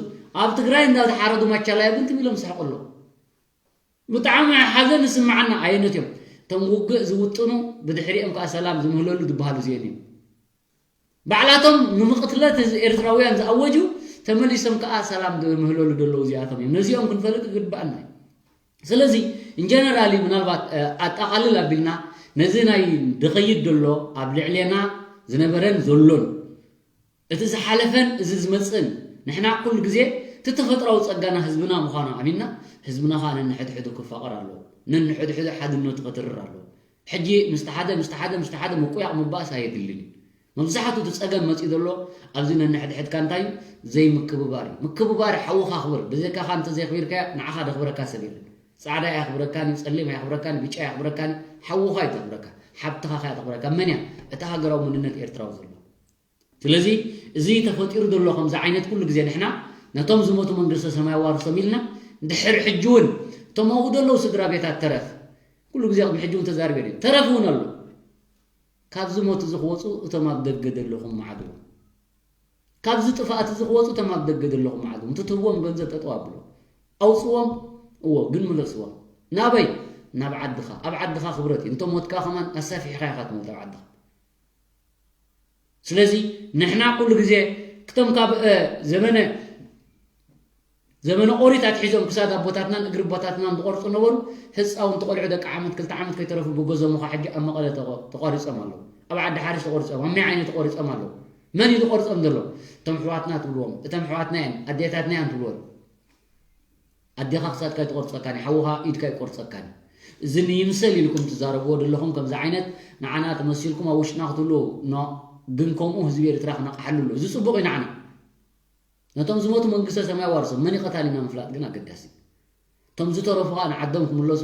ኣብ ትግራይ እንዳተሓረዱ ማቻላያ ግን ትም ኢሎም ዝስሕቁ ኣለዉ። ብጣዕሚ ሓዘን ዝስምዓና ኣየነት እዮም? እቶም ውግእ ዝውጥኑ ብድሕሪኦም ከዓ ሰላም ዝምህለሉ ዝበሃሉ እዚኦም እዮም። ባዕላቶም ንምቕትለት እዚ ኤርትራውያን ዝኣወጁ ተመሊሶም ከዓ ሰላም ዝምህለሉ ዘለዉ እዚኣቶም እዮም። ነዚኦም ክንፈልጥ ይግባኣና እዩ። ስለዚ ኢንጀነራሊ ምናልባት ኣጠቓልል ኣቢልና ነዚ ናይ ድኸይድ ዘሎ ኣብ ልዕሌና ዝነበረን ዘሎን እቲ ዝሓለፈን እዚ ዝመጽእን ንሕና ኩሉ ግዜ እቲ ተፈጥራዊ ጸጋና ህዝብና ምዃኑ ኣሚንና ህዝብና ከዓ ነንሕድሕዱ ክፋቐር ኣለዎ። ነንሕድሕዱ ሓድነቱ ከትርር ኣለዎ። ሕጂ ምስቲ ሓደ ምስቲ ሓደ ምስቲ ሓደ ምቁያቕ ምባእስ ኣየድልን እዩ። መብዛሕቱ እቲ ጸገም መጺኡ ዘሎ ኣብዚ ነንሕድሕድካ እንታይ እዩ ዘይምክብባር እዩ። ምክብባር ሓውኻ ኣኽብር። ብዘይካኻ እንተዘየኽቢርካዮ ንዓኻ ደኽብረካ ሰብ የለን። ጻዕዳ ኣየኽብረካን እዩ፣ ጸሊም ኣየኽብረካን እዩ፣ ብጫ ኣየኽብረካን እዩ፣ ሓውኻ እዩ ዘኽብረካ። ሓብትኻ ከያ ተኽብረካ። መን እያ? እታ ሃገራዊ መንነት ኤርትራዊ ዘሎ። ስለዚ እዚ ተፈጢሩ ዘሎ ከምዚ ዓይነት ኩሉ ግዜ ንሕና ነቶም ዝሞቱ መንግስተ ሰማይ ዋርሶም ኢልና ድሕር ሕጂ እውን እቶም ኣብኡ ዘለዉ ስድራ ቤታት ተረፍ ኩሉ ግዜ ቅድሚ ሕጂ እውን ተዛርበ ተረፍ እውን ኣሎ። ካብ ዝሞቱ ዝክወፁ እቶም ኣብ ደገ ዘለኹም መዓድዎም ካብዚ ጥፋእቲ ዝክወፁ እቶም ኣብ ደገ ዘለኹም መዓድዎም እቲ ትህብዎም ገንዘብ ጠጠው ኣብሎ ኣውፅዎም እዎ ግን ምለስዎም ናበይ ናብ ዓድኻ ኣብ ዓድኻ ክብረት እዩ እንተ ሞትካ ከማን ኣሳፊሕኻ ኢኻ ትሞት ኣብ ዓድኻ ስለዚ ንሕና ኩሉ ግዜ ክቶም ካብ ዘመነ ዘመነ ኦሪት ኣትሒዞም ክሳድ ኣቦታትናን እግሪ ኣቦታትናን ዝቆርፁ ነበሩ። ህፃውንቲ ቆልዑ ደቂ ዓመት ክልተ ዓመት ከይተረፉ ብገዞም ኸዓ ሕጂ ኣብ መቐለ ተቆሪፆም ኣለዉ። ኣብ ዓዲ ሓሪሽ ተቆሪፆም ኣብ ናይ ዓይኒ ተቆሪፆም ኣለዉ። መን እዩ ዝቆርፆም ዘሎ? እቶም ሕዋትና ትብልዎም እቶም ሕዋትና እየን ኣዴታትና እየን ትብልወን ኣዴኻ ክሳድካ ይትቆርፀካኒ ሓውኻ ኢድካ ይቆርፀካኒ እዚ ንይምሰል ኢልኩም ትዛረብዎ ዘለኹም ከምዚ ዓይነት ንዓና ተመሲልኩም ኣብ ውሽጥና ክትህልዉ ኖ ግን ከምኡ ህዝቢ ኤርትራ ክነቕሓሉ ኣለዎ እዚ ፅቡቕ እዩ ንዓና ነቶም ዝሞቱ መንግስተ ሰማይ ዋርሶም መን ይቐታል ኢና ምፍላጥ ግን ኣገዳሲ እቶም ዝተረፉ ከዓ ንዓዶም ክምለሱ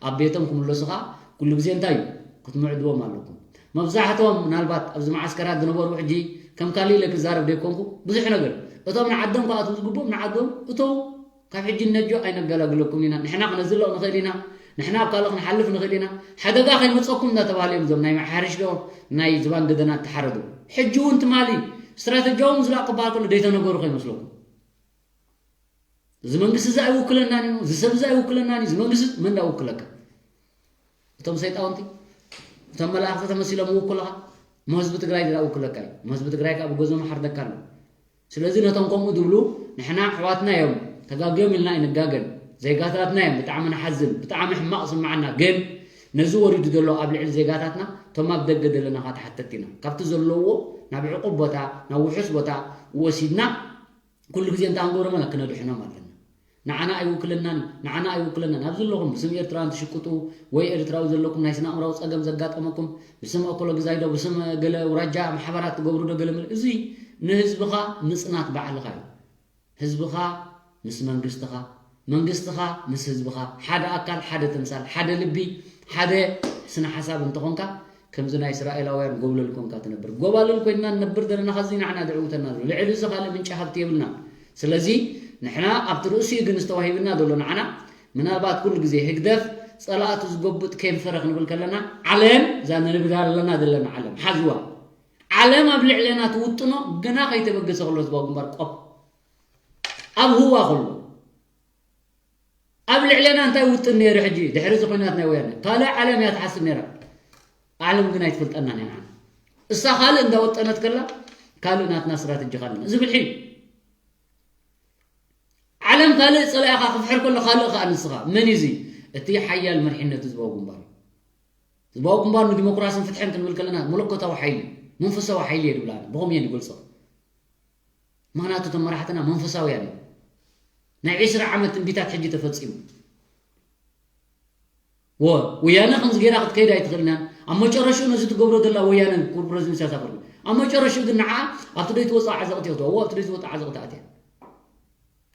ኣብ ቤቶም ክምለሱ ከዓ ኩሉ ግዜ እንታይ እዩ ክትምዕድዎም ኣለኩም መብዛሕቶም ምናልባት ኣብዚ መዓስከራት ዝነበሩ ሕጂ ከም ካሊእ ኢለ ክዛረብ ዘይኮንኩ ብዙሕ ነገር እቶም ንዓዶም ክኣትዉ ዝግብኦም ንዓዶም እተው ካብ ሕጂ ነጆ ኣይነገላግለኩም ኢና ንሕና ክነዝልቕ ንኽእል ኢና ንሕና ኣብ ካልእ ክንሓልፍ ንኽእል ኢና ሓደጋ ከይመፀኩም እንዳተባሃለ እዮም እዞም ናይ መሓርሽ ዶ ናይ ዝባን ገደና እተሓረዱ ሕጂ እውን ትማሊ ስትራተጂያዊ ምዝላቕ ክበሃል ከሎ ዘይተነገሩ ከይመስለኩም እዚ መንግስቲ እዚ ኣይውክለናን እዩ እዚ ሰብ እዚ ኣይውክለናን እዩ እዚ መንግስቲ መን እንዳውክለካ እቶም ሰይጣውንቲ እቶም መላእኽቲ ተመሲሎም ይውክሉኻ እሞ ህዝቢ ትግራይ ድኣ ውክለካ እዩ እሞ ህዝቢ ትግራይ ከዓ ብገዞም ሓርደካ ኣሎ ስለዚ ነቶም ከምኡ ዝብሉ ንሕና ኣሕዋትና እዮም ተጋግዮም ኢልና ኣይንጋገን ዜጋታትና እዮም ብጣዕሚ ንሓዝን ብጣዕሚ ሕማቕ ስምዓና ግን ነዚ ወሪዱ ዘሎ ኣብ ልዕሊ ዜጋታትና እቶም ኣብ ደገ ዘለና ከዓ ተሓተቲ ኢና ካብቲ ዘለውዎ ናብ ዕቑብ ቦታ ናብ ውሑስ ቦታ ወሲድና ኩሉ ግዜ እንታይ ክንገብሮም ኣለና ክነድሕኖም ኣለና ንዓና ኣይውክለናን ንዓና ኣይውክለናን ኣብዚ ኣለኹም ብስም ኤርትራውያን ትሽቅጡ ወይ ኤርትራዊ ዘለኩም ናይ ስነ ኣእምራዊ ጸገም ዘጋጠመኩም ብስም ኣኮሎ ግዛይ ዶ ብስም ገለ ውራጃ ማሕበራት ትገብሩ ዶ ገለ ምል እዚ ንህዝብኻ ምጽናት ባዕልኻ እዩ ህዝብኻ ምስ መንግስትኻ መንግስትኻ ምስ ህዝብኻ ሓደ ኣካል ሓደ ተምሳል ሓደ ልቢ ሓደ ስነ ሓሳብ እንተኾንካ ከምዚ ናይ እስራኤላውያን ጎብለል ኮንካ ትነብር ጎባልል ኮይንና ንነብር ዘለና ኸዚ ንዓና ድዕውተና ዘሎ ልዕሊ እዚ ካልእ ምንጪ ሃብቲ የብልና ስለዚ ንሕና ኣብቲ ርእሲኡ ግን ዝተዋሂብና ዘሎ ንዓና ምናልባት ኩሉ ግዜ ህግደፍ ጸላእቱ ዝጎብጥ ከይንፈረ ክንብል ከለና ዓለም እዛ ንንብዳ ዘለና ዘለና ዓለም ሓዝዋ ዓለም ኣብ ልዕለና ትውጥኖ ግና ከይተበገሰ ከሎ ህዝባዊ ግንባር ቆብ ኣብ ህዋ ከሎ ኣብ ልዕለና እንታይ ውጥን ነይሩ? ሕጂ ድሕሪ እዚ ኩናት ናይ ወያነ ካልእ ዓለም እያ ትሓስብ ነይራ። ዓለም ግን ኣይትፈልጠናን እያ ንዓና። እሳ ካልእ እንዳወጠነት ከላ ካልእ ናትና ስትራተጂ ካልእ እዚ ብልሒ እዩ። ዓለም ካልእ ጸላኢኻ ክፍሕር ከሎ ካልእ ከኣ ንስኻ መን እዩ እዚ? እቲ ሓያል መሪሕነት ህዝባዊ ግንባር እዩ። ህዝባዊ ግንባር ንዲሞክራስን ፍትሕን ክንብል ከለና መለኮታዊ ሓይሊ፣ መንፈሳዊ ሓይሊ እየ ዝብል ኣነ። ብኸምኡ እየ ዝገልጾ። ምኽንያቱ እቶም መራሕትና መንፈሳውያን እዮም። ናይ ዕስራ ዓመት ትንቢታት ሕጂ ተፈጺሙ። ወ ወያነ ከምዚ ገይራ ክትከይድ ኣይትኽእልን እያ። ኣብ መጨረሽኡ ነዚ ትገብሮ ዘላ ወያነ ክቡር ፕረዚደንት ኢሳያስ ኣፈወርቂ ኣብ መጨረሽኡ ግን ንዓ ኣብቲ ደይ ትወፅኦ ዓዘቕቲ ክትወ ኣብቲ ደይ ዝወፅኦ ዓዘቕቲ ኣትያ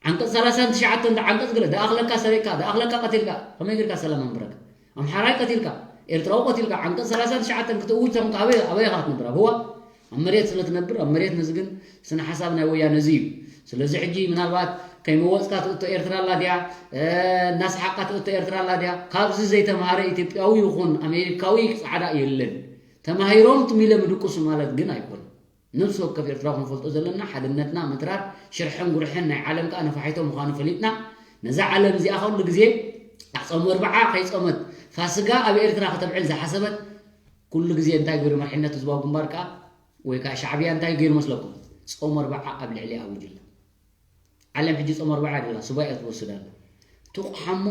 ዓንቀፅ ሰላሳን ትሽዓተን ዓንቀፅ ገለ ደኣኽለካ ሰሪቕካ ደኣኽለካ ቀቲልካ ከመይ ጌርካ ሰላም ኣንብረካ ኣምሓራይ ቀቲልካ ኤርትራዊ ቀቲልካ ዓንቀፅ ሰላሳን ትሽዓተን ክትእውጅ ተምካ ኣበይ ኣበይ ኢኻ ክትነብር ኣብ ህዋ ኣብ መሬት ስለ ትነብር ኣብ መሬት ነዚ ግን ስነ ሓሳብ ናይ ወያነ እዚ እዩ ስለዚ ሕጂ ምናልባት ከይመወፅካ ትእቶ ኤርትራ ኣላ ድያ እናስሓቕካ ትእቶ ኤርትራ ኣላ ድያ ካብዚ ዘይተምሃረ ኢትዮጵያዊ ይኹን ኣሜሪካዊ ፃዕዳ የለን ተማሂሮም ትም ኢለ ምድቁሱ ማለት ግን ኣይኮን ነብሲ ወከፍ ኤርትራዊ ክንፈልጦ ዘለና ሓድነትና ምትራር ሽርሕን ጉርሕን ናይ ዓለም ከዓ ነፋሒቶ ምዃኑ ፈሊጥና ነዛ ዓለም እዚኣ ከሉ ግዜ ኣፀሙ ኣርብዓ ከይፀመት ፋስጋ ኣብ ኤርትራ ከተብዕል ዝሓሰበት ኩሉ ግዜ እንታይ ገይሩ መርሕነት ህዝባዊ ግንባር ከዓ ወይ ከዓ ሻዕብያ እንታይ ገይሩ መስለኩም ፀሙ ኣርብዓ ኣብ ልዕሊ ኣውጅላ ዓለም ሕጂ ጾም ኣርባዓ ደላ ሱባኤ ትወስድ ኣላ ትቑሓሞ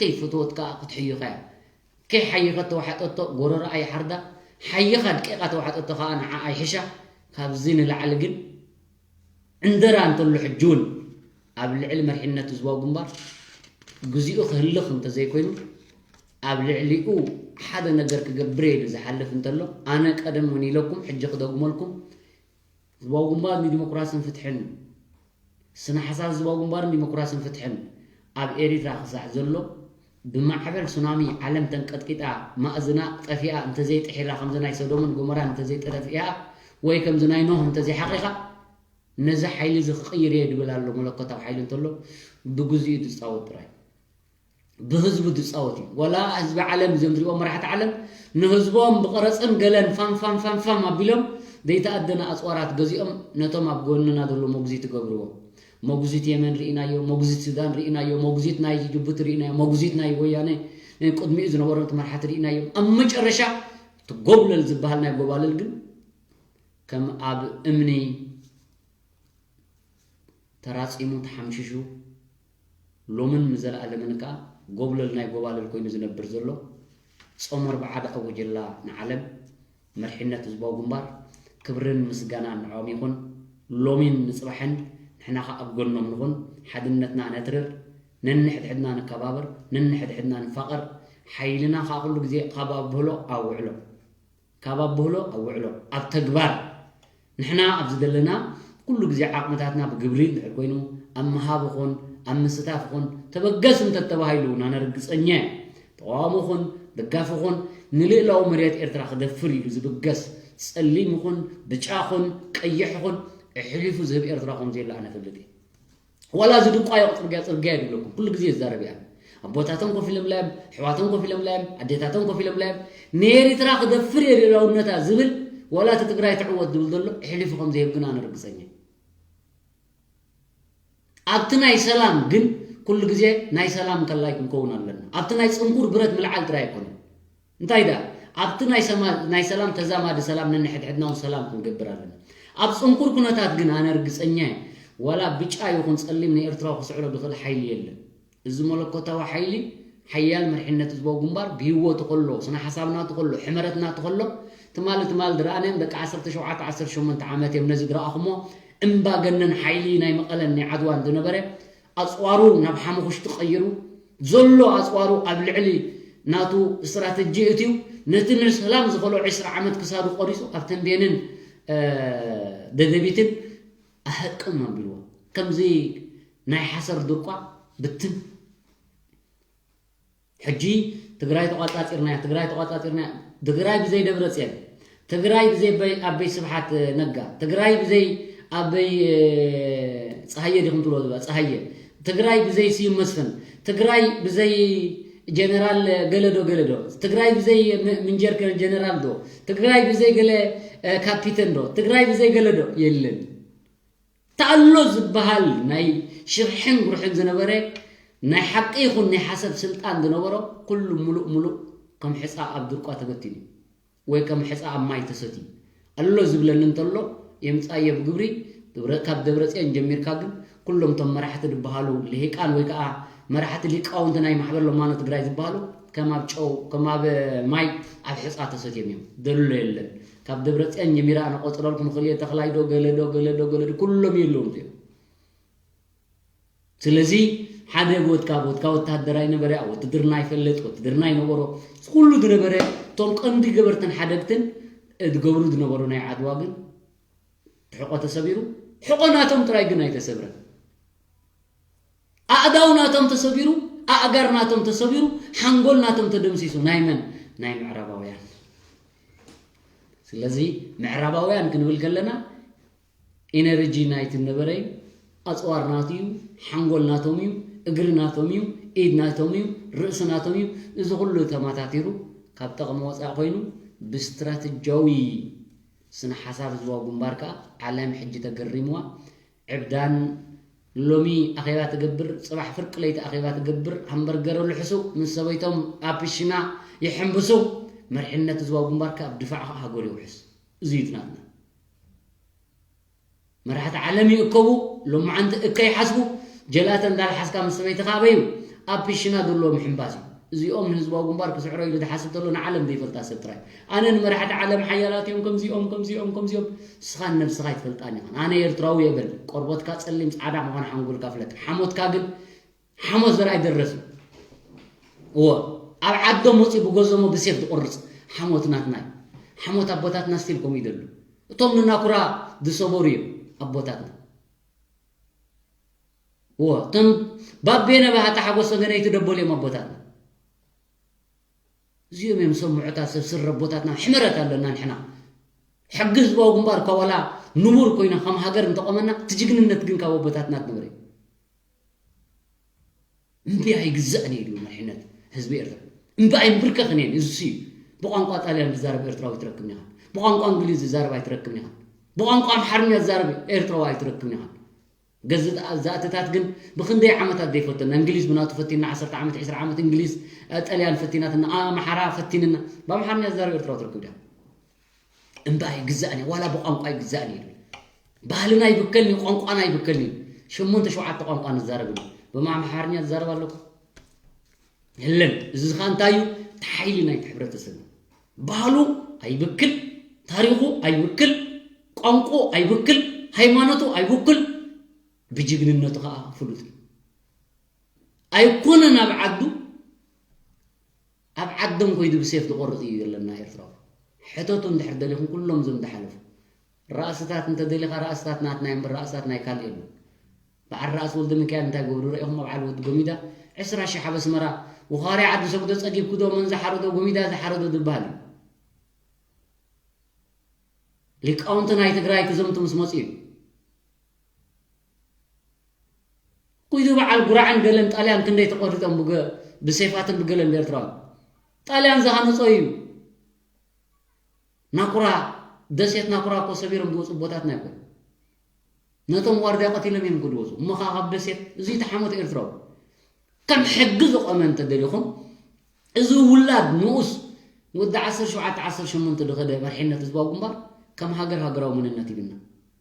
ከይፈተወት ከኣ ክትሕይኻ እያ ከይሓየኸት ተዋሓጠቶ ጎረሮ ኣይሓርዳ ሓይኻ ድቂቓ ተዋሓጠቶ ከኣ ንዓ ኣይሕሻ ካብዚ ንላዕሊ ግን ዕንደራ እንተሎ ሕጂ እውን ኣብ ልዕሊ መሪሕነት ህዝባዊ ግንባር ግዚኡ ክህልኽ እንተዘይኮይኑ ኣብ ልዕሊኡ ሓደ ነገር ክገብር ኢሉ ዝሓልፍ እንተሎ ኣነ ቀደም እውን ኢለኩም ሕጂ ክደግመልኩም ህዝባዊ ግንባር ንዲሞክራስን ፍትሕን ስነ ሓሳብ ህዝባዊ ግንባርን ዲሞክራስን ፍትሕን ኣብ ኤሪትራ ክሳዕ ዘሎ ብማዕበል ሱናሚ ዓለም ተንቀጥቂጣ ማእዝና ጠፊኣ እንተዘይጥሒራ ከምዚ ናይ ሰዶምን ጎመራን እንተዘይጠፊኣ ወይ ከምዚ ናይ ኖህ እንተዘይሓቒኻ ነዚ ሓይሊ እዚ ክቕይር እየ ድብል ኣሎ መለኮታዊ ሓይሊ እንተሎ ብግዚኡ ዝፃወት ጥራይ ብህዝቡ ዝፃወት እዩ። ዋላ ህዝቢ ዓለም እዚኦም ዝሪእዎም መራሕቲ ዓለም ንህዝቦም ብቐረፅን ገለን ፋም ፋም ፋም ፋም ኣቢሎም ዘይተኣደነ ኣፅዋራት ገዚኦም ነቶም ኣብ ጎንና ዘሎ መጉዚት ይገብርዎም። መጉዚት የመን ርኢናዮ፣ መጉዚት ሱዳን ርኢናዮ፣ መጉዚት ናይ ጅቡቲ ርኢናዮ፣ መጉዚት ናይ ወያነ ቅድሚኡ ዝነበሩ መራሕቲ ርኢናዮም። ኣብ መጨረሻ እቲ ጎብለል ዝበሃል ናይ ጎባልል ግን ከም ኣብ እምኒ ተራጺሙ ተሓምሺሹ ሎምን ንዘለኣለምን ከኣ ጎብለል ናይ ጎባልል ኮይኑ ዝነብር ዘሎ ጾም ኣርብዓ ደኣወጀላ ንዓለም መርሒነት ህዝባዊ ግንባር ክብርን ምስጋናን ንዕኦም ይኹን። ሎሚን ንጽባሕን ንሕና ከኣ ኣብ ጎኖም ንኹን። ሓድነትና ነትርር፣ ነንሕድሕድና ንከባበር፣ ነንሕድሕድና ንፋቐር። ሓይልና ከኣ ኩሉ ግዜ ካብ ኣብህሎ ኣውዕሎ። ካብ ኣብህሎ ኣውዕሎ ኣብ ተግባር ንሕና ኣብዚ ዘለና ኩሉ ግዜ ዓቕምታትና ብግብሪ እንድሕር ኮይኑ ኣብ ምሃብ ኹን ኣብ ምስታፍ ኹን ተበገስ እንተተባሂሉ ናነ ርግፀኛ እየ ተቃዋሚ ኹን ደጋፊ ኹን ንልእላዊ መሬት ኤርትራ ክደፍር ኢሉ ዝብገስ ፀሊም ኹን ብጫ ኹን ቀይሕ ኹን እሕሊፉ ዝህብ ኤርትራ ከም ዘየለ ኣነ ፈልጥ እየ ዋላ እዚ ድቋየቕ ጽርግያ ጽርግያ ይብለኩም ኩሉ ግዜ ይዛረብ እያ ኣቦታቶም ኮፍ ኢሎምላ እዮም ኣሕዋቶም ኮፍ ኢሎምላ እዮም ኣዴታቶም ኮፍ ኢሎምላ እዮም ንኤሪትራ ክደፍር እየ ልእላውነታ ዝብል ዋላ እቲ ትግራይ ትዕወት ዝብል ዘሎ ኣሕሊፉ ከም ዘይህብ ግን ኣነ ርግጸኛ ኣብቲ ናይ ሰላም ግን ኩሉ ግዜ ናይ ሰላም ከላይ ክንከውን ኣለና ኣብቲ ናይ ጽንኩር ብረት ምልዓል ጥራይ ኣይኮነን እንታይ ደኣ ኣብቲ ናይ ሰማ ናይ ሰላም ተዛማዲ ሰላም ነንሕድሕድና እውን ሰላም ክንገብር ኣለና። ኣብ ጽንኩር ኩነታት ግን ኣነ ርግጸኛ እየ ዋላ ብጫ ይኹን ጸሊም ንኤርትራዊ ክስዕሮ ዝኽእል ሓይሊ የለን። እዚ መለኮታዊ ሓይሊ ሓያል መሪሕነት ህዝባዊ ግንባር ብህይወቱ ከሎ ስነ ሓሳብ ናቱ ከሎ ሕመረት ናቱ ከሎ ትማሊ ትማሊ ዝረኣናዮም ደቂ ዓሰርተ ሸውዓተ ዓሰርተ ሸሞንተ ዓመት እዮም ነዚ ዝረኣኹሞ እምባገነን ሓይሊ ናይ መቐለን ናይ ዓድዋን ዝነበረ ኣፅዋሩ ናብ ሓሙኽሽቲ ቀይሩ ዘሎ ኣፅዋሩ ኣብ ልዕሊ ናቱ ስትራተጂ እትዩ ነቲ ንሰላም ዝኸሎ ዕስራ ዓመት ክሳዱ ቆሪፁ ኣብ ተንቤንን ደደቢትን ኣህቅም ኣቢልዎ ከምዚ ናይ ሓሰር ድርቋ ብትን ሕጂ ትግራይ ተቋፃፂርናያ ትግራይ ተቋፃፂርናያ ትግራይ ብዘይ ደብረፅየን ትግራይ ብዘይ ኣበይ ስብሓት ነጋ ትግራይ ብዘይ ኣበይ ፀሃየ ዲኹም ትብሎ ዝባ ፀሃየ ትግራይ ብዘይ ስዩም መስፍን ትግራይ ብዘይ ጀነራል ገለዶ ገለዶ ትግራይ ብዘይ ምንጀር ጀነራል ዶ ትግራይ ብዘይ ገለ ካፒተን ዶ ትግራይ ብዘይ ገለዶ የለን። ተኣሎ ዝበሃል ናይ ሽርሕን ጉርሕን ዝነበረ ናይ ሓቂ ይኹን ናይ ሓሰብ ስልጣን ዝነበሮ ኩሉ ሙሉእ ሙሉእ ከም ሕፃ ኣብ ድርቋ ተበቲኑ ወይ ከም ሕፃ ኣብ ማይ ተሰትዩ ኣሎ ዝብለኒ እንተሎ የምፃየ ብግብሪ ካብ ደብረፅዮን ጀሚርካ ግን ኩሎም ቶም መራሕቲ ዝበሃሉ ልሂቃን ወይ ከዓ መራሕቲ ሊቃውንቲ ናይ ማሕበር ለማኖ ትግራይ ዝበሃሉ ከም ኣብ ጨው ከም ኣብ ማይ ኣብ ሕፃ ተሰትዮም እዮም። ደሎ የለን። ካብ ደብረፅዮን ጀሚራ ኣነ ቆፅረልኩም ክልኤ ተኽላይ ዶ ገለ ዶ ገለ ዶ ገለ ዶ ኩሎም የለውን እዮም። ስለዚ ሓደ ቦትካ ቦትካ ወታደር ኣይነበረ ኣብ ወትድርና ኣይፈልጥ ወትድርና ኣይነበሮ ኩሉ ዝነበረ እቶም ቀንዲ ገበርትን ሓደግትን ዝገብሩ ዝነበሩ ናይ ዓድዋ ግን ሕቆ ተሰቢሩ ሕቆ ናቶም ጥራይ ግን ኣይተሰብረን። ኣእዳው ናቶም ተሰቢሩ ኣእጋር ናቶም ተሰቢሩ ሓንጎል ናቶም ተደምሲሱ ናይ መን ናይ ምዕራባውያን። ስለዚ ምዕራባውያን ክንብል ከለና ኢነርጂ ናይቲ ነበረ እዩ። ኣፅዋር ናቱ እዩ። ሓንጎል ናቶም እዩ። እግሪ ናቶም እዩ። ኢድ ናቶም እዩ። ርእሲ ናቶም እዩ። እዚ ኩሉ ተማታቲሩ ካብ ጠቕሚ ወፃኢ ኮይኑ ብስትራተጃዊ ስነ ሓሳብ ህዝባዊ ግንባር ከዓ ዓለም ሕጂ ተገሪምዋ ዕብዳን ሎሚ ኣኼባ ትገብር ፅባሕ ፍርቂ ለይቲ ኣኼባ ትገብር ሃምበርገር ልሕሱ ምስ ሰበይቶም ኣብ ሽና ይሕምብሱ መርሕነት ህዝባዊ ግንባር ካብ ድፋዕ ከዓ ሃገር ይውሕስ። እዚ እዩ ናትና። መራሕቲ ዓለም ይእከቡ ሎማዓንቲ እከ ይሓስቡ። ጀላተ እንዳልሓስካ ምስ ሰበይትኻ ኣበዩ ኣብ ፒሽና ዘለዎ ምሕንባስ እዩ። እዚኦም ንህዝባዊ ግንባር ክስዕሮ ኢሉ ዝሓስብ ተሎ ንዓለም ዘይፈልጣ ሰብ ጥራይ። ኣነ ንመራሕቲ ዓለም ሓያላት እዮም ከምዚኦም ከምዚኦም ከምዚኦም። ንስኻን ነብስኻ ኣይትፈልጣን ኢኻን። ኣነ ኤርትራዊ እየ በል። ቆርበትካ ጸሊም ጻዕዳ ምዃን ሓንጎልካ ፍለጥ። ሓሞትካ ግን ሓሞት ዘርኣይ ደረስ እዩ። እወ ኣብ ዓዶም ወፂኡ ብጎዞሞ ብሴፍ ዝቆርፅ ሓሞት ናትና እዩ። ሓሞት ኣቦታትና ስቲል ከምኡ ይደሉ። እቶም ንናኩራ ዝሰበሩ እዮም ኣቦታትና። እወ እቶም ባቤነ ባህታ ሓጎስ ወገነይቲ ደበሉ እዮም ኣቦታትና። እዚኦም እዮም ሰብ ምዑታት ሰብ ስረ ኣቦታትና ሕመረት ኣለና ንሕና። ሕጊ ህዝባዊ ግንባር እኳ ዋላ ንቡር ኮይና ከም ሃገር እንተቆመና እቲ ጅግንነት ግን ካብ ኣቦታትና ትነብረ እዩ። እምቢ ኣይግዛእን እዩ መሪሕነት ህዝቢ ኤርትራ። እምቢ ኣይምብርከኽን እየን። እዚ እዩ ብቋንቋ ጣልያን ዝዛረብ ኤርትራዊ ኣይትረክብን ኢኻ። ብቋንቋ እንግሊዝ ዝዛረብ ኣይትረክብን ኢኻ። ብቋንቋ ኣምሓርኛ ዝዛረብ ኤርትራዊ ኣይትረክብን ኢኻ። ገዚ ዝኣትታት ግን ብክንደይ ዓመታት ዘይፈተና እንግሊዝ ብናቱ ፈቲና ዓሰርተ ዓመት ዕስራ ዓመት እንግሊዝ ጣልያን ፈቲናትና ኣምሓራ ፈቲንና ብኣምሓርኛ ዝዛረብ ኤርትራዊ ትረክብ ዲኻ? እምባ ኣይግዛእን እየ ዋላ ብቋንቋ ኣይግዛእን እየ ይብል። ባህልና ይብከልኒ ቋንቋና ይብከልኒ። ሸሞንተ ሸውዓተ ቋንቋ ንዛረብ ኢና። ብኣምሓርኛ ዝዛረብ ኣለኩ የለን። እዚ ኸ እንታይ እዩ? እቲ ሓይሊ ናይቲ ሕብረተሰብ ባህሉ ኣይብክል፣ ታሪኹ ኣይብክል፣ ቋንቋ ኣይብክል፣ ሃይማኖቱ ኣይብክል፣ ብጅግንነቱ ከዓ ፍሉጥ እዩ። ኣይኮነን ኣብ ዓዱ ኣብ ዓዶም ኮይዱ ብሴፍ ዝቆርፅ እዩ ዘለና ኤርትራዊ። ሕተቱ እንድሕር ደሊኹም ኩሎም እዞም ዝሓለፉ ራእስታት እንተደሊኻ ራእስታት ናትና እምበር ራእስታት ናይ ካልእ የለን። በዓል ራእሲ ወልደ ሚካኤል እንታይ ገብሩ ረኢኹም ኣብ ዓሊ ወዲ ጎሚዳ ዕስራ ሺሕ ኣብ ኣስመራ ውኻርያ ዓዲ ሰጉዶ ፀጊብኩዶ መን ዝሓረዶ ጎሚዳ ዝሓረዶ ዝበሃል እዩ። ሊቃውንቲ ናይ ትግራይ ክዘምቱ ምስ መፁ እዩ። ኩይዱ በዓል ጉራዕን ገለን ጣልያን ክንደይ ተቆሪጦም ብገ- ብሴፋትን ብገለን ብኤርትራዊ ጣልያን ዝሃነፆ እዩ። ናኩራ ደሴት ናኩራ እኮ ሰቢሮም ዝወፁ ቦታትና ይኮኑ። ነቶም ዋርድያ ቀቲሎም እዮም ክድወፁ እሞ ከዓ ካብ ደሴት እዚ ተሓመት ኤርትራዊ ከም ሕጊ ዝቆመ እንተደሊኹም እዚ ውላድ ንኡስ ንወዲ ዓሰርተ ሸውዓተ ዓሰርተ ሸሞንተ ዝኸደ መርሒነት ህዝባዊ ግንባር ከም ሃገር ሃገራዊ መንነት ይብልና።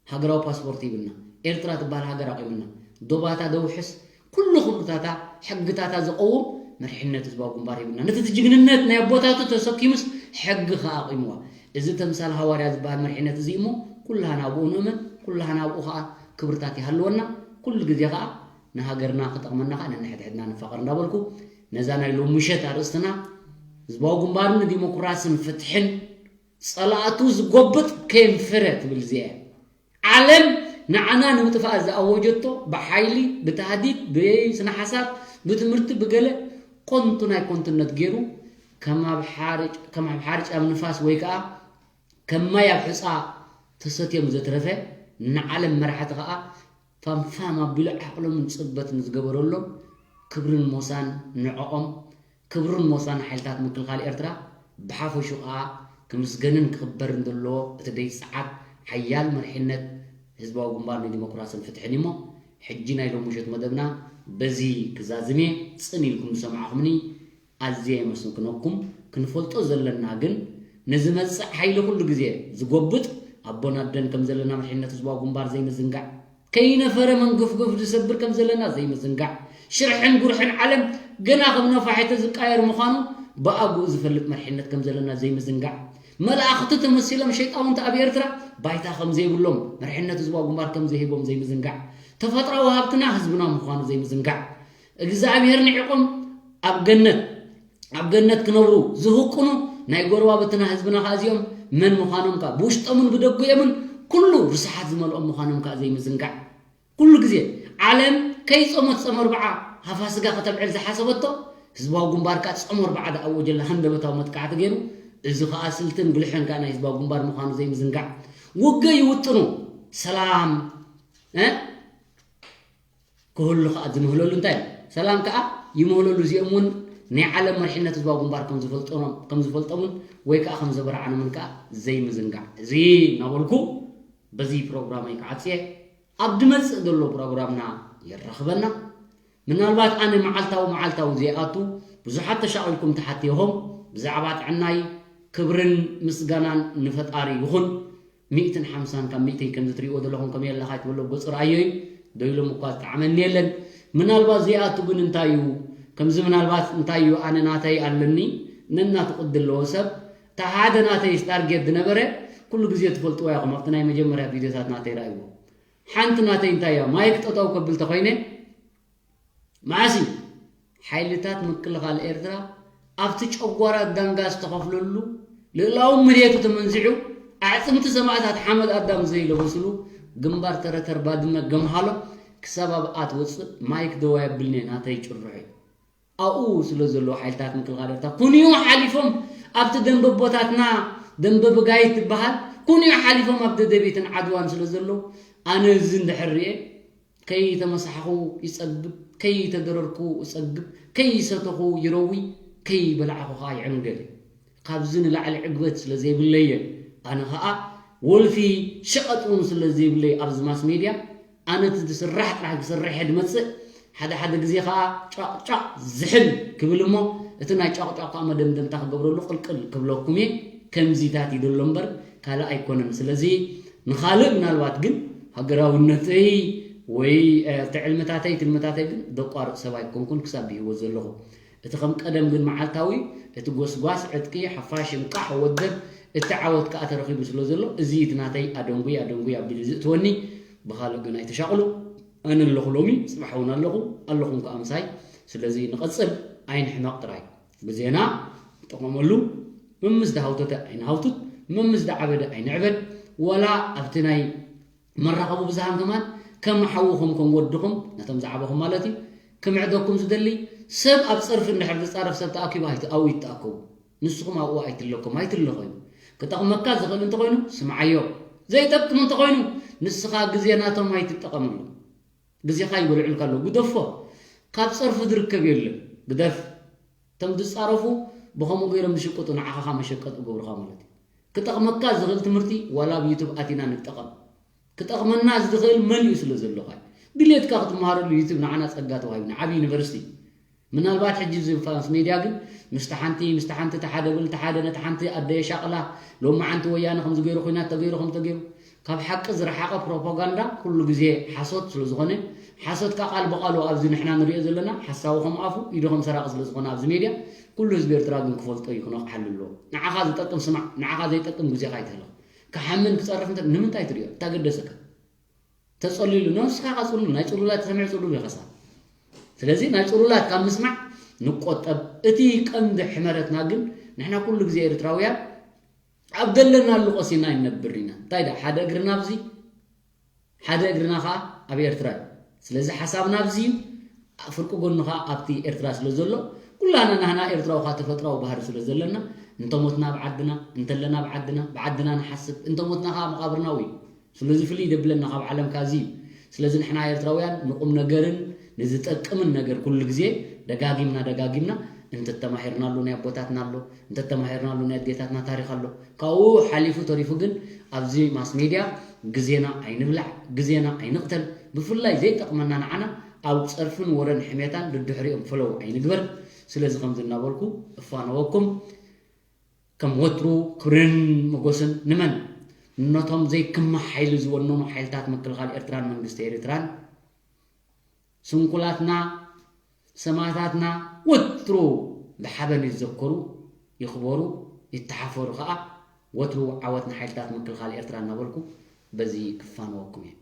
ሃገራዊ ፓስፖርት ይብልና። ኤርትራ ትበሃል ሃገር ኣቑምና። ዶባታ ደውሕስ ኩሉ ክብርታታ ሕግታታ ዝቐውም መርሒነት ህዝባዊ ግንባር ይብልና። ነቲ ጅግንነት ናይ ኣቦታቱ ተሰኪሙስ ሕጊ ከኣ ኣቑምዋ። እዚ ተምሳል ሃዋርያ ዝበሃል መርሒነት እዚ እሞ ኩላህና ኣብኡ ንእመን፣ ኩላህና ኣብኡ ከኣ ክብርታት ይሃልወና። ኩሉ ግዜ ከኣ ንሃገርና ክጠቕመና ከኣ ነንሕድሕድና ንፋቐር እንዳበልኩ ነዛ ናይ ሎሚ ምሸት ኣርእስትና ህዝባዊ ግንባርን ንዲሞክራስን ፍትሕን ጸላእቱ ዝጎብጥ ከየንፈረ ትብል እዚኣ እያ። ዓለም ንዓና ንምጥፋእ ዝኣወጀቶ ብሓይሊ፣ ብታህዲድ፣ ብስነ ሓሳብ፣ ብትምህርቲ፣ ብገለ ኮንቱ ናይ ኮንቱነት ገይሩ ከም ኣብ ሓርጭ ከም ኣብ ሓርጭ ኣብ ንፋስ ወይ ከኣ ከም ማይ ኣብ ሕጻ ተሰትዮም ዘትረፈ ንዓለም መራሕቲ ከኣ ፋምፋም ኣቢሉ ዓቕሎምን ጽበትን ዝገበረሎም ክብርን ሞሳን ንዕኦም ክብርን ሞሳን ሓይልታት ምክልኻል ኤርትራ ብሓፈሹ ከኣ ክምስገንን ክኽበርን ዘለዎ እቲ ደይ ጸዓት ሓያል መሪሕነት ህዝባዊ ግንባር ንዲሞክራስን ፍትሕን እዩ እሞ፣ ሕጂ ናይ ሎሚ ምሸት መደብና በዚ ክዛዝም እየ። ጽን ኢልኩም ዝሰማዕኹምኒ ኣዝየ የመስግነኩም። ክንፈልጦ ዘለና ግን ንዝመጽእ ሓይሊ ኩሉ ግዜ ዝጎብጥ ኣቦን ኣደን ከም ዘለና መሪሕነት ህዝባዊ ግንባር ዘይምዝንጋዕ፣ ከይነፈረ መንገፍገፍ ዝሰብር ከም ዘለና ዘይምዝንጋዕ፣ ሽርሕን ጉርሕን ዓለም ገና ከም ነፋሒቶ ዝቃየር ምዃኑ ብኣግኡ ዝፈልጥ መሪሕነት ከም ዘለና ዘይምዝንጋዕ፣ መላእኽቲ ተመሲሎም ሸይጣውንቲ ኣብ ኤርትራ ባይታ ከም ዘይብሎም መሪሕነት ህዝባዊ ግንባር ከም ዘይህቦም ዘይምዝንጋዕ፣ ተፈጥራዊ ሃብትና ህዝብና ምዃኑ ዘይምዝንጋዕ፣ እግዚኣብሔር ንዒቖም ኣብ ገነት ኣብ ገነት ክነብሩ ዝህቅኑ ናይ ጎረባብትና ህዝብና ከኣ እዚኦም መን ምዃኖም ከኣ ብውሽጦምን ብደጉኦምን ኩሉ ርስሓት ዝመልኦም ምዃኖም ከኣ ዘይምዝንጋዕ፣ ኩሉ ግዜ ዓለም ከይጾመት ጾመ ኣርብዓ ሃፋ ስጋ ከተብዕል ዝሓሰበቶ ህዝባዊ ግንባር ከኣ ጾመ ኣርብዓ ዝኣወጀላ ሃንደበታዊ መጥቃዕቲ ገይሩ፣ እዚ ከኣ ስልትን ብልሕን ከኣ ናይ ህዝባዊ ግንባር ምዃኑ ዘይምዝንጋዕ፣ ውግእ ይውጥኑ፣ ሰላም እ ክህሉ ከኣ ዝምህለሉ እንታይ እዩ? ሰላም ከኣ ይምህለሉ። እዚኦም እውን ናይ ዓለም መሪሕነት ህዝባዊ ግንባር ከም ዝፈልጦም ከም ዝፈልጦምን ወይ ከኣ ከም ዘበርዓኖምን ከኣ ዘይምዝንጋዕ። እዚ እናበልኩ በዚ ፕሮግራመይ ክዓጽየ ኣብ ዝመጽእ ዘሎ ፕሮግራምና የራኽበና። ምናልባት ኣነ መዓልታዊ መዓልታዊ ዘይኣቱ ብዙሓት ተሻቒልኩም ትሓትየኹም ብዛዕባ ጥዕናይ ክብርን ምስጋናን ንፈጣሪ ይኹን። ሚእትን ሓምሳን ካብ ሚእተይ ከምዚ ትሪእዎ ዘለኹም ከመይ ኣለኻ ይትበሎ ገጹ ረኣዮ እዩ። ደው ኢሎም እኳ ዝጠዓመኒ የለን። ምናልባት ዘይኣቱ ግን እንታይ እዩ? ከምዚ ምናልባት እንታይ እዩ? ኣነ ናተይ ኣለኒ፣ ነናቱ ቅዲ ኣለዎ ሰብ። እታ ሓደ ናተይ ታርጌት ዝነበረ ኩሉ ግዜ ትፈልጥዋ ኢኹም፣ ኣብቲ ናይ መጀመርያ ቪድዮታት ናተይ ረኣይዎ። ሓንቲ ናተይ እንታይ እያ? ማይክ ጠጠው ከብል ተኾይነ መዓስ እዩ ሓይልታት ምክልኻል ኤርትራ ኣብቲ ጨጓራ ዳንጋ ዝተኸፍለሉ ልእላዊ መሬቱ ተመንዚዑ ኣዕፅምቲ ሰማእታት ሓመድ ኣዳም ዘይለበስሉ ግንባር ተረተር ባድመ ገምሃሎ ክሳብ ኣብኣ ትወፅእ ማይክ ደዋ የብልኒ ናተይ ጭርሖ እዩ ኣብኡ ስለ ዘለዉ ሓይልታት ምክልኻል ኤርትራ ኩንዮም ሓሊፎም ኣብቲ ደንበ ኣቦታትና ደንበ ብጋይት ትበሃል ኩንዮም ሓሊፎም ኣብ ደደቤትን ዓድዋን ስለ ዘለዉ ኣነ እዚ እንድሕር ርኤ ከይተመሳሕኹ ይጸግብ፣ ከይተደረርኩ እጸግብ፣ ከይሰተኹ ይረዊ፣ ከይበላዕኹ ኸኣ ይዕንገል። ካብዚ ንላዕሊ ዕግበት ስለ ዘይብለየ፣ ኣነ ኸኣ ወልፊ ሸቐጥ እውን ስለ ዘይብለይ ኣብዚ ማስ ሜድያ፣ ኣነ እቲ ዝስራሕ ጥራሕ ክሰርሕ እየ ዝመጽእ፣ ሓደ ሓደ ግዜ ኸኣ ጫቕ ጫቕ ዝሕል ክብል እሞ፣ እቲ ናይ ጫቕ ጫቕ ኸኣ መደምደምታ ክገብረሉ ቅልቅል ክብለኩም እየ። ከምዚታት እዩ ዘሎ እምበር፣ ካልእ ኣይኮነን። ስለዚ ንኻልእ ምናልባት ግን ሃገራውነተይ ወይ ትዕልምታተይ ትልምታተይ ግን ደቋርፅ ሰብ ኣይኮንኩን ክሳብ ብህይወት ዘለኹ እቲ ከም ቀደም ግን መዓልታዊ እቲ ጎስጓስ ዕጥቂ ሓፋሽ እንቃሕ ወደብ እቲ ዓወት ከዓ ተረኺቡ ስለ ዘሎ እዚ እቲ ናተይ ኣደንጉይ ኣደንጉይ ኣቢሉ ዝእትወኒ ብኻልእ ግን ኣይተሻቕሉ ኣነ ኣለኹ ሎሚ ፅባሕ እውን ኣለኹ ኣለኹም ከዓ ምሳይ ስለዚ ንቐፅል ኣይንሕመቕ ጥራይ ግዜና ንጠቐመሉ መምስ ዝሃውተተ ኣይንሃውትት መምስ ዝዓበደ ኣይንዕበድ ወላ ኣብቲ ናይ መራኸቢ ብዙሃን ከማን ከም ሓውኹም ከም ወድኹም ነቶም ዝዓበኹም ማለት እዩ ክምዕደኩም ዝደሊ ሰብ ኣብ ፀርፊ እንድሕር ዝፃረፍ ሰብ ተኣኪቡ ኣይትኣው ይተኣከቡ ንስኹም ኣብኡ ኣይትለኩም ኣይትለኾዩ ክጠቕመካ ዝኽእል እንተኾይኑ ስምዓዮ ዘይጠቅም እንተኾይኑ ንስኻ ግዜ ናቶም ኣይትጠቐመሉ ግዜኻ ይበልዑልካ ኣለዉ ግደፎ ካብ ፀርፊ ዝርከብ የለን ግደፍ እቶም ዝፃረፉ ብኸምኡ ገይሮም ዝሽቅጡ ንዓኻ መሸቀጢ ገብሩኻ ማለት እዩ ክጠቕመካ ዝኽእል ትምህርቲ ዋላ ኣብ ዩቱብ ኣቲና ንጠቐም ክጠቕመና ዝኽእል መን እዩ ስለ ዘለኻ ድሌትካ ክትመሃረሉ ዩቱብ ንዓና ጸጋ ተዋሂብና ዓብ ዩኒቨርሲቲ ምናልባት ሕጂ ዝፋንስ ሜድያ ግን ምስቲ ሓንቲ ምስቲ ሓንቲ ተሓደ ብል ተሓደ ነቲ ሓንቲ ኣደ የሻቕላ ሎሚ ዓንቲ ወያነ ከምዚ ገይሩ ኩናት ተገይሩ ከም ተገይሩ ካብ ሓቂ ዝረሓቐ ፕሮፓጋንዳ ኩሉ ግዜ ሓሶት ስለ ዝኾነ ሓሶት ካ ቃል ብቃሉ ኣብዚ ንሕና ንሪኦ ዘለና ሓሳዊ ከም ኣፉ ኢዱ ከም ሰራቂ ስለ ዝኾነ ኣብዚ ሜድያ ኩሉ ህዝቢ ኤርትራ ግን ክፈልጦ እዩ ክነቕሓሉ ኣለዎ ንዓኻ ዝጠቅም ስማዕ ንዓኻ ዘይጠቅም ግዜኻ ይትህለኽ ክሓምን ክጸርፍ እንተ ንምንታይ ትሪኦ እንታይ ገደሰካ ተጸሊሉ ኖ ንስኻ ቃ ጽሉል ናይ ጽሉላት ተሰሚዑ ጽሉል ይኸሳ ስለዚ ናይ ጽሉላት ካብ ምስማዕ ንቆጠብ እቲ ቀንዲ ሕመረትና ግን ንሕና ኩሉ ግዜ ኤርትራውያን ኣብ ዘለናሉ ቆሲና ይነብር ኢና እንታይ ዳ ሓደ እግርና ኣብዚ ሓደ እግርና ኸዓ ኣብ ኤርትራ እዩ ስለዚ ሓሳብና ኣብዚ እዩ ፍርቂ ጎኑ ኸዓ ኣብቲ ኤርትራ ስለ ዘሎ ኩላና ናህና ኤርትራዊ ኸዓ ተፈጥራዊ ባህሪ ስለ ዘለና እንተሞትና ኣብ ዓድና እንተለና ኣብ ዓድና ብዓድና ንሓስብ እንተሞትና ኸዓ መቓብርና እዩ ስለዚ ፍልይ ደብለና ካብ ዓለም ካዚ እዩ ስለዚ ንሕና ኤርትራውያን ንቁም ነገርን ንዝጠቅምን ነገር ኩሉ ግዜ ደጋጊምና ደጋጊምና እንተተማሂርናሉ ናይ ኣቦታትና ኣሎ፣ እንተተማሂርናሉ ናይ ኣዴታትና ታሪኽ ኣሎ። ካብኡ ሓሊፉ ተሪፉ ግን ኣብዚ ማስ ሜድያ ግዜና ኣይንብላዕ፣ ግዜና ኣይንቕተል። ብፍላይ ዘይጠቕመና ንዓና ኣብ ጸርፍን ወረን ሕሜታን ድድሕሪኦም ፈለው ኣይንግበር። ስለዚ ከምዚ እናበልኩ እፋነወኩም። ከም ወትሩ ክብርን መጎስን ንመን? ነቶም ዘይክመ ሓይሊ ዝወነኑ ሓይልታት ምክልኻል ኤርትራን መንግስቲ ኤርትራን። ስንኩላትና ሰማእታትና ወትሩ ብሓበን ይዘከሩ፣ ይኽበሩ፣ ይተሓፈሩ ከኣ። ወትሩ ዓወት ንሓይልታት ምክልኻል ኤርትራ እናበልኩ በዚ ክፋነወኩም እየ።